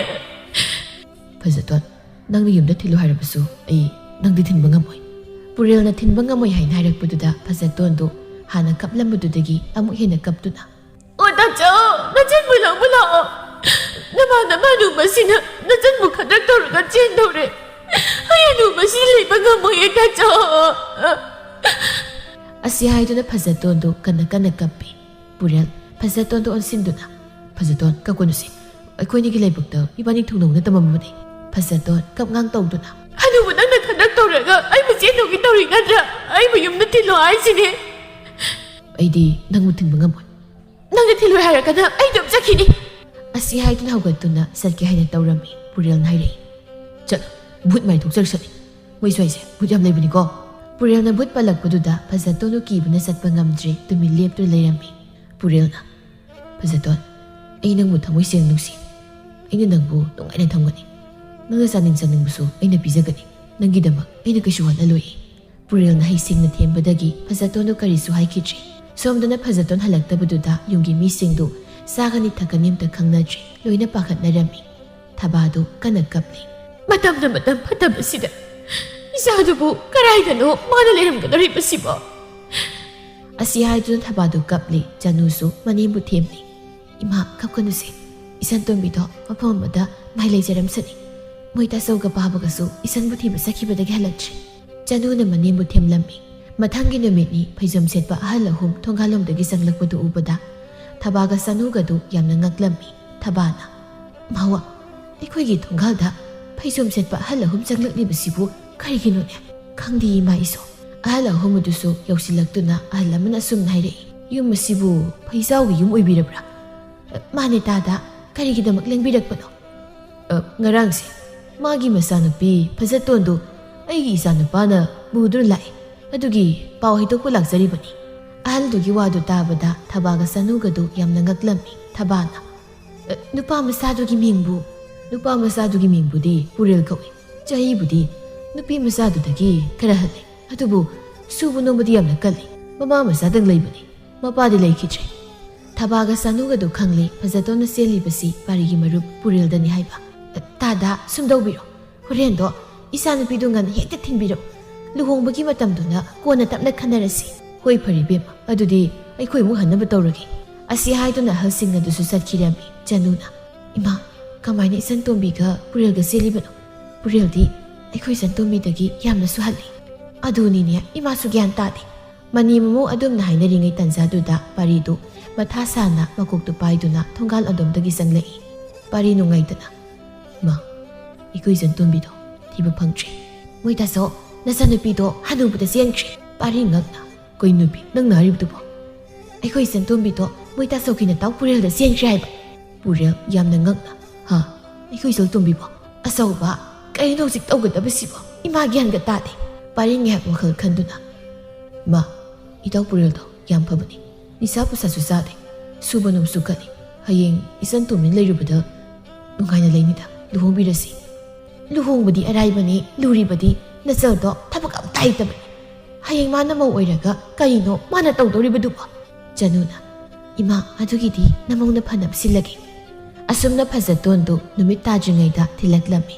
"ꯐꯖꯇꯣꯟ, ꯅꯪꯅ ꯌꯨꯝꯗ ꯊꯤꯜꯂꯣ ꯍꯥꯏꯔꯕꯁꯨ ꯑꯩ ꯅꯪꯗꯤ ꯊꯤꯟꯕ ꯉꯝꯃꯣꯏ꯫" ꯄꯨꯔꯦꯜꯅ ꯊꯤꯟꯕ ꯉꯝꯃꯣꯏ ꯍꯥꯏꯅ ꯍꯥꯏꯔꯛꯄꯗꯨꯗ ꯐꯖꯇꯣꯟꯗꯨ ꯍꯥꯟꯅ ꯀꯞꯂꯝꯕꯗꯨꯗꯒꯤ ꯑꯃꯨꯛ ꯍꯦꯟꯅ ꯀꯞꯇꯨꯅ, "ꯑꯣ ꯇꯥꯆꯧ, ꯅꯆꯟꯕꯨ ꯂꯧꯕ ꯂꯥꯛꯑꯣ꯫ ꯅꯃꯥꯟꯅꯕ ꯍꯅꯨꯕꯁꯤꯅ ꯅꯆꯟꯕꯨ ꯈꯗ꯭ꯔꯛ ꯇꯧꯔꯒ ꯆꯦꯟꯗꯧꯔꯦ꯫ ꯑꯩ ꯍꯅꯨꯕꯁꯤ ꯂꯩꯕ ꯉꯝꯃꯣꯏꯌꯦ ꯇꯥꯆꯧ꯫" ꯑꯁꯤ ꯍꯥꯏꯗꯨꯅ ꯐꯖꯇꯣꯟꯗꯨ ꯀꯟꯅ ꯀꯟꯅ ꯀꯞꯄꯤ꯫ ꯄꯨꯔꯦꯜ ꯐꯖꯇꯣꯟꯗꯨ ꯑꯣꯟꯁꯤꯟꯗꯨꯅ, "ꯐꯖꯇꯣꯟ, ꯀꯞꯀꯅꯨꯁꯦ꯫ ꯑꯩꯈꯣꯏꯅꯤꯒꯤ ꯂꯥꯏꯕꯛꯇ ꯏꯕꯥꯅꯤ ꯊꯨꯡꯅꯧꯅ ꯇꯝꯃꯝꯕꯅꯦ꯫" ꯐꯖꯇꯣꯟ ꯀꯞꯉꯥꯡ ꯇꯧꯗꯨꯅ, "ꯑꯗꯨꯕꯨ ꯅꯪꯅ ꯈꯗ꯭ꯔꯛ ꯇꯧꯔꯒ ꯑꯩꯕꯨ ꯆꯦꯟꯗꯧꯒꯤ ꯇꯧꯔꯤ ꯅꯠꯇ꯭ꯔꯥ? ꯑꯩꯕꯨ ꯌꯨꯝꯗ ꯊꯤꯜꯂꯣ ꯍꯥꯏꯁꯤꯅꯦ꯫" "ꯑꯩꯗꯤ ꯅꯪꯕꯨ ꯊꯤꯟꯕ ꯉꯝꯃꯣꯏ꯫" "ꯅꯪꯅ ꯊꯤꯜꯂꯣꯏ ꯍꯥꯏꯔꯒꯅ ꯑꯩ ꯑꯗꯨꯝ ꯆꯠꯈꯤꯅꯤ꯫" ꯑꯁꯤ ꯍꯥꯏꯗꯨꯅ ꯍꯧꯒꯠꯇꯨꯅ ꯆꯠꯀꯦ ꯍꯥꯏꯅ ꯇꯧꯔꯝꯃꯤ꯫ ꯄꯨꯔꯦꯜꯅ ꯍꯥꯏꯔꯛꯏ, "ꯆꯠꯂꯣ, ꯚꯨꯠ ꯃꯥꯏ ꯊꯣꯛꯆꯔꯁꯅꯤ꯫ ꯃꯣꯏ ꯁ꯭ꯋꯥꯏꯁꯦ ꯚꯨꯠ ꯌꯥꯝ ꯂꯩꯕꯅꯤꯀꯣ꯫" ꯄꯨꯔꯦꯜꯅ ꯚꯨꯠ ꯄꯜꯂꯛꯄꯗꯨꯗ ꯐꯖꯇꯣꯟꯗꯨ ꯀꯤꯕꯅ ꯆꯠꯄ ꯉꯝꯗ꯭ꯔꯦ, ꯇꯨꯃꯤꯟ ꯂꯦꯞꯇꯨꯅ ꯂꯩꯔꯝꯃꯤ꯫ ꯄꯨꯔꯦꯜꯅ, "ꯐꯖꯇꯣꯟ, ꯑꯩ ꯅꯪꯕꯨ ꯊꯃꯣꯏ ꯁꯦꯡꯅ ꯅꯨꯡꯁꯤ꯫ ꯑꯩꯅ ꯅꯪꯕꯨ ꯅꯨꯡꯉꯥꯏꯅ ꯊꯝꯒꯅꯤ꯫ ꯅꯪꯅ ꯆꯥꯅꯤꯡ ꯆꯥꯅꯤꯡꯕꯁꯨ ꯑꯩꯅ ꯄꯤꯖꯒꯅꯤ꯫ ꯅꯪꯒꯤꯗꯃꯛ ꯑꯩꯅ ꯀꯩꯁꯨ ꯋꯥꯠꯂꯂꯣꯏ꯫" ꯄꯨꯔꯦꯜꯅ ꯍꯩꯁꯤꯡꯅ ꯊꯦꯝꯕꯗꯒꯤ ꯐꯖꯇꯣꯟꯗꯨ ꯀꯔꯤꯁꯨ ꯍꯥꯏꯈꯤꯗ꯭ꯔꯦ꯫ ꯁꯣꯝꯗꯅ ꯐꯖꯇꯣꯟ ꯍꯜꯂꯛꯇꯕꯗꯨꯗ ꯌꯨꯝꯒꯤ ꯃꯤꯁꯤꯡꯗꯨ ꯆꯥꯒꯅꯤ ꯊꯛꯀꯅꯤ ꯑꯝꯇ ꯈꯪꯅꯗ꯭ꯔꯦ꯫ ꯂꯣꯏꯅ ꯄꯥꯈꯠꯅꯔꯝꯃꯤ꯫ ꯊꯕꯥꯗꯨ ꯀꯟꯅ ꯀꯞꯂꯤ꯫ "ꯃꯇꯝꯅ ꯃꯇꯝ ꯐꯠꯇꯕꯁꯤꯗ ꯏꯆꯥꯗꯨꯕꯨ ꯀꯔꯥꯏꯗꯅꯣ ꯃꯥꯅ ꯂꯩꯔꯝꯒꯗꯧꯔꯤꯕꯁꯤꯕꯣ?" ꯑꯁꯤ ꯍꯥꯏꯗꯨꯅ ꯊꯕꯥꯗꯨ ꯀꯞꯂꯤ꯫ ꯆꯅꯨꯁꯨ ꯃꯅꯦꯝꯕꯨ ꯊꯦꯝꯂꯤ꯫ "ꯏꯃꯥ, ꯀꯞꯀꯅꯨꯁꯦ꯫ ꯏꯆꯟꯇꯣꯝꯕꯤꯗꯣ ꯃꯐꯝ ꯑꯃꯗ ꯃꯥꯏ ꯂꯩꯖꯔꯝꯁꯅꯤ꯫ ꯃꯣꯏ ꯇꯥꯆꯧꯒ ꯄꯥꯕꯒꯁꯨ ꯏꯆꯟꯕꯨ ꯊꯤꯕ ꯆꯠꯈꯤꯕꯗꯒꯤ ꯍꯜꯂꯛꯇ꯭ꯔꯤ꯫" ꯆꯅꯨꯅ ꯃꯅꯦꯝꯕꯨ ꯊꯦꯝꯂꯝꯃꯤ꯫ ꯃꯊꯪꯒꯤ ꯅꯨꯃꯤꯠꯅꯤ ꯐꯩꯖꯣꯝ ꯁꯦꯠꯄ ꯑꯍꯜ ꯑꯍꯨꯝ ꯊꯣꯡꯒꯥꯜꯂꯣꯝꯗꯒꯤ ꯆꯪꯂꯛꯄꯗꯨ ꯎꯕꯗ ꯊꯕꯥꯒ ꯆꯅꯨꯒꯗꯨ ꯌꯥꯝꯅ ꯉꯛꯂꯝꯃꯤ꯫ ꯊꯕꯥꯅ, "ꯃꯥꯋꯥ, ꯑꯩꯈꯣꯏꯒꯤ ꯊꯣꯡꯒꯥꯜꯗ ꯐꯩꯖꯣꯝ ꯁꯦꯠꯄ ꯑꯍꯜ ꯑꯍꯨꯝ ꯆꯪꯂꯛꯂꯤꯕꯁꯤꯕꯨ ꯀꯔꯤꯒꯤꯅꯣꯅꯦ? ꯈꯪꯗꯦ ꯏꯃꯥ ꯏꯁꯣ꯫" ꯑꯍꯜ ꯑꯍꯨꯝ ꯑꯗꯨꯁꯨ ꯌꯧꯁꯤꯜꯂꯛꯇꯨꯅ ꯑꯍꯜ ꯑꯃꯅ ꯑꯁꯨꯝꯅ ꯍꯥꯏꯔꯛꯏ, "ꯌꯨꯝ ꯑꯁꯤꯕꯨ ꯐꯩꯖꯥꯎꯒꯤ ꯌꯨꯝ ꯑꯣꯏꯕꯤꯔꯕ꯭ꯔꯥ?" "ꯑ, ꯃꯥꯅꯦ ꯇꯥꯗ, ꯀꯔꯤꯒꯤꯗꯃꯛ ꯂꯦꯡꯕꯤꯔꯛꯄꯅꯣ?" "ꯑ, ꯉꯔꯥꯡꯁꯦ ꯃꯥꯒꯤ ꯃꯆꯥꯅꯨꯄꯤ ꯐꯖꯇꯣꯟꯗꯨ ꯑꯩꯒꯤ ꯏꯆꯥꯅꯨꯄꯥꯅ ꯄꯨꯗꯨꯅ ꯂꯥꯛꯏ꯫ ꯑꯗꯨꯒꯤ ꯄꯥꯎ ꯍꯥꯏꯗꯣꯛꯄ ꯂꯥꯛꯆꯔꯤꯕꯅꯤ꯫" ꯑꯍꯜꯗꯨꯒꯤ ꯋꯥꯗꯨ ꯇꯥꯕꯗ ꯊꯕꯥꯒ ꯆꯅꯨꯒꯗꯨ ꯌꯥꯝꯅ ꯉꯛꯂꯝꯃꯤ꯫ ꯊꯕꯥꯅ, "ꯑ, ꯅꯨꯄꯥ ꯃꯆꯥꯗꯨꯒꯤ ꯃꯤꯡꯕꯨ?" "ꯅꯨꯄꯥ ꯃꯆꯥꯗꯨꯒꯤ ꯃꯤꯡꯕꯨꯗꯤ ꯄꯨꯔꯦꯜ ꯀꯧꯏ꯫ ꯆꯍꯤꯕꯨꯗꯤ ꯅꯨꯄꯤ ꯃꯆꯥꯗꯨꯗꯒꯤ ꯈꯔ ꯍꯜꯂꯦ꯫ ꯑꯗꯨꯕꯨ ꯁꯨꯕ ꯅꯣꯝꯕꯗꯤ ꯌꯥꯝꯅ ꯀꯜꯂꯤ꯫ ꯃꯃꯥ ꯃꯆꯥꯗꯪ ꯂꯩꯕꯅꯤ꯫ ꯃꯄꯥꯗꯤ ꯂꯩꯈꯤꯗ꯭ꯔꯦ꯫" ꯊꯕꯥꯒ ꯆꯅꯨꯒꯗꯨ ꯈꯪꯂꯦ ꯐꯖꯇꯣꯟꯅ ꯆꯦꯜꯂꯤꯕꯁꯤ ꯄꯥꯔꯤꯒꯤ ꯃꯔꯨꯞ ꯄꯨꯔꯦꯜꯗꯅꯤ ꯍꯥꯏꯕ꯫ "ꯑ, ꯇꯥꯗ, ꯁꯨꯝ ꯇꯧꯕꯤꯔꯣ꯫ ꯍꯣꯔꯦꯟꯗꯣ ꯏꯆꯥꯅꯨꯄꯤꯗꯨ ꯉꯟꯅ ꯍꯦꯛꯇ ꯊꯤꯟꯕꯤꯔꯛꯎ꯫ ꯂꯨꯍꯣꯡꯕꯒꯤ ꯃꯇꯝꯗꯨꯅ ꯀꯣꯟꯅ ꯇꯞꯅ ꯈꯟꯅꯔꯁꯤ꯫" "ꯍꯣꯏ, ꯐꯔꯦ ꯏꯕꯦꯝꯃ, ꯑꯗꯨꯗꯤ ꯑꯩꯈꯣꯏ ꯑꯃꯨꯛ ꯍꯟꯅꯕ ꯇꯧꯔꯒꯦ꯫" ꯑꯁꯤ ꯍꯥꯏꯗꯨꯅ ꯑꯍꯜꯁꯤꯡ ꯑꯗꯨꯁꯨ ꯆꯠꯈꯤꯔꯝꯃꯤ꯫ ꯆꯅꯨꯅ, "ꯏꯃꯥ, ꯀꯃꯥꯏꯅ ꯏꯆꯟꯇꯣꯝꯕꯤꯒ ꯄꯨꯔꯦꯜꯒ ꯆꯦꯜꯂꯤꯕꯅꯣ? ꯄꯨꯔꯦꯜꯗꯤ ꯑꯩꯈꯣꯏ ꯏꯆꯟꯇꯣꯝꯕꯤꯗꯒꯤ ꯌꯥꯝꯅꯁꯨ ꯍꯜꯂꯤ꯫" "ꯑꯗꯨꯅꯤꯅꯦ, ꯏꯃꯥꯁꯨ ꯒ꯭ꯌꯥꯟ ꯇꯥꯗꯦ꯫" ꯃꯅꯤ ꯃꯃꯧ ꯑꯗꯨꯝꯅ ꯍꯥꯏꯅꯔꯤꯉꯩ ꯇꯟꯖꯥꯗꯨꯗ ꯄꯥꯔꯤꯗꯨ ꯃꯊꯥ ꯁꯥꯅ ꯃꯀꯣꯛꯇꯨ ꯄꯥꯏꯗꯨꯅ ꯊꯣꯡꯒꯥꯜ ꯑꯗꯣꯝꯗꯒꯤ ꯆꯪꯂꯛꯏ꯫ ꯄꯥꯔꯤ ꯅꯨꯡꯉꯥꯏꯇꯅ, "ꯃꯥ, ꯑꯩꯈꯣꯏ ꯏꯆꯟꯇꯣꯝꯕꯤꯗꯣ ꯊꯤꯕ ꯐꯪꯗ꯭ꯔꯦ꯫" "ꯃꯣꯏ ꯇꯥꯆꯧ, ꯅꯆꯟꯅꯨꯄꯤꯗꯣ ꯍꯅꯨꯕꯗ ꯆꯦꯟꯈ꯭ꯔꯦ꯫" ꯄꯥꯔꯤ ꯉꯛꯅ, "ꯀꯩ ꯅꯨꯄꯤ ꯅꯪꯅ ꯍꯥꯏꯔꯤꯕꯗꯨꯕꯣ?" "ꯑꯩꯈꯣꯏ ꯏꯆꯟꯇꯣꯝꯕꯤꯗꯣ ꯃꯣꯏ ꯇꯥꯆꯧꯒꯤ ꯅꯇꯥꯎ ꯄꯨꯔꯦꯜꯗ ꯆꯦꯟꯈ꯭ꯔꯦ ꯍꯥꯏꯕ꯫" ꯄꯨꯔꯦꯜ ꯌꯥꯝꯅ ꯉꯛꯅ, "ꯍꯥ? ꯑꯩꯈꯣꯏ ꯏꯆꯟꯇꯣꯝꯕꯤꯕꯣ? ꯑꯆꯧꯕ, ꯀꯔꯤꯅꯣ ꯍꯧꯖꯤꯛ ꯇꯧꯒꯗꯕꯁꯤꯕꯣ? ꯏꯃꯥ ꯒ꯭ꯌꯥꯟꯒ ꯇꯥꯗꯦ꯫" ꯄꯥꯔꯤ ꯉꯥꯏꯍꯥꯛ ꯋꯥꯈꯜ ꯈꯟꯗꯨꯅ, "ꯃꯥ, ꯏꯇꯥꯎ ꯄꯨꯔꯦꯜꯗꯣ ꯌꯥꯝ ꯐꯕꯅꯤ꯫ ꯅꯤꯁꯥ ꯄꯨꯁꯥꯁꯨ ꯆꯥꯗꯦ꯫ ꯁꯨꯕ ꯅꯣꯝꯕꯁꯨ ꯀꯜꯂꯤ꯫ ꯍꯌꯦꯡ ꯏꯆꯟꯇꯣꯝꯕꯤ ꯂꯩꯔꯨꯕꯗ ꯅꯨꯡꯉꯥꯏꯅ ꯂꯩꯅꯤꯗ꯫ ꯂꯨꯍꯣꯡꯕꯤꯔꯁꯤ꯫" "ꯂꯨꯍꯣꯡꯕꯗꯤ ꯑꯔꯥꯏꯕꯅꯤ, ꯂꯨꯔꯤꯕꯗꯤ ꯅꯆꯜꯗꯣ ꯊꯕꯛ ꯑꯝꯇ ꯍꯩꯇꯕꯅꯤ꯫ ꯍꯌꯦꯡ ꯃꯥꯅ ꯃꯧ ꯑꯣꯏꯔꯒ ꯀꯔꯤꯅꯣ ꯃꯥꯅ ꯇꯧꯗꯧꯔꯤꯕꯗꯨꯕꯣ?" ꯆꯅꯨꯅ, "ꯏꯃꯥ, ꯑꯗꯨꯒꯤꯗꯤ ꯅꯃꯧꯅ ꯐꯅꯕ ꯁꯤꯜꯂꯒꯦ"꯫ ꯑꯁꯨꯝꯅ ꯐꯖꯇꯣꯟꯗꯨ ꯅꯨꯃꯤꯠ ꯇꯥꯗ꯭ꯔꯤꯉꯩꯗ ꯊꯤꯜꯂꯛꯂꯝꯃꯤ꯫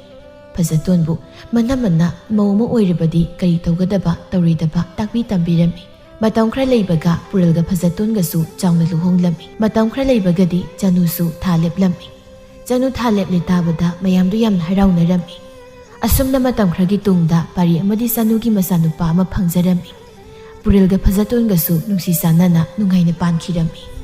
ꯐꯖꯇꯣꯟꯕꯨ ꯃꯅꯝꯃꯅ ꯃꯧ ꯑꯃ ꯑꯣꯏꯔꯕꯗꯤ ꯀꯔꯤ ꯇꯧꯒꯗꯕ ꯇꯧꯔꯣꯏꯗꯕ ꯇꯥꯛꯄꯤ ꯇꯝꯕꯤꯔꯝꯃꯤ꯫ ꯃꯇꯝ ꯈꯔ ꯂꯩꯕꯒ ꯄꯨꯔꯦꯜꯒ ꯐꯖꯇꯣꯟꯒꯁꯨ ꯆꯥꯎꯅ ꯂꯨꯍꯣꯡꯂꯝꯃꯤ꯫ ꯃꯇꯝ ꯈꯔ ꯂꯩꯕꯒꯗꯤ ꯆꯅꯨꯁꯨ ꯊꯥ ꯂꯦꯞꯂꯝꯃꯤ꯫ ꯆꯅꯨ ꯊꯥ ꯂꯦꯞꯂꯦ ꯇꯥꯕꯗ ꯃꯌꯥꯝꯗꯨ ꯌꯥꯝꯅ ꯍꯔꯥꯎꯅꯔꯝꯃꯤ꯫ ꯑꯁꯨꯝꯅ ꯃꯇꯝ ꯈꯔꯒꯤ ꯇꯨꯡꯗ ꯄꯥꯔꯤ ꯑꯃꯗꯤ ꯆꯅꯨꯒꯤ ꯃꯆꯥꯅꯨꯄꯥ ꯑꯃ ꯐꯪꯖꯔꯝꯃꯤ꯫ ꯄꯨꯔꯦꯜꯒ ꯐꯖꯇꯣꯟꯒꯁꯨ ꯅꯨꯡꯁꯤ ꯆꯥꯟꯅꯅ ꯅꯨꯡꯉꯥꯏꯅ ꯄꯥꯟꯈꯤꯔꯝꯃꯤ꯫